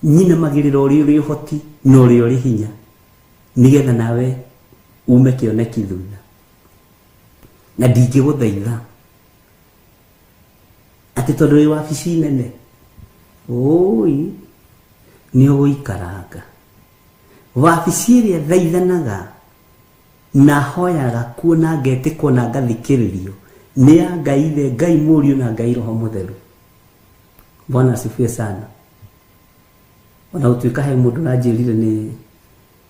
Nyinamagĩrĩra ũrĩa ũrĩ ũhoti na ũrĩa ũrĩ hinya, nĩgetha nawe ume kĩoneki thutha. Na ndingĩgũthaitha atĩ tondũ wĩ wabici nene, ũi nĩ ũgũikaranga. Wabici ĩrĩa thaithanaga na hoyaga kuo na ngetĩkwo na ngathikĩrĩrio nĩ ya Ngai Ithe, Ngai Mũriũ na Ngai Roho Mũtheru. Bwana asifiwe sana. Ona gũtuĩka he mũndũ ũranjĩrire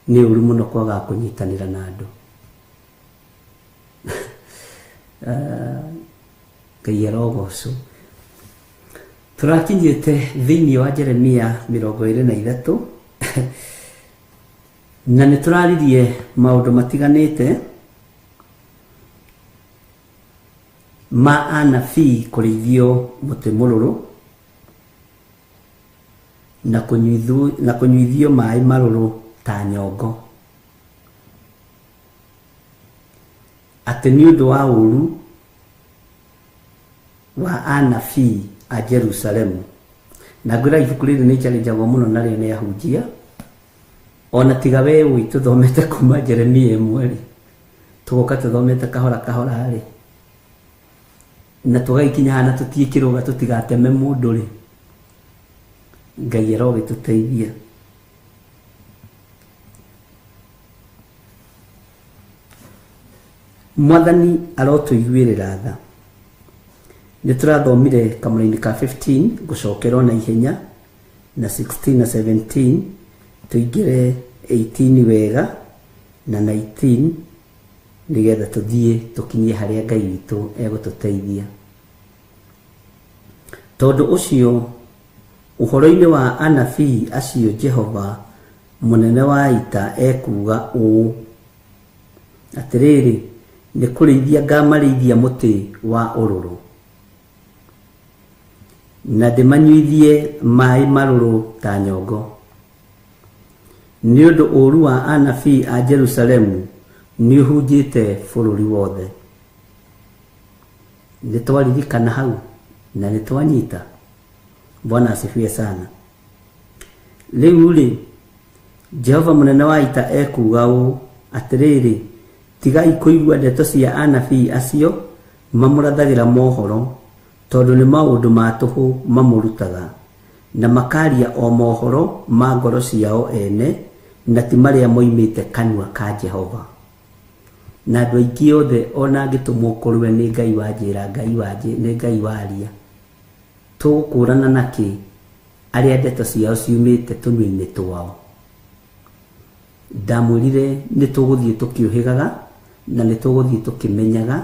nĩ ũru mũno kwaga kũnyitanĩra na andũ. Ngai arogocwo. Tũrakinyĩte thĩinĩ wa Jeremia 23 na nĩ tũraririe maũndũ matiganĩte ma anabii kũrĩithio mũtĩ mũrũrũ na kũnyuithio maĩ marũrũ ta nyongo, atĩ nĩ ũndũ wa ũru wa anabii a Jerusalemu. Na ngwĩra ibuku rĩrĩ nĩ challenge-agwo mũno narĩo nĩ ahunjia. Ona tiga we ũĩ tũthomete kuma Jeremia 1 rĩ, tũgoka tũthomete kahora kahora rĩ, na tũgagĩkinya haha na tũtiĩkĩrũga tũtigateme mũndũ rĩ, Ngai arogĩtũteithia. Mwathani arotũiguĩrĩra tha. Nĩ tũrathomire kamũraini ka 15 gũcokerwo na ihenya na 16 na 17 tũingĩre 18 wega na 19 nĩgetha tũthiĩ tũkinyie harĩa Ngai witũ egũtũteithia. Tondũ ũcio ũhoro-inĩ wa anabii acio Jehova mũnene wa ita ekuuga ũũ, atĩrĩrĩ, nĩ kũrĩithia ngamarĩithia mũtĩ wa ũrũrũ na ndĩmanyuithie maĩ marũrũ ta nyongo. Nĩ ũndũ ũru wa anabii a Jerusalemu nĩ ũhunjĩte bũrũri wothe. Nĩ twaririkana hau na nĩ twanyita. Bwana asifiwe sana. Rĩu rĩ, Jehova mũnene wa ita ekuuga ũũ, atĩrĩrĩ, tigai kũigua ndeto cia anabii acio mamũrathagĩra mohoro, tondũ nĩ maũndũ ma tũhũ mamũrutaga, na makaria o mohoro ma ngoro ciao ene, na ti marĩa moimĩte kanua ka Jehova. Na andũ aingĩ othe ona angĩtũmwo kũrĩ we nĩ Ngai wanjĩra, Ngai wanjĩ, nĩ Ngai waria, tũgũkũrana nakĩ arĩa ndeto ciao ciumĩte tũnua-inĩ twao. Ndamwĩrire nĩ tũgũthiĩ tũkĩũhĩgaga na nĩ tũgũthiĩ tũkĩmenyaga,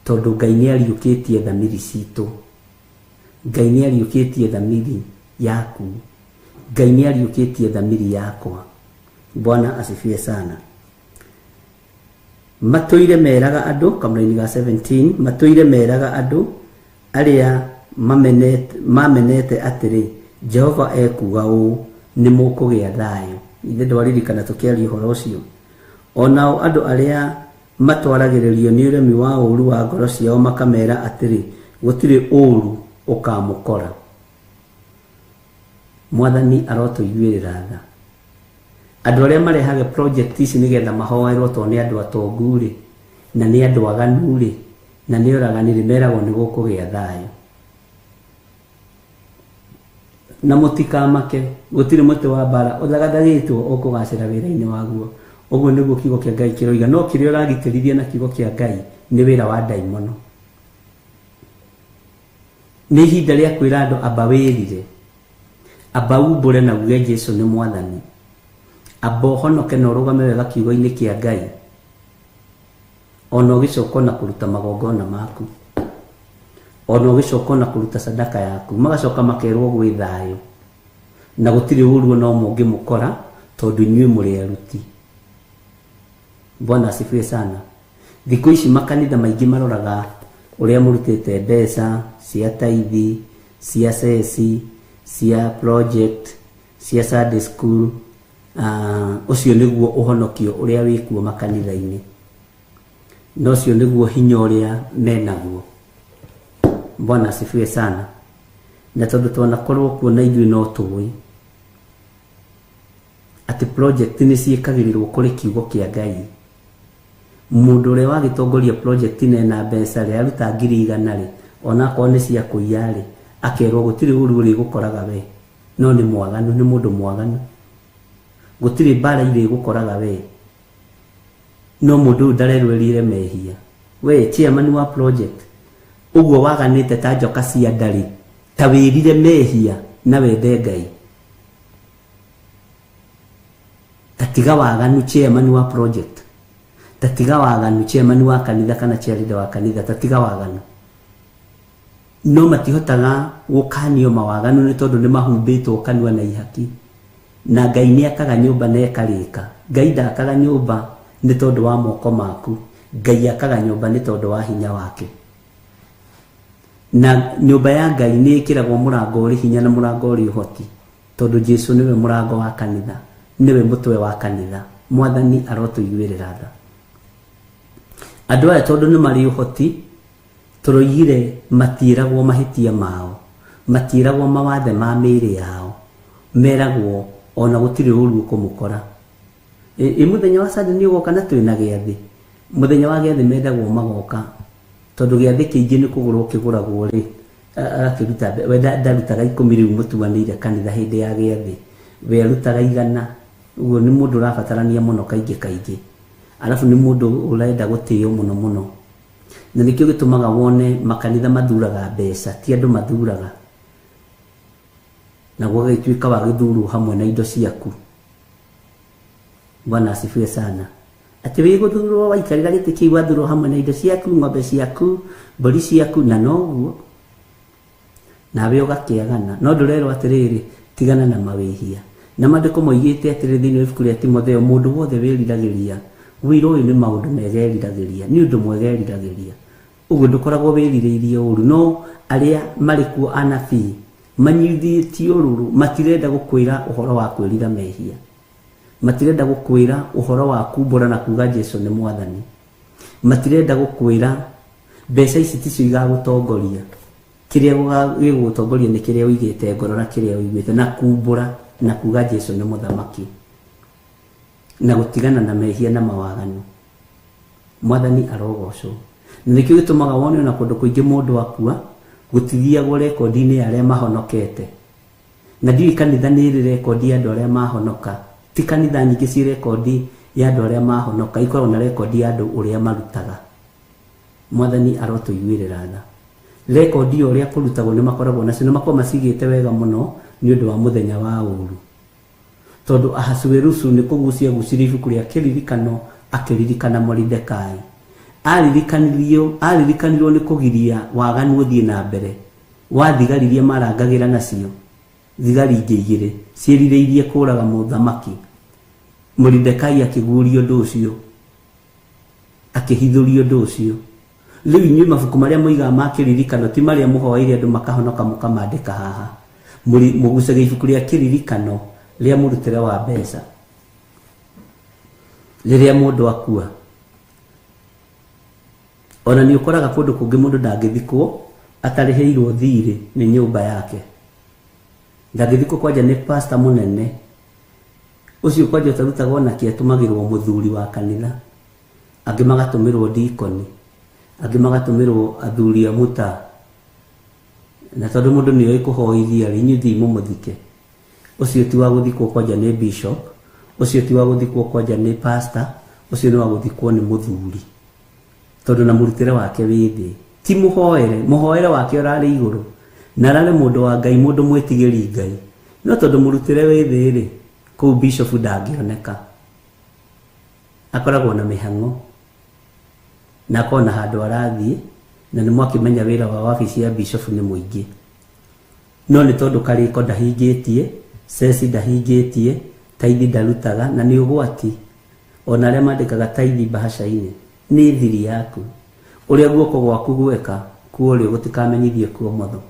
tondũ Ngai nĩ ariũkĩtie thamiri citũ. Ngai nĩ ariũkĩtie thamiri yaku. Ngai nĩ ariũkĩtie thamiri yakwa. Bwana asifiwe sana. Matũire meraga andũ, kamũraini ga 17, matũire meraga andũ arĩa mamenete atĩrĩ, Jehova ekuuga ũũ, nĩ mũkũgĩa thayũ. Ithe ndwaririkana tũkĩaria ũhoro ũcio. Onao andũ arĩa matwaragĩrĩrio nĩ ũremi wa ũũru wa ngoro ciao makamera atĩrĩ, gũtirĩ ũũru ũkamũkora. Mwathani arotũiguĩrĩra tha. Andũ arĩa marehaga project ici nĩgetha mahoerwo tondũ nĩ andũ atongu rĩ, na nĩ andũ aganu rĩ, na nĩ oragani rĩ, meragwo nĩ gũkũgĩa thayũ. Na mũtikamake, gũtirĩ mũtĩ wa mbara ũthagathagĩtwo ũkũgacĩra wĩra-inĩ waguo. Ũguo nĩguo kiugo kĩa Ngai kĩroiga. No kĩrĩa ũragitĩrithia na kiugo kĩa Ngai nĩ wĩra wa ndaimono. Nĩ ihinda rĩa kwĩra andũ amba wĩrire, amba umbũre na uge Jesũ nĩ mwathani, amba ũhonoke na ũrũgame wega kiugo-inĩ kĩa Ngai, ona ũgĩcoka na kũruta magongona maku, ona ũgĩcoka na kũruta sadaka yaku, magacoka makerwo gwĩ thayũ na gũtirĩ ũũru ona ũmwe ũngĩmũkora tondũ inyuĩ mũrĩ aruti. Bwana asifiwe sana. Thikũ ici makanitha maingĩ maroraga ũrĩa mũrutĩte mbeca cia taithi, cia ceci, cia project, cia Sunday school. Ũcio nĩguo ũhonokio ũrĩa wĩkuo makanitha-inĩ, na ũcio nĩguo hinya ũrĩa menaguo. Bwana asifiwe sana. Na tondũ twanakorwo kuo na ithuĩ no tũĩ atĩ project nĩ ciĩkagĩrĩrwo kũrĩ kiugo kĩa Ngai. Mũndũ ũrĩa wagĩtongoria project na ena mbeca rĩ, aruta 100,000 rĩ, onakorwo nĩ cia kũiya rĩ, akerwo gũtirĩ ũũru ũrĩgũkoraga we, no nĩ mwaganu, nĩ mũndũ mwaganu. Gũtirĩ mbara irĩgũkoraga we, no mũndũ ũyũ ndarerwerire mehia. We chairman wa project, ũguo waganĩte ta njoka cia ndarĩ, ta wĩrire mehia na wende Ngai. Tatiga waganu chairman wa project, tatiga waganu chairman wa kanitha kana chairleader wa kanitha, tatiga waganu. No matihotaga gũkanio mawaganu nĩ tondũ nĩ mahumbĩtwo kanua na ihaki. Na Ngai nĩ akaga nyũmba na ĩkarĩka. Ngai ndakaga nyũmba nĩ tondũ wa moko maku, Ngai akaga nyũmba nĩ tondũ wa hinya wake. Na nyũmba ya Ngai nĩ ĩkĩragwo mũrango ũrĩ hinya na mũrango ũrĩ ũhoti, tondũ Jesũ nĩwe mũrango wa kanitha, nĩwe mũtwe wa kanitha. Mwathani arotũiguĩrĩra tha. Andũ aya tondũ nĩ marĩ ũhoti, tũroigire matiĩragwo mahĩtia mao, matiĩragwo mawathe ma mĩĩrĩ yao, meragwo ona gũtirĩ ũũru ũkũmũkora. Ĩ mũthenya wa Sunday nĩ ũgoka na twĩna gĩathĩ. Mũthenya wa gĩathĩ mendagwo magoka, tondũ gĩathĩ kĩingĩ nĩ kũgũrwo kĩgũragwo rĩ, agakĩruta we ndarutaga 10 rĩu mũtuanĩire kanitha hĩndĩ ya gĩathĩ, we arutaga 100. Ũguo nĩ mũndũ ũrabatarania mũno kaingĩ kaingĩ, arabu nĩ mũndũ ũrenda gũtĩo mũno mũno. Na nĩkĩo gĩtũmaga wone makanitha mathuraga mbeca, ti andũ mathuraga, na gũgagĩtuĩka wa gĩthurwo hamwe na indo ciaku. Bwana asifiwe sana. Atĩ wĩ gũthurwo waikarĩra gĩtĩ kĩu wathurwo hamwe na indo ciaku, ng'ombe ciaku, mbũri ciaku, na noguo nawe ũgakĩagana. No ndũrerwo atĩrĩrĩ, tigana na mawĩhia. Na maandĩko moigĩte atĩrĩ thĩinĩ wa ibuku rĩa Timotheo, mũndũ wothe wĩriragĩria wĩra ũyũ nĩ maũndũ mega eriragĩria, nĩ ũndũ mwega eriragĩria. Ũguo ndũkoragwo wĩrirĩirie ũũru. No arĩa marĩ kuo anabii manyuithĩtio rũrũ, matirenda gũkwĩra ũhoro wa kwĩrira mehia, matirenda gũkwĩra ũhoro wa kumbũra na kuga Jesũ nĩ mwathani, matirenda gũkwĩra mbeca ici ticio igagũtongoria. Kĩrĩa gĩgũgũtongoria nĩ kĩrĩa ũigĩte ngoro na kĩrĩa ũiguĩte, na kumbũra na kuga Jesũ nĩ mũthamaki, na gũtigana na mehia na mawaganu. Mwathani arogocwo. Na nĩkĩo gĩtũmaga wone ona kũndũ kũingĩ mũndũ akua gũtithiagwo rekondi-inĩ ya arĩa mahonokete. Na ndiũĩ kanitha nĩ ĩrĩ rekondi ya andũ arĩa mahonoka. Ti kanitha nyingĩ ciĩ rekondi ya andũ arĩa mahonoka, ikoragwo na rekondi ya andũ ũrĩa marutaga. Mwathani arotũiguĩrĩra tha. Rekondi ya ũrĩa kũrutagwo nĩ makoragwo nacio, nĩ makoragwo macigĩte wega mũno nĩ ũndũ wa mũthenya wa ũũru. Tondũ Ahasuerusu nĩ kũgucia gucirie ibuku rĩa kĩririkano akĩririkana Moridekai. Aririkanirwo nĩ kũgiria waganu ũthiĩ na mbere wa thigari iria marangagĩra nacio, thigari ingĩ igĩrĩ ciĩrirĩirie kũraga mũthamaki. Moridekai akĩguũria ũndũ ũcio, akĩhithũria ũndũ ũcio. Rĩu inyuĩ mabuku marĩa mũigaga ma kĩririkano ti marĩa mũhoeire andũ makahonoka mũkamandĩka haha. Mũgucagia ibuku rĩa kĩririkano rĩa mũrutĩre wa mbeca rĩrĩa mũndũ akua. Ona nĩ ũkoraga kũndũ kũngĩ mũndũ ndangĩthikwo atarĩhĩirwo thirĩ nĩ nyũmba yake. Ndangĩthikwo kwanja nĩ pastor mũnene ũcio kwanja ũtarutagwo nake, atũmagĩrwo mũthuri wa kanitha, angĩ magatũmĩrwo dikoni, angĩ magatũmĩrwo athuri a mũtaa. Na tondũ mũndũ nĩoĩ kũhoithia rĩ, inyuĩ thiĩ mũmũthike. Ũcio ti wa gũthikwo kwanja nĩ bishop, ũcio ti wa gũthikwo kwanja nĩ pastor, ũcio nĩ wa gũthikwo nĩ mũthuri, tondũ na mũrutĩre wake wĩ thĩ. Ti mũhoere, mũhoere wake ũrarĩ igũrũ, na ararĩ mũndũ wa Ngai, mũndũ mwĩtigĩri Ngai. No tondũ mũrutĩre wĩ thĩ rĩ, kũu bishop ndangĩoneka, akoragwo na mĩhang'o na akorwo na handũ arathiĩ, na nĩ mwakĩmenya wĩra wa wabici ya bishop nĩ mũingĩ. No nĩ tondũ karĩko ndahingĩtie, ceci ndahingĩtie, taithi ndarutaga, na nĩ ũgwati. Ona arĩa mandĩkaga taithi mbahaca-inĩ nĩ thiri yaku. Ũrĩa guoko gwaku gweka kuo ũrĩo gũtikamenyithie kuo motho.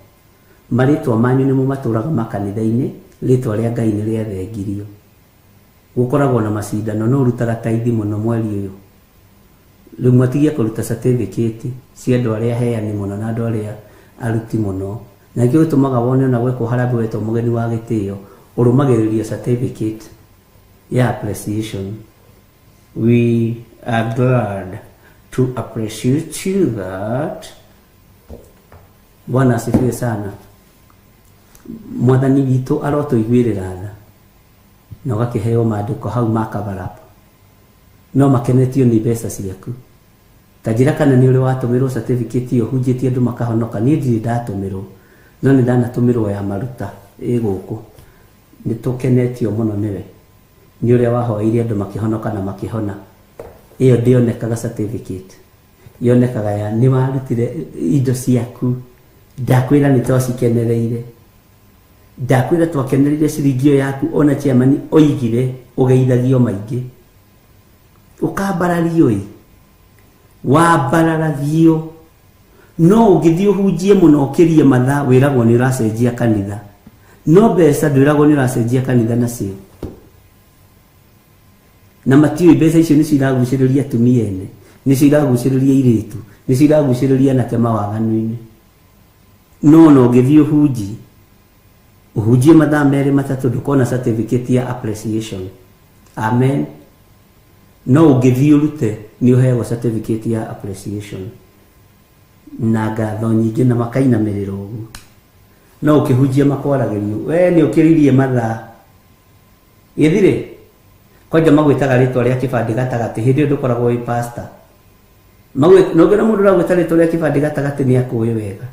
Marĩtwa manyu nĩmo matũraga makanitha-inĩ, rĩtwa rĩa Ngai nĩ rĩathengirio. Gũkoragwo na macindano, no ũrutaga taithi mũno mweri ũyũ. Rĩu mwatigie kũruta certificate cia andũ arĩa heani mũno na andũ arĩa aruti mũno. Na nĩkĩo gĩtũmaga wone ona gwekwo harambee wetwo mũgeni wa gĩtĩo, ũrũmagĩrĩria certificate ya appreciation. We are glad to appreciate you that. Bwana asifiwe sana. Mwathani witũ arotũiguĩrĩra tha na ũgakĩheo maandĩko hau ma cover up. No makenetio nĩ mbeca ciaku. Ta njĩra kana nĩ ũrĩ watũmĩrwo certificate ĩyo hunjĩtie andũ makahonoka. Niĩ ndirĩ ndatũmĩrwo, no nĩ ndanatũmĩrwo ya maruta ĩ gũkũ. Nĩ tũkenetio mũno nĩwe nĩ ũrĩa wahoeire andũ makĩhonoka na makĩhona. Ĩyo ndĩonekaga certificate, yonekaga ya nĩ warutire indo ciaku. Ndakwĩra nĩ twacikenereire, ndakwĩra twakenereire ciringi ĩyo yaku. Ona chairman oigire ũgeithagio maingĩ, ũkambarario ĩ, wambararagio. No ũngĩthiĩ ũhunjie mũno ũkĩrie mathaa, wĩragwo nĩ ũracenjia kanitha. No mbeca ndwĩragwo nĩ ũracenjia kanitha nacio. Na matiũĩ mbeca icio nĩcio iragucĩrĩria atumia ene, nĩcio iragucĩrĩria airĩtu, nĩcio iragucĩrĩria anake mawaganu-inĩ. No ona ũngĩthiĩ ũhunjie, ũhunjie mathaa merĩ matatũ, ndũkona certificate ya appreciation. Amen. No ũngĩthiĩ ũrute, nĩ ũheagwo certificate ya appreciation na ngatho nyingĩ na makainamĩrĩra ũguo. No ũkĩhunjia makwaragĩrio, we nĩ ũkĩririe mathaa. Gĩthirĩ kwanja magwĩtaga rĩtwa rĩa kĩbandĩ gatagatĩ, hĩndĩ ĩyo ndũkoragwo wĩ pastor. No ũngĩona mũndũ ũragwĩta rĩtwa rĩa kĩbandĩ gatagatĩ nĩ akũĩ wega.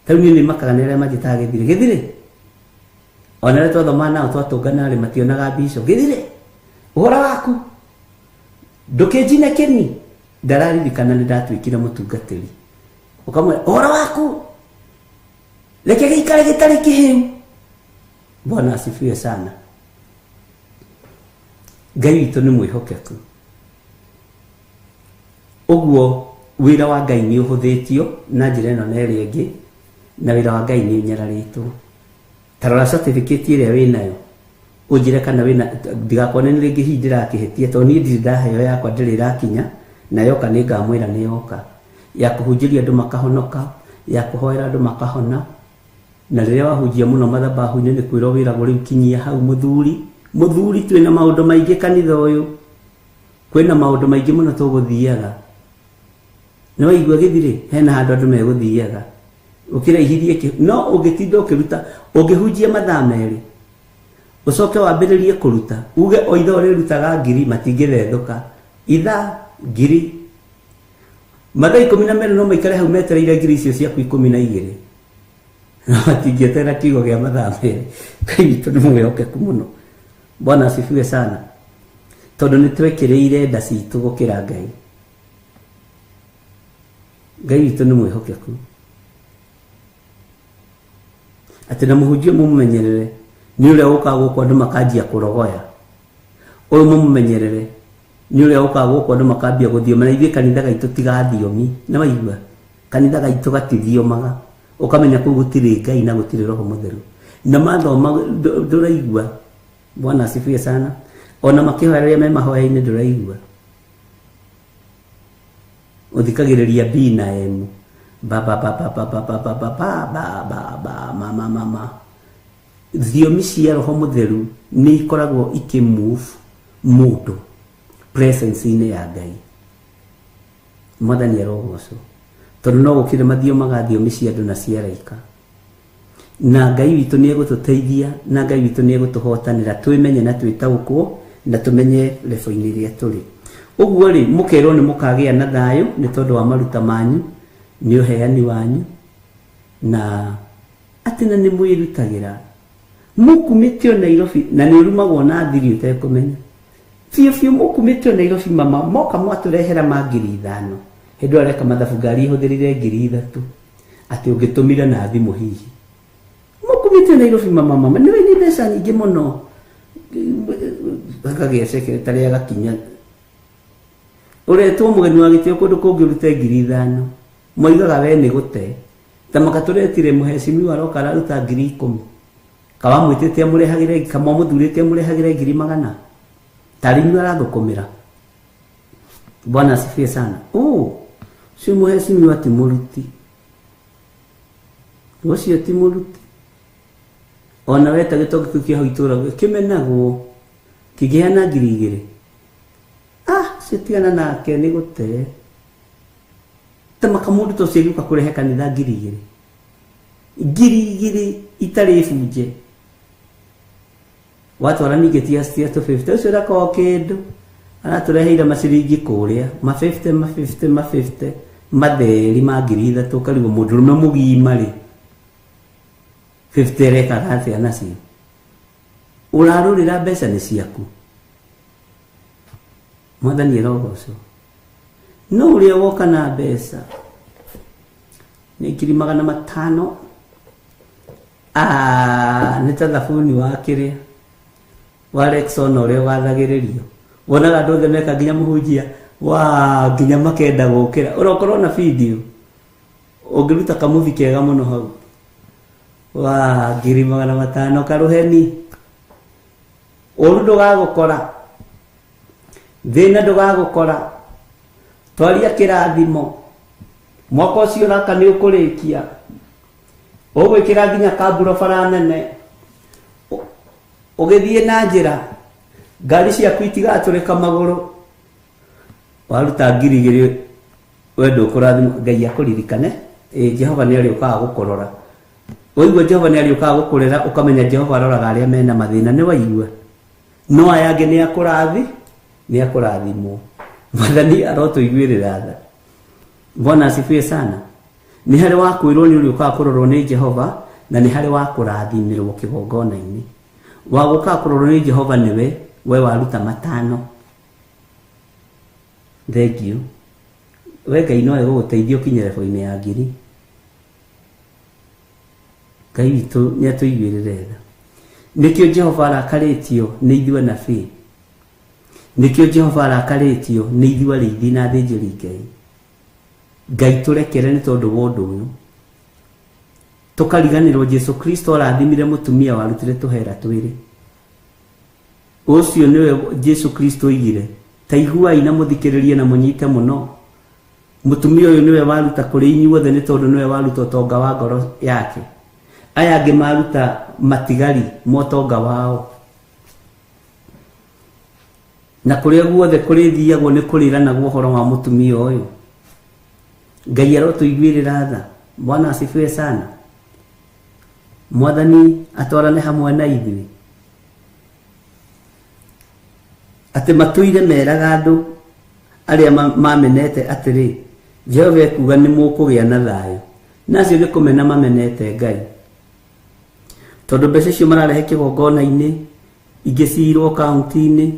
Ta rĩu niĩ nĩ makaga nĩ arĩa manjĩtaga Gĩthirĩ. Gĩthirĩ ona arĩa twathomaga nao twatũngana rĩ, mationaga bishop. Gĩthirĩ ũhoro waku ndũkĩnjine kĩni. Ndararirikana nĩ ndatuĩkire mũtungatĩri. Ũkamwĩra ũhoro waku reke gĩikare gĩtarĩ kĩhĩu. Bwana asifiwe sana. Ngai witũ nĩ mwĩhokeku. Ũguo wĩra wa Ngai nĩ ũhũthĩtio na njĩra ĩno na ĩrĩa ĩngĩ, na wĩra wa Ngai nĩ ũnyararĩtwo. Ta rora certificate ĩrĩa wĩnayo, ũnjĩre kana wĩna, ndigakuone nĩ rĩngĩ hihi ndĩrakĩhĩtia, tondũ niĩ ndirĩ ndaheo yakwa, ndĩrĩ ĩrakinya, na yoka nĩ ngamwĩra nĩ yoka. Ya kũhunjĩria andũ makahonoka, ya kũhoera andũ makahona. Na rĩrĩa wahunjia mũno mathabahu-inĩ nĩ kwĩrwo wĩragwo rĩu kinyia hau mũthuri. Mũthuri twĩna maũndũ maingĩ kanitha ũyũ, kwĩna maũndũ maingĩ mũno tũgũthiaga. Nĩ waigua Gĩthirĩ, hena handũ andũ megũthiaga ũkĩraihithie kĩ. No ũngĩtinda ũkĩruta, ũngĩhunjia mathaa merĩ, ũcoke wambĩrĩrie kũruta, uge o ithaa ũrĩrutaga ngiri, matingĩthethũka. Ithaa ngiri, mathaa 12 no maikare hau metereire ngiri icio ciaku 12. No matingĩeterera kiugo gĩa mathaa merĩ. Ngai witũ nĩ mwĩhokeku mũno. Bwana asifiwe sana. Tondũ nĩ twekĩrĩire nda citũ gũkĩra Ngai. Ngai witũ nĩ mwĩhokeku. Atĩ na mũhunjia mũmũmenyerere nĩ ũrĩa ũkaga gũkũ andũ makanjia kũrogoya. Ũyũ mũmũmenyerere nĩ ũrĩa ũkaga gũkũ andũ makambia gũthioma na ithuĩ kanitha gaitũ tigathiomi nĩ waigua kanitha gaitũ gatithiomaga ũkamenya kũu gũtirĩ Ngai na gũtirĩ Roho Mũtheru na mathoma ndũraigua. Bwana asifiwe sana. Ona makĩhoya rĩrĩa me mahoya-inĩ ndũraigua, ũthikagĩrĩria B na M ba ba ba ba ba ba ba ba ba ba ba ba ba ma ma ma ma. Thiomi cia Roho Mũtheru nĩ ikoragwo ikĩmove mũndũ presence-inĩ ya Ngai. Mwathani arogocwo tondũ no gũkĩrĩ mathiomaga thiomi cia andũ na cia araika, na Ngai witũ nĩ egũtũteithia na Ngai witũ nĩ egũtũhotanĩra twĩmenye na twĩtaũkwo na tũmenye lebo-inĩ ĩrĩa tũrĩ. Ũguo rĩ mũkerwo nĩ mũkagĩa na thayũ nĩ tondũ wa maruta manyu, nĩ ũheani wanyu, na atĩ na nĩ mwĩrutagĩra mũkumĩtio Nairobi na nĩ ũrumagwo na thiri ũtekũmenya biũ biũ. Mũkumĩtio Nairobi mama moka mwatũrehera ma 5,000 hĩndĩ ĩyo areka mathabu ngari ĩhũthĩrire 3,000 atĩ ũngĩtũmire na thimũ hihi. Mũkumĩtio Nairobi mama mama nĩ nĩ mbeca nyingĩ mũno, akagĩa secretary agakinya ũretwo mũgeni wa gĩtĩo kũndũ kũngĩ ũrute 5,000 moigaga we nĩ gũte ta makatũretire mũhecimiwa aroka araruta 10,000 kawamwĩtĩte amũrehagĩre kamwamũthurĩte amũrehagĩre 100,000 tarĩ inyuĩ arathũkũmĩra. Bwana asifiwe sana. Oh, ũcio mũhecimiwa ti mũruti, ũcio ti mũruti. Ona weta gĩtonga kĩu kĩa hau itũũra kĩmenagwo kĩngĩheana 2,000 ah ũcio tigana nake nĩ gũte. Ta makamũndũ ta ũcio agĩũka kũrehe kanitha 2,000 2,000 itarĩ bunje watwara ningĩ tia 250 ũcio ndakorwo kĩndũ aratũreheire maciringi kũrĩa ma 50 ma 50 ma 50 matheri ma 3,000 ũkarigwo mũndũrũme mũgima rĩ 50 arekaga atĩa nacio. Ũrarũrĩra mbeca nĩ ciaku. Mwathani arogocwo. No ũrĩa woka na mbeca nĩ 500,000 ah nĩ ta thabuni wa kĩrĩa wa Rexona ũrĩa ũgathagĩrĩrio wonaga andũ othe meka nginya mũhunjia wa nginya makenda gũkĩra ũrokorwo na video ũngĩruta kamuthi kega mũno hau wa 500,000 karũheni ũru ndũgagũkora thĩna ndũgagũkora twaria kĩrathimo mwaka ũcio ũraka nĩ ũkũrĩkia ũgwĩkĩra nginya kamburo bara nene ũgĩthiĩ na njĩra ngari ciaku itigatũrĩka magũrũ waruta 2,000 we ndũkũrathimwo. Ngai akũririkane. Jehova nĩ arĩũkaga gũkũrora waigua Jehova nĩ arĩũkaga gũkũrera ũkamenya Jehova aroraga arĩa mena mathĩna nĩ waigua no aya angĩ nĩ akũrathi nĩ akũrathimwo. Mwathani arotũiguĩrĩra tha. Bwana asifiwe sana. Nĩ harĩ wa kwĩrwo nĩ ũrĩũkaga kũrorwo nĩ Jehova na nĩ harĩ wa kũrathimĩrwo kĩgongona-inĩ. Wa gũkaga kũrorwo nĩ Jehova nĩwe we waruta 5. Thank you. We Ngai no egũgũteithia ũkinye level-inĩ ya 1,000. Ngai witũ nĩ atũiguĩrĩre tha. Nĩkĩo Jehova arakarĩtio nĩ ithuĩ anabii. Nĩkĩo Jehova arakarĩtio nĩ ithuĩ arĩithi na athĩnjĩri Ngai. Ngai tũrekere nĩ tondũ wa ũndũ ũyũ. Tũkariganĩrwo Jesu Kristo arathimire mũtumia warutire tũhera twĩrĩ. Ũcio nĩwe Jesu Kristo oigire ta iguai na mũthikĩrĩrie na mũnyite mũno. Mũtumia ũyũ nĩwe waruta kũrĩ inyuothe nĩ tondũ nĩwe waruta ũtonga wa ngoro yake. Aya angĩ maruta matigari ma ũtonga wao. Na kũrĩa guothe kũrĩthiagwo nĩ kũrĩranagwo ũhoro wa mũtumia ũyũ. Ngai arotũiguĩrĩra tha. Bwana asifiwe sana. Mwathani atwarane hamwe na ithuĩ. Atĩ matũire meraga andũ arĩa mamenete atĩrĩ Jehova ekuga nĩ mũkũgĩa na thayũ. Na acio nĩ kũmena mamenete Ngai. Tondũ mbeca icio mararehe kĩgongona-inĩ ingĩ ciirwo kaunti-inĩ.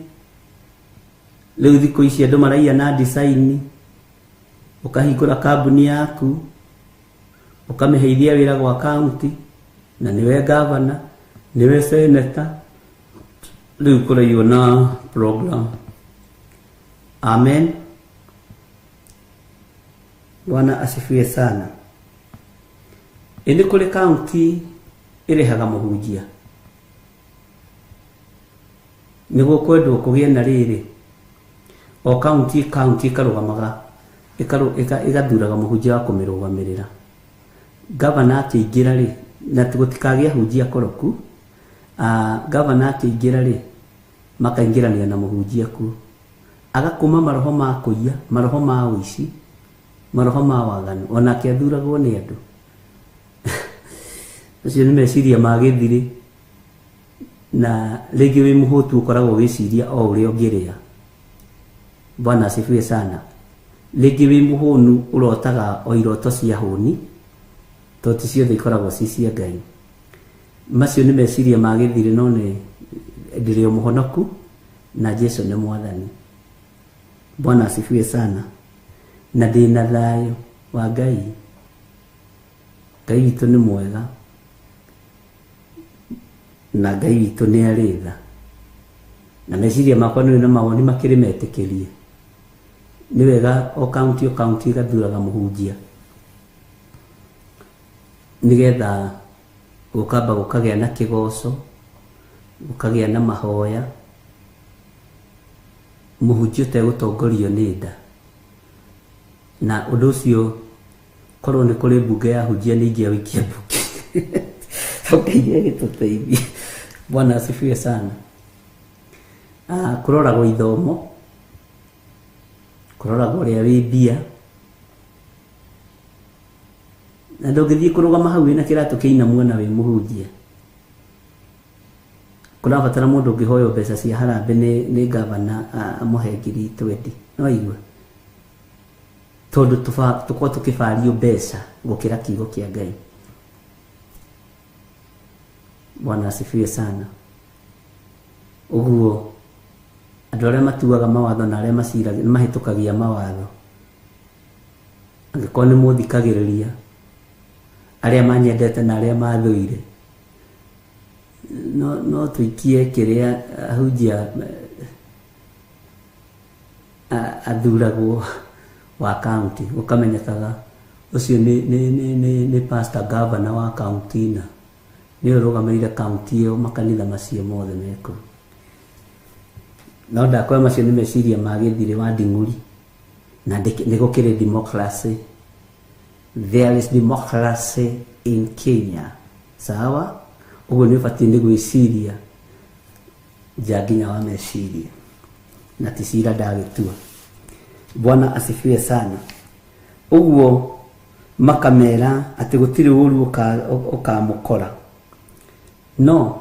Rĩu thikũ ici andũ maraiya na design ũkahingũra kambuni yaku ũkamĩheithia wĩra gwa kaunti na nĩwe gavana nĩwe seneta Rĩu kũraiywo na program. Amen. Bwana asifiwe sana. Ĩ nĩ kũrĩ kaunti ĩrĩhaga mũhunjia nĩguo kwendwo kũgĩe na rĩrĩ o kaunti kaunti ĩkarũgamaga ĩgathuraga mũhunjia wa kũmĩrũgamĩrĩra. Gavana akĩingĩra rĩ, na gũtikagĩe ahunjia akoroku, gavana akĩingĩra rĩ, makaingĩrania na mũhunjia kuo, agakũma maroho ma kũiya, maroho ma ũici, maroho ma waganu, onake athuragwo nĩ andũ. Acio nĩ meciria ma gĩthirĩ, na rĩngĩ wĩ mũhũtu ũkoragwo ũgĩciria o ũrĩa ũngĩrĩa. Bwana asifiwe sana. Rĩngĩ wĩ mũhũnu ũrotaga o iroto cia hũni, tondũ ti ciothe ikoragwo ci cia Ngai. Macio nĩ meciria ma gĩthirĩ, no nĩ ndĩrĩ o mũhonoku na Jesu nĩ mwathani. Bwana asifiwe sana. Na ndĩna thayũ wa Ngai. Ngai witũ nĩ mwega na Ngai witũ nĩ arĩ tha. Na meciria makwa nĩ na mawoni makĩrĩ metĩkĩrie. Nĩ wega o kaunti o kaunti ĩgathuraga mũhunjia nĩgetha gũkamba gũkagĩa na kĩgoco, gũkagĩa na mahoya, mũhunjia ũtegũtongorio nĩ nda. Na ũndũ ũcio korwo nĩ kũrĩ mbunge ya hunjia nĩ ingĩawĩikia mbunge. Ngai agĩtũteithie. Bwana asifiwe sana. Kũroragwo ithomo, kũroragwo ũrĩa wĩ mbia, na ndũngĩthiĩ kũrũgama hau wĩna kĩratũ kĩinamu ona wĩ mũhunjia. Kũrabatara mũndũ ũngĩhoywo mbeca cia harambee nĩ gavana amũhe ngiri 20. No waigua? Tondũ tũkorwo tũkĩbario mbeca gũkĩra kiugo kĩa Ngai. Bwana asifiwe sana. Ũguo andũ arĩa matuaga mawatho na arĩa mahĩtũkagia mawatho, angĩkorwo nĩ mũthikagĩrĩria, arĩa manyendete na arĩa mathũire, no tũikie kĩrĩa ahunjia athuragwo wa kaunti, gũkamenyekaga ũcio nĩ pastor governor wa kaunti na nĩwe ũrũgamĩrĩire kaunti ĩyo, makanitha macio mothe mekũu. No ndakoya macio nĩ meciria ma gĩthirĩ wa nding'uri, na nĩ gũkĩrĩ democracy. There is democracy in Kenya. Sawa? Ũguo nĩ ũbatiĩ nĩ gwĩciria nja nginya wa meciria, na ti cira ndagĩtua. Bwana asifiwe sana. Ũguo makamera atĩ gũtirĩ ũru ũkamũkora, no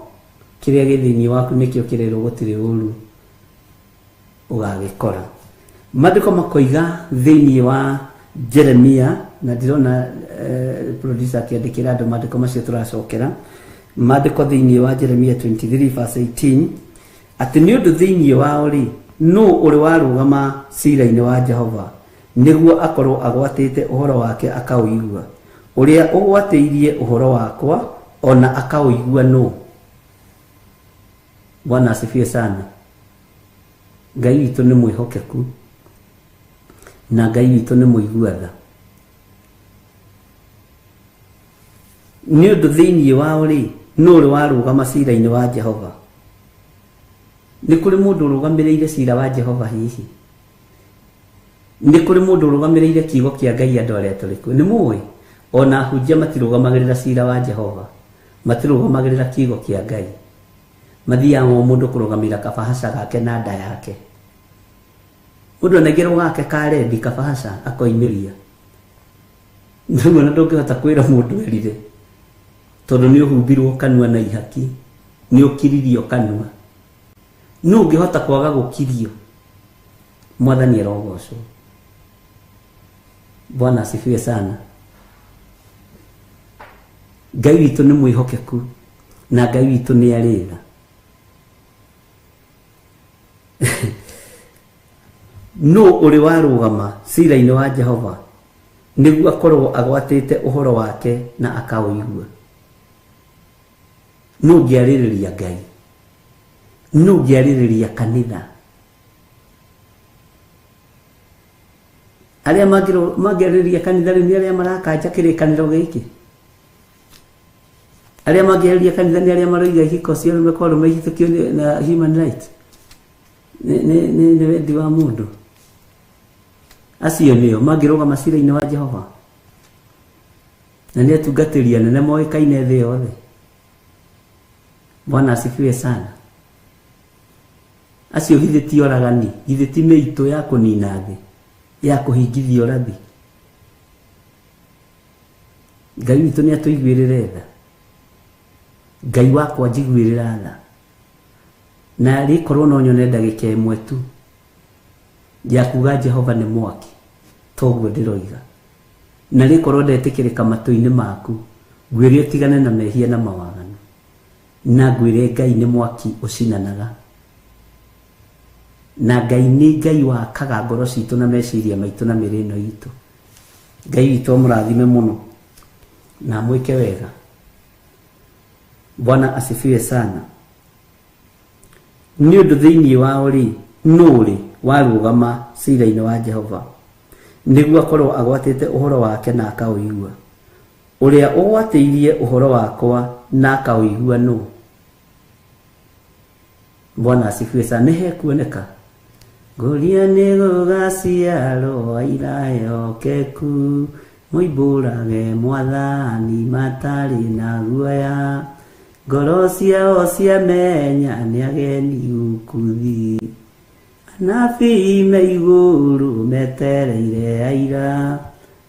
kĩrĩa gĩ thĩinĩ waku nĩkĩo kĩrerwo gũtirĩ ũru ũgagĩkora. Maandĩko makoiga thĩinĩ wa Jeremia, na ndĩrona producer akĩandĩkĩra andũ maandĩko macio tũracokera. Maandĩko thĩinĩ wa Jeremia 23 verse 18 atĩ nĩ ũndũ thĩinĩ wao rĩ, nũ ũrĩ warũgama cira-inĩ wa Jehova nĩguo akorwo agwatĩte ũhoro wake akaũigua? Ũrĩa ũgwatĩirie ũhoro wakwa ona akaũigua nũ? Bwana asifiwe sana. Ngai witũ nĩ mwĩhokeku na Ngai witũ nĩ mũigua tha. Nĩ ũndũ thĩinĩ wao rĩ, nũ ũrĩ warũgama cira-inĩ wa Jehova? Nĩ kũrĩ mũndũ ũrũgamĩrĩire cira wa Jehova hihi? Nĩ kũrĩ mũndũ ũrũgamĩrĩire kiugo kĩa Ngai andũ arĩa tũrĩ kuo? Nĩ mũĩ ona ahunjia matirũgamagĩrĩra cira wa Jehova, matirũgamagĩrĩra kiugo kĩa Ngai. Mathiaga o mũndũ kũrũgamĩrĩra kabahaca gake na nda yake. Mũndũ anengerwo gake ka rendi kabahaca akoimĩria. Rĩu ona ndũngĩhota kwĩra mũndũ erire, tondũ nĩ ũhumbirwo kanua na ihaki, nĩ ũkiririo kanua. Nũ ũngĩhota kwaga gũkirio? Mwathani arogocwo. Bwana asifiwe sana. Ngai witũ nĩ mwĩhokeku na Ngai witũ nĩ arĩ tha. Nũ ũrĩ warũgama cira-inĩ wa Jehova nĩguo akorwo agwatĩte ũhoro wake na akaũigua? Nũ ũngĩarĩrĩria Ngai? Nũ ũngĩarĩrĩria kanitha? Arĩa mangĩarĩrĩria kanitha rĩu nĩ arĩa marakanja kĩrĩkanĩro gĩkĩ. Arĩa mangĩarĩrĩria kanitha nĩ arĩa maroiga ihiko cia arũme kwa arũme ihĩtũkio na human right. Nĩ wendi wa mũndũ. Acio nĩo mangĩrũgama cira-inĩ wa Jehova. Na nĩ atungatĩri anene moĩkaine thĩ yothe. Bwana asifiwe sana. Acio githĩ ti oragani, githĩ ti mĩitũ ya kũnina thĩ, ya kũhingithia ũrathi. Ngai witũ nĩ atũiguĩrĩre tha. Ngai wakwa njiguĩrĩra tha. Na rĩkorwo no nyone ndagĩka ĩmwe tu ya kuga Jehova nĩ mwaki, toguo ndĩroiga. Na rĩkorwo ndetĩkĩrĩka matũ-inĩ maku, ngwĩre ũtigane na mehia na mawaganu. Na ngwĩre Ngai nĩ mwaki ũcinanaga. Na Ngai nĩ Ngai wakaga ngoro citũ na meciria maitũ na mĩĩrĩ ĩno itũ. Ngai witũ amũrathime mũno na amwĩke wega. Bwana asifiwe sana. Nĩ ũndũ thĩinĩ wao rĩ, nũ rĩ warũgama cira-inĩ wa Jehova nĩguo akorwo agwatĩte ũhoro wake na akaũigua? Ũrĩa ũgwatĩirie ũhoro wakwa na akaũigua nũ? Bwana asifiwe sana. Nĩ hekuoneka. Ngũria nĩ gũgaciarwo aira ehokeku, moimbũrage mwathani matarĩ na guoya. Ngoro ciao ciamenya nĩ ageni gũkũ thĩ. Anabii me igũrũ metereire aira,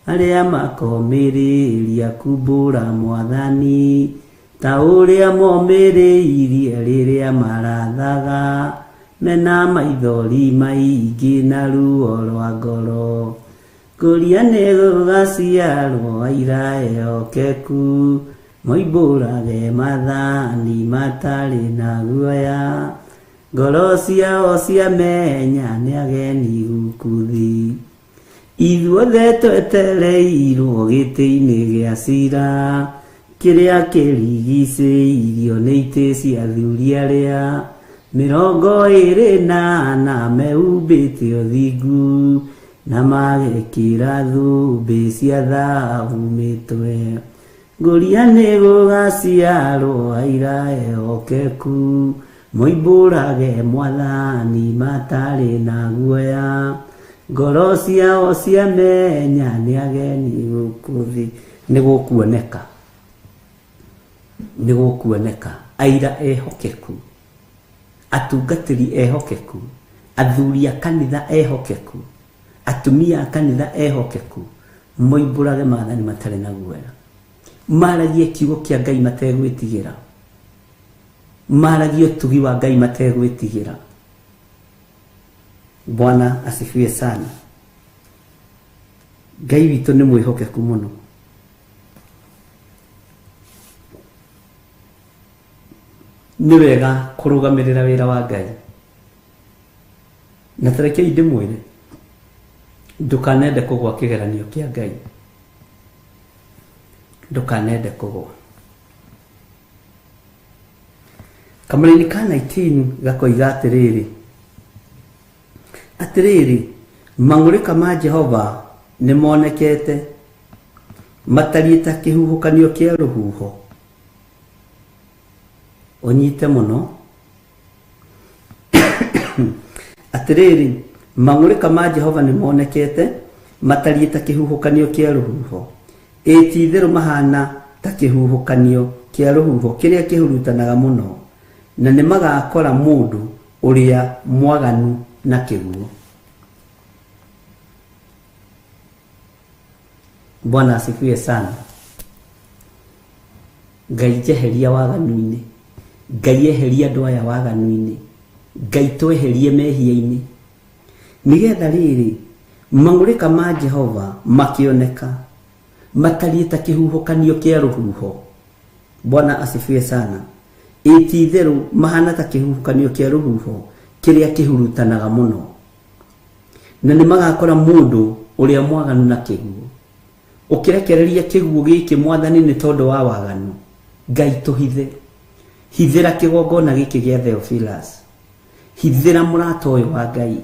arĩa makomĩrĩria kumbũra mwathani, ta ũrĩa momĩrĩirie rĩrĩa marathaga, mena maithori maingĩ na ruo rwa ngoro. Ngũria nĩ gũgaciarwo aira ehokeku, moimbũrage maathani matarĩ na guoya. Ngoro ciao ciamenya nĩ ageni gũkũ thĩ. Ithuothe twetereirwo gĩtĩ-inĩ gĩa cira, kĩrĩa kĩrigicĩirio nĩ itĩ cia athuri arĩa 24 mehumbĩte ũthingu, na magekĩra thũmbĩ cia thahabu mĩtwe. Ngũria nĩ gũgaciarwo aira ehokeku, moimbũrage mwathani matarĩ na guoya. Ngoro ciao ciamenya nĩ ageni gũkũ thĩ. Nĩ gũkuoneka, nĩ gũkuoneka aira ehokeku, atungatĩri ehokeku, athuri a kanitha ehokeku, atumia a kanitha ehokeku, moimbũrage maathani matarĩ na guoya, maragie kiugo kĩa Ngai mategwĩtigĩra, maragie ũtugi wa Ngai mategwĩtigĩra. Bwana asifiwe sana. Ngai witũ nĩ mwĩhokeku mũno. Nĩ wega kũrũgamĩrĩra wĩra wa Ngai. Na tarekei ndĩmwĩre, ndũkanende kũgwa kĩgeranio kĩa Ngai. Ndũkanende kũgwa. Kamũraini ka 19 gakoiga atĩrĩrĩ, atĩrĩrĩ, mang'ũrĩka ma Jehova nĩ monekete, matariĩ ta kĩhuhũkanio kĩa rũhuho. Ũnyite mũno. Atĩrĩrĩ, mang'ũrĩka ma Jehova nĩ monekete, matariĩ ta kĩhuhũkanio kĩa rũhuho. Ĩ ti-itherũ mahana ta kĩhuhũkanio kĩa rũhuho kĩrĩa kĩhurutanaga mũno, na nĩ magakora mũndũ ũrĩa mwaganu na kĩguũ. Bwana asifiwe sana. Ngai njeheria waganu-inĩ, Ngai eheria andũ aya waganu-inĩ, Ngai tweherie mehia-inĩ, nĩgetha rĩrĩ mang'ũrĩka ma Jehova makĩoneka matariĩ ta kĩhuhũkanio kĩa rũhuho. Bwana asifiwe sana. Ĩ ti-itherũ mahana ta kĩhuhũkanio kĩa rũhuho kĩrĩa kĩhurutanaga mũno, na nĩ magakora mũndũ ũrĩa mwaganu na kĩguũ. Ũkĩrekereria kĩguũ gĩkĩ mwathani nĩ tondũ wa waganu, Ngai tũhithe. Hithĩra kĩgongona gĩkĩ gĩa Theophilus. Hithĩra mũrata ũyũ wa Ngai,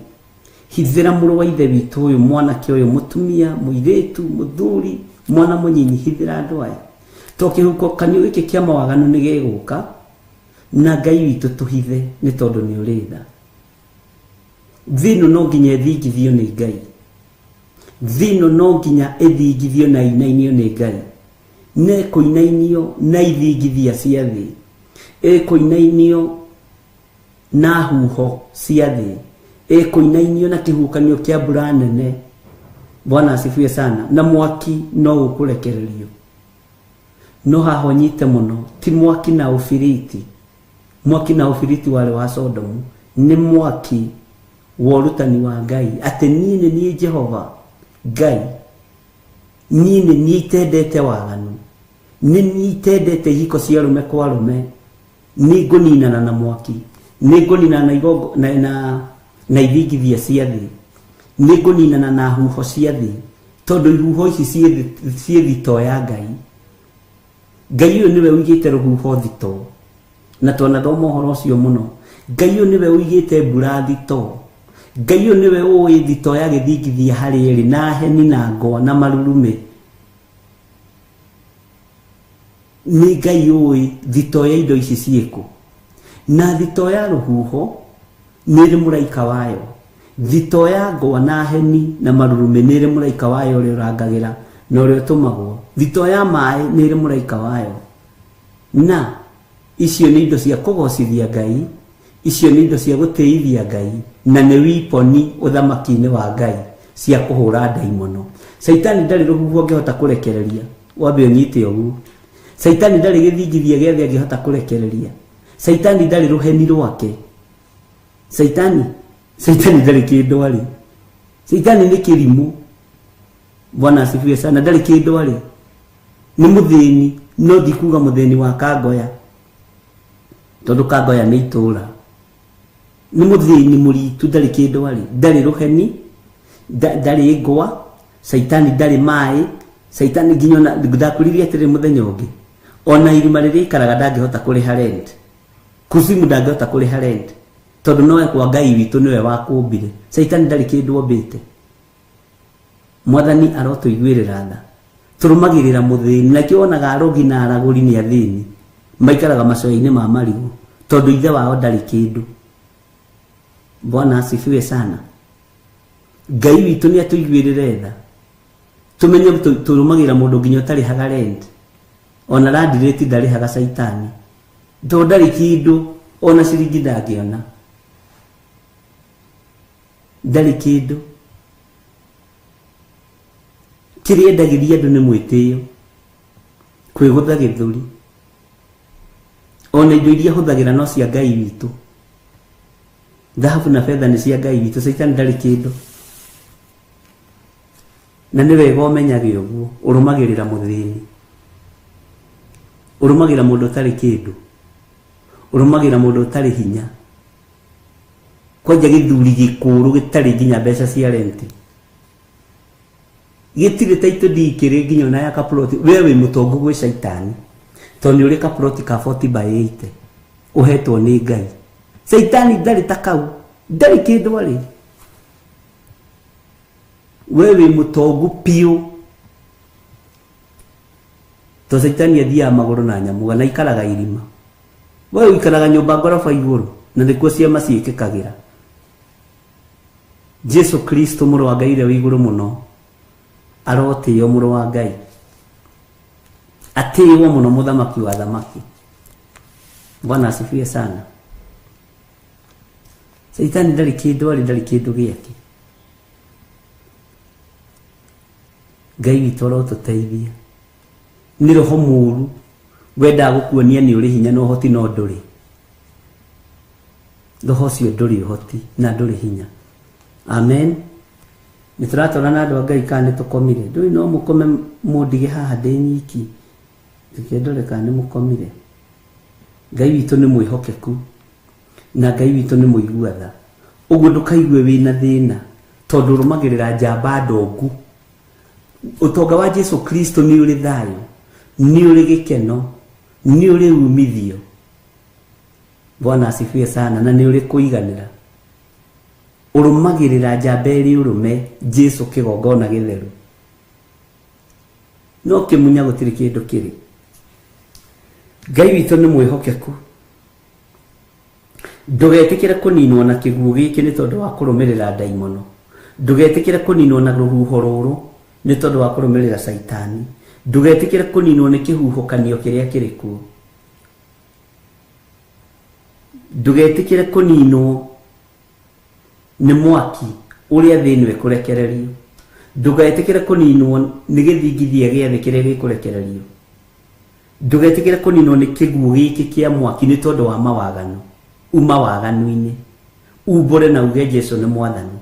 hithĩra mũrũ wa ithe witũ ũyũ, mwanake ũyũ, mũtumia, mũirĩtu, mũthuri, mwana mũnyinyi, hithĩra andũ aya. To kĩhuhũkanio gĩkĩ kĩa mawaganu nĩ gĩgũka, na Ngai witũ tũhithe nĩ tondũ nĩ ũrĩ tha. Thĩ ĩno no nginya ĩthingithio nĩ Ngai. Thĩ ĩno no nginya ĩthingithio na ĩinainio nĩ Ngai. Na ĩkũinainio na ithingithia cia thĩ. Ĩkũinainio na huho cia thĩ. Ĩkũinainio na kĩhuhũkanio kĩa mbura nene. Bwana asifiwe sana. Na mwaki no ũkũrekererio. No haha ũnyite mũno, ti mwaki na ũbiriti. Mwaki na ũbiriti warĩ wa Sodomu. Nĩ mwaki wa ũrutani wa Ngai. Atĩ niĩ nĩ niĩ Jehova Ngai. Niĩ nĩ niĩ itendete waganu. Nĩ niĩ itendete ihiko cia arũme kwa arũme. Nĩ ngũninana na mwaki. Nĩ ngũninana na igongo, na, na, na ithingithia cia thĩ. Nĩ ngũninana na huho cia thĩ. Tondũ ihuho ici ciĩ thitoo ya Ngai. Ngai ũyũ nĩwe ũigĩte rũhuho thitoo. Na twanathoma ũhoro ũcio mũno. Ngai ũyũ nĩwe ũigĩte mbura thitoo. Ngai ũyũ nĩwe ũĩ thitoo ya gĩthingithia harĩa ĩrĩ, na heni na ngwa na marurumĩ. Nĩ Ngai ũĩ thitoo ya indo ici ciĩkũ. Na thitoo ya rũhuho nĩ ĩrĩ mũraika wayo. Thitoo ya ngwa na heni na marurumĩ nĩ ĩrĩ mũraika wayo ũrĩa ũrangagĩra na ũrĩa ũtũmagwo. Thitoo ya maĩ nĩ ĩrĩ mũraika wayo. Na icio nĩ indo cia kũgocithia Ngai, icio nĩ indo cia gũtĩithia Ngai, na nĩ wiponi ũthamaki-inĩ wa Ngai cia kũhũra ndaimono. Caitani ndarĩ rũhuho angĩhota kũrekereria, wambe ũnyite ũguo. Caitani ndarĩ gĩthingithia gĩa thĩ angĩhota kũrekereria. Caitani ndarĩ rũheni rwake. Caitani, Caitani ndarĩ kĩndũ arĩ. Caitani nĩ kĩrimũ. Bwana asifiwe sana. Ndarĩ kĩndũ arĩ. Nĩ mũthĩni, no ndikuga mũthĩni wa Kangoya. Tondũ Kangoya nĩ itũũra. Nĩ mũthĩni mũritu, ndarĩ kĩndũ arĩ. Ndarĩ rũheni, ndarĩ ngwa, Caitani ndarĩ maĩ, Caitani nginya ona ndakwĩrire atĩrĩ mũthenya ũngĩ. Ona irima rĩrĩa aikaraga ndangĩhota kũrĩha rent. Kuzimu ndangĩhota kũrĩha rent. Tondũ nowe kwa Ngai witũ nĩwe wakũmbire. Caitani ndarĩ kĩndũ ombĩte. Mwathani arotũiguĩrĩra tha. Tũrũmagĩrĩra mũthĩni. Nakĩo wonaga arogi na aragũri nĩ athĩni. Maikaraga macoya-inĩ ma marigũ. Tondũ ithe wao ndarĩ kĩndũ. Bwana asifiwe sana. Ngai witũ nĩ atũiguĩrĩre tha. Tũmenye tũrũmagĩrĩra mũndũ nginya ũtarĩhaga rent. Ona landirĩti ndarĩhaga Caitani. Tondũ ndarĩ kĩndũ, ona ciringi ndangĩona. Ndarĩ kĩndũ. Kĩrĩa endagĩria andũ nĩ mwĩtĩo, kwĩgũtha gĩthũri. Ona indo iria hũthagĩra no cia Ngai witũ. Thahabu na betha nĩ cia Ngai witũ, Caitani ndarĩ kĩndũ. Na nĩ wega ũmenyage ũguo, ũrũmagĩrĩra mũthĩni. Ũrũmagĩrĩra mũndũ ũtarĩ kĩndũ. Ũrũmagĩrĩra mũndũ ũtarĩ hinya. Kwanja gĩthuri gĩkũrũ gĩtarĩ nginya mbeca cia rent. Gĩtirĩ title deed kĩrĩ nginya ona ya kaploti. We wĩ mũtongu gwĩ Caitani. Tondũ nĩ ũrĩ kaploti ka 40 by 80. Ũhetwo nĩ Ngai. Caitani ndarĩ ta kau. Ndarĩ kĩndũ arĩ. We wĩ mũtongu piũ. To Caitani athiaga magũrũ na nyamũga na ikaraga irima. We ũikaraga nyũmba ngoroba igũrũ na nĩkuo ciama ciĩkĩkagĩra. Jesu Kristo mũrũ wa Ngai ũrĩa wĩ igũrũ mũno arotĩo mũrũ wa Ngai. Atĩĩwo mũno mũthamaki wa thamaki. Bwana asifiwe sana. Caitani ndarĩ kĩndũ arĩ, ndarĩ kĩndũ gĩake. Ngai witũ arotũteithia. Nĩ roho mũũru wendaga gũkuonia nĩ ũrĩ hinya na ũhoti no ndũrĩ. Roho ũcio ndũrĩ ũhoti na ndũrĩ hinya. Amen. Nĩ tũratwarana na andũ a Ngai kana nĩ tũkomire? Ndũĩ no mũkome mũndige haha ndĩ nyiki. Reke ndore kana nĩ mũkomire. Ngai witũ nĩ mwĩhokeku na Ngai witũ nĩ mũigua tha. Ũguo ndũkaigue wĩna thĩna tondũ ũrũmagĩrĩra njamba ndongu. Ũtonga wa Jesu Kristo nĩ ũrĩ thayũ, nĩ ũrĩ gĩkeno, nĩ ũrĩ umithio. Bwana asifiwe sana. Na nĩ ũrĩ kũiganĩra. Ũrũmagĩrĩra njamba ĩrĩ ũrũme Jesu kĩgongona gĩtheru. No kĩmunya gũtirĩ kĩndũ kĩrĩ. Ngai witũ nĩ mwĩhokeku. Ndũgetĩkĩre kũninwo na kĩguũ gĩkĩ nĩ tondũ wa kũrũmĩrĩra ndaimono. Ndũgetĩkĩre kũninwo na rũhuho rũrũ nĩ tondũ wa kũrũmĩrĩra caitani. Ndũgetĩkĩre kũninwo nĩ kĩhuhũkanio kĩrĩa kĩrĩ kuo. Ndũgetĩkĩre kũninwo nĩ mwaki ũrĩa thĩ ĩno ĩkũrekererio. Ndũgetĩkĩre kũninwo nĩ gĩthingithia gĩa thĩ kĩrĩa gĩkũrekererio. Ndũgetĩkĩre kũninwo nĩ kĩguũ gĩkĩ kĩa mwaki nĩ tondũ wa mawaganu. Uma waganu-inĩ. Umbũre na uge Jesu nĩ mwathani.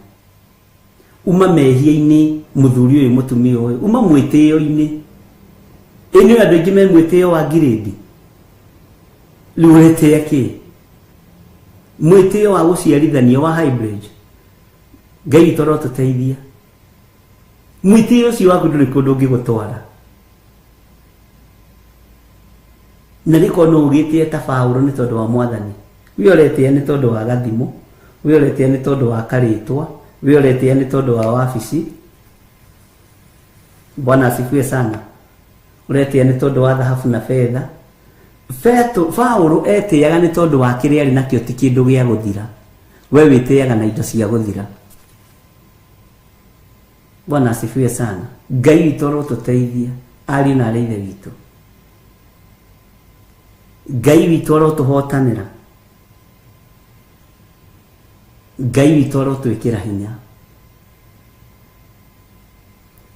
Uma mehia-inĩ mũthuri ũyũ mũtumia ũyũ. Uma mwĩtĩo-inĩ. Ĩ nĩ andũ aingĩ me mwĩtĩo wa ngirĩndi. Rĩu ũretĩa kĩ? Mwĩtĩo wa gũciarithanio wa hybrid. Ngai witũ arotũteithia. Mwĩtĩo ũcio waku ndũrĩ kũndũ ũngĩgũtwara. Na rĩkorwo no ũgĩtĩe ta Paũlũ nĩ tondũ wa mwathani. We ũretĩa nĩ tondũ wa gathimũ, we ũretĩa nĩ tondũ wa karĩtwa, we ũretĩa nĩ tondũ wa wabici. Bwana asifiwe sana. Ũretĩa nĩ tondũ wa thahabu na betha. Paũlũ etĩaga nĩ tondũ wa kĩrĩa arĩ nakĩo ti kĩndũ gĩa gũthira. We wĩtĩaga na indo cia gũthira. Bwana asifiwe sana. Ngai witũ arotũteithia ariũ na arĩ ithe witũ. Ngai witũ arotũhotanĩra. Ngai witũ arotwĩkĩra hinya.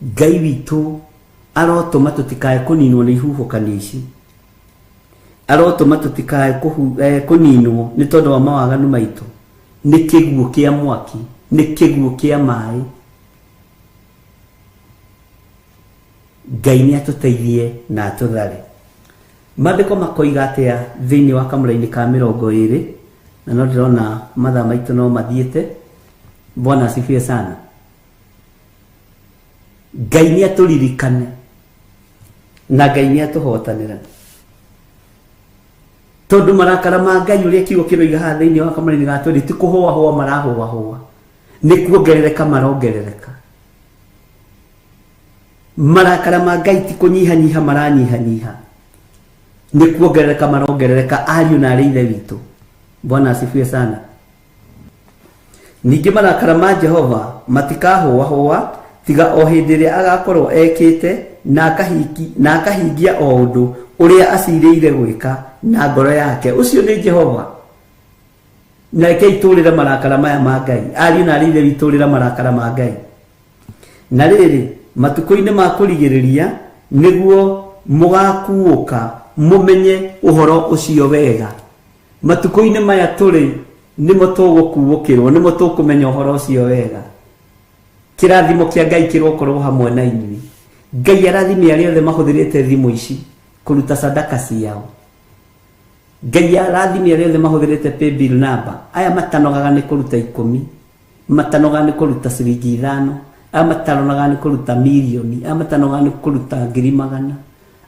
Ngai witũ arotũma tũtikae kũninwo nĩ ihuhũkanio ici. Arotũma tũtikae kũninwo nĩ tondũ wa mawaganu maitũ. Nĩ kĩguũ kĩa mwaki, nĩ kĩguũ kĩa maĩ. Ngai nĩ atũteithie na atũthare. Maandĩko makoiga atĩa thĩinĩ wa kamũra-inĩ ka 20, na no ndĩrona mathaa maitũ no mathiĩte. Bwana asifiwe sana. Ngai nĩ atũririkane na Ngai nĩ atũhotanĩra. Tondũ marakara ma Ngai ũrĩa kiugo kĩroiga haha thĩinĩ wa kamũra-inĩ ga 20 ti kũhũahũa marahũahũa, nĩ kuongerereka marongerereka. Marakara ma Ngai ti kũnyihanyiha maranyihanyiha, nĩ kuongerereka marongerereka ariũ na arĩ ithe witũ. Bwana asifiwe sana. Ningĩ marakara ma Jehova matikahũahũa tiga o hĩndĩ ĩrĩa agakorwo ekĩte na akahingia o ũndũ ũrĩa acirĩire gwĩka na ngoro yake. Ũcio nĩ Jehova. Na reke itũrĩre marakara maya ma Ngai. Ariũ na arĩ ithe witũ rĩra marakara ma Ngai. Na rĩrĩ, matukũ-inĩ ma kũrigĩrĩria nĩguo mũgakuũka mũmenye ũhoro ũcio wega. Matukũ-inĩ maya tũrĩ nĩmo tũgũkuũkĩrwo, nĩmo tũkũmenya ũhoro ũcio wega. Kĩrathimo kĩa Ngai kĩrokorwo hamwe na inyuĩ. Ngai arathime arĩa othe mahũthĩrĩte thimũ ici kũruta sadaka ciao. Ngai arathime arĩa othe mahũthĩrĩte paybill number. Aya matanogaga nĩ kũruta 10, matanogaga nĩ kũruta ciringi 5, aya matanogaga nĩ kũruta mirioni, aya matanogaga nĩ kũruta 100,000.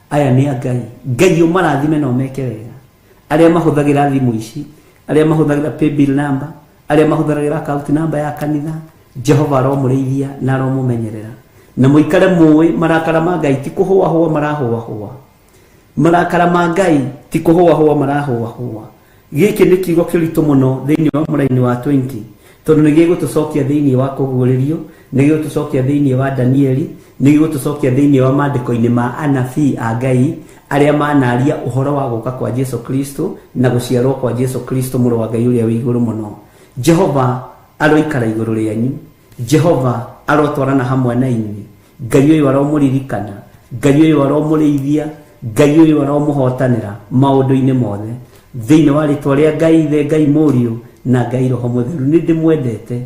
Aya nĩ a Ngai. Ngai ũmarathime na ũmeke wega. Arĩa mahũthagĩra thimũ ici, arĩa mahũthagĩra paybill number, arĩa mahũthagĩra account number ya kanitha, Jehova aromũrĩithia na aromũmenyerera. Na mũikare mũĩ marakara ma Ngai ti kũhũahũa marahũahũa. Marakara ma Ngai ti kũhũahũa marahũahũa. Gĩkĩ nĩ kiugo kĩritũ mũno thĩinĩ wa mũraini wa 20, tondũ nĩ gĩgũtũcokia thĩinĩ wa kũguũrĩrio, nĩ gĩgũtũcokia thĩinĩ wa Danieli, nĩ gĩgũtũcokia thĩinĩ wa maandĩko-inĩ ma anabii a Ngai arĩa manaria ũhoro wa gũka kwa Jesu Kristo na gũciarwo kwa Jesu Kristo mũrũ wa Ngai ũrĩa wĩ igũrũ mũno. Jehova aroikara igũrũ rĩanyu. Jehova arotwarana hamwe na inyuĩ. Ngai ũyũ aromũririkana, Ngai ũyũ aromũrĩithia, Ngai ũyũ aromũhotanĩra maũndũ-inĩ mothe. Thĩinĩ wa rĩtwa rĩa Ngai Ithe, Ngai Mũriũ na Ngai Roho Mũtheru, nĩ ndĩmwendete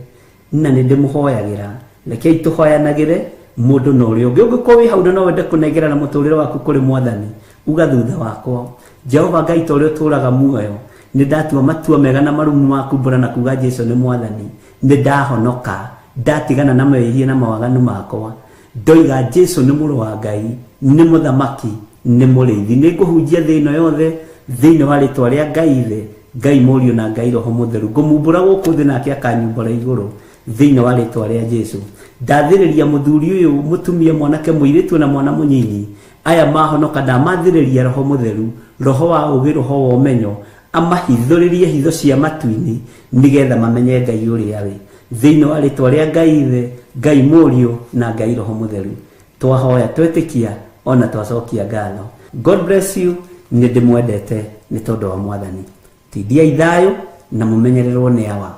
na nĩ ndĩmũhoyagĩra. Rekei tũhoyanagĩre mũndũ na ũrĩa ũngĩ. Ũngĩkorwo wĩ hau na no wende kũnengerana mũtũrĩre waku kũrĩ Mwathani, uga thutha wakwa, Jehova Ngai ta ũrĩa ũtũũraga muoyo, nĩ ndatua matua mega na marumu ma kumbũra na kuga Jesu nĩ Mwathani. Nĩ ndahonoka, ndatigana na mehia na mawaganu makwa. Ndoiga Jesu nĩ mũrũ wa Ngai, nĩ mũthamaki, nĩ mũrĩithi. Nĩ ngũhunjia thĩ ĩno yothe thĩinĩ wa rĩtwa rĩa Ngai Ithe, Ngai Mũriũ na Ngai Roho Mũtheru. Ngũmumbũra gũkũ thĩ nake akanyumbũra igũrũ. Thĩinĩ wa rĩtwa rĩa Jesu, ndathĩrĩria mũthuri ũyũ, mũtumia, mwanake, mũirĩtu na mwana mũnyinyi aya mahonoka, ndamathĩrĩria roho mũtheru, roho wa ũgĩ, roho wa ũmenyo, amahithũrĩrie hitho cia matu-inĩ nĩgetha mamenye Ngai ũrĩa wĩ. Thĩinĩ wa rĩtwa rĩa Ngai Ithe, Ngai Mũriũ na Ngai Roho Mũtheru, twahoya, twetĩkia ona twacokia ngatho. God bless you. Nĩ ndĩmwendete nĩ tondũ wa Mwathani. Tindiai thayũ na mũmenyererwo nĩ awa.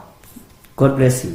God bless you.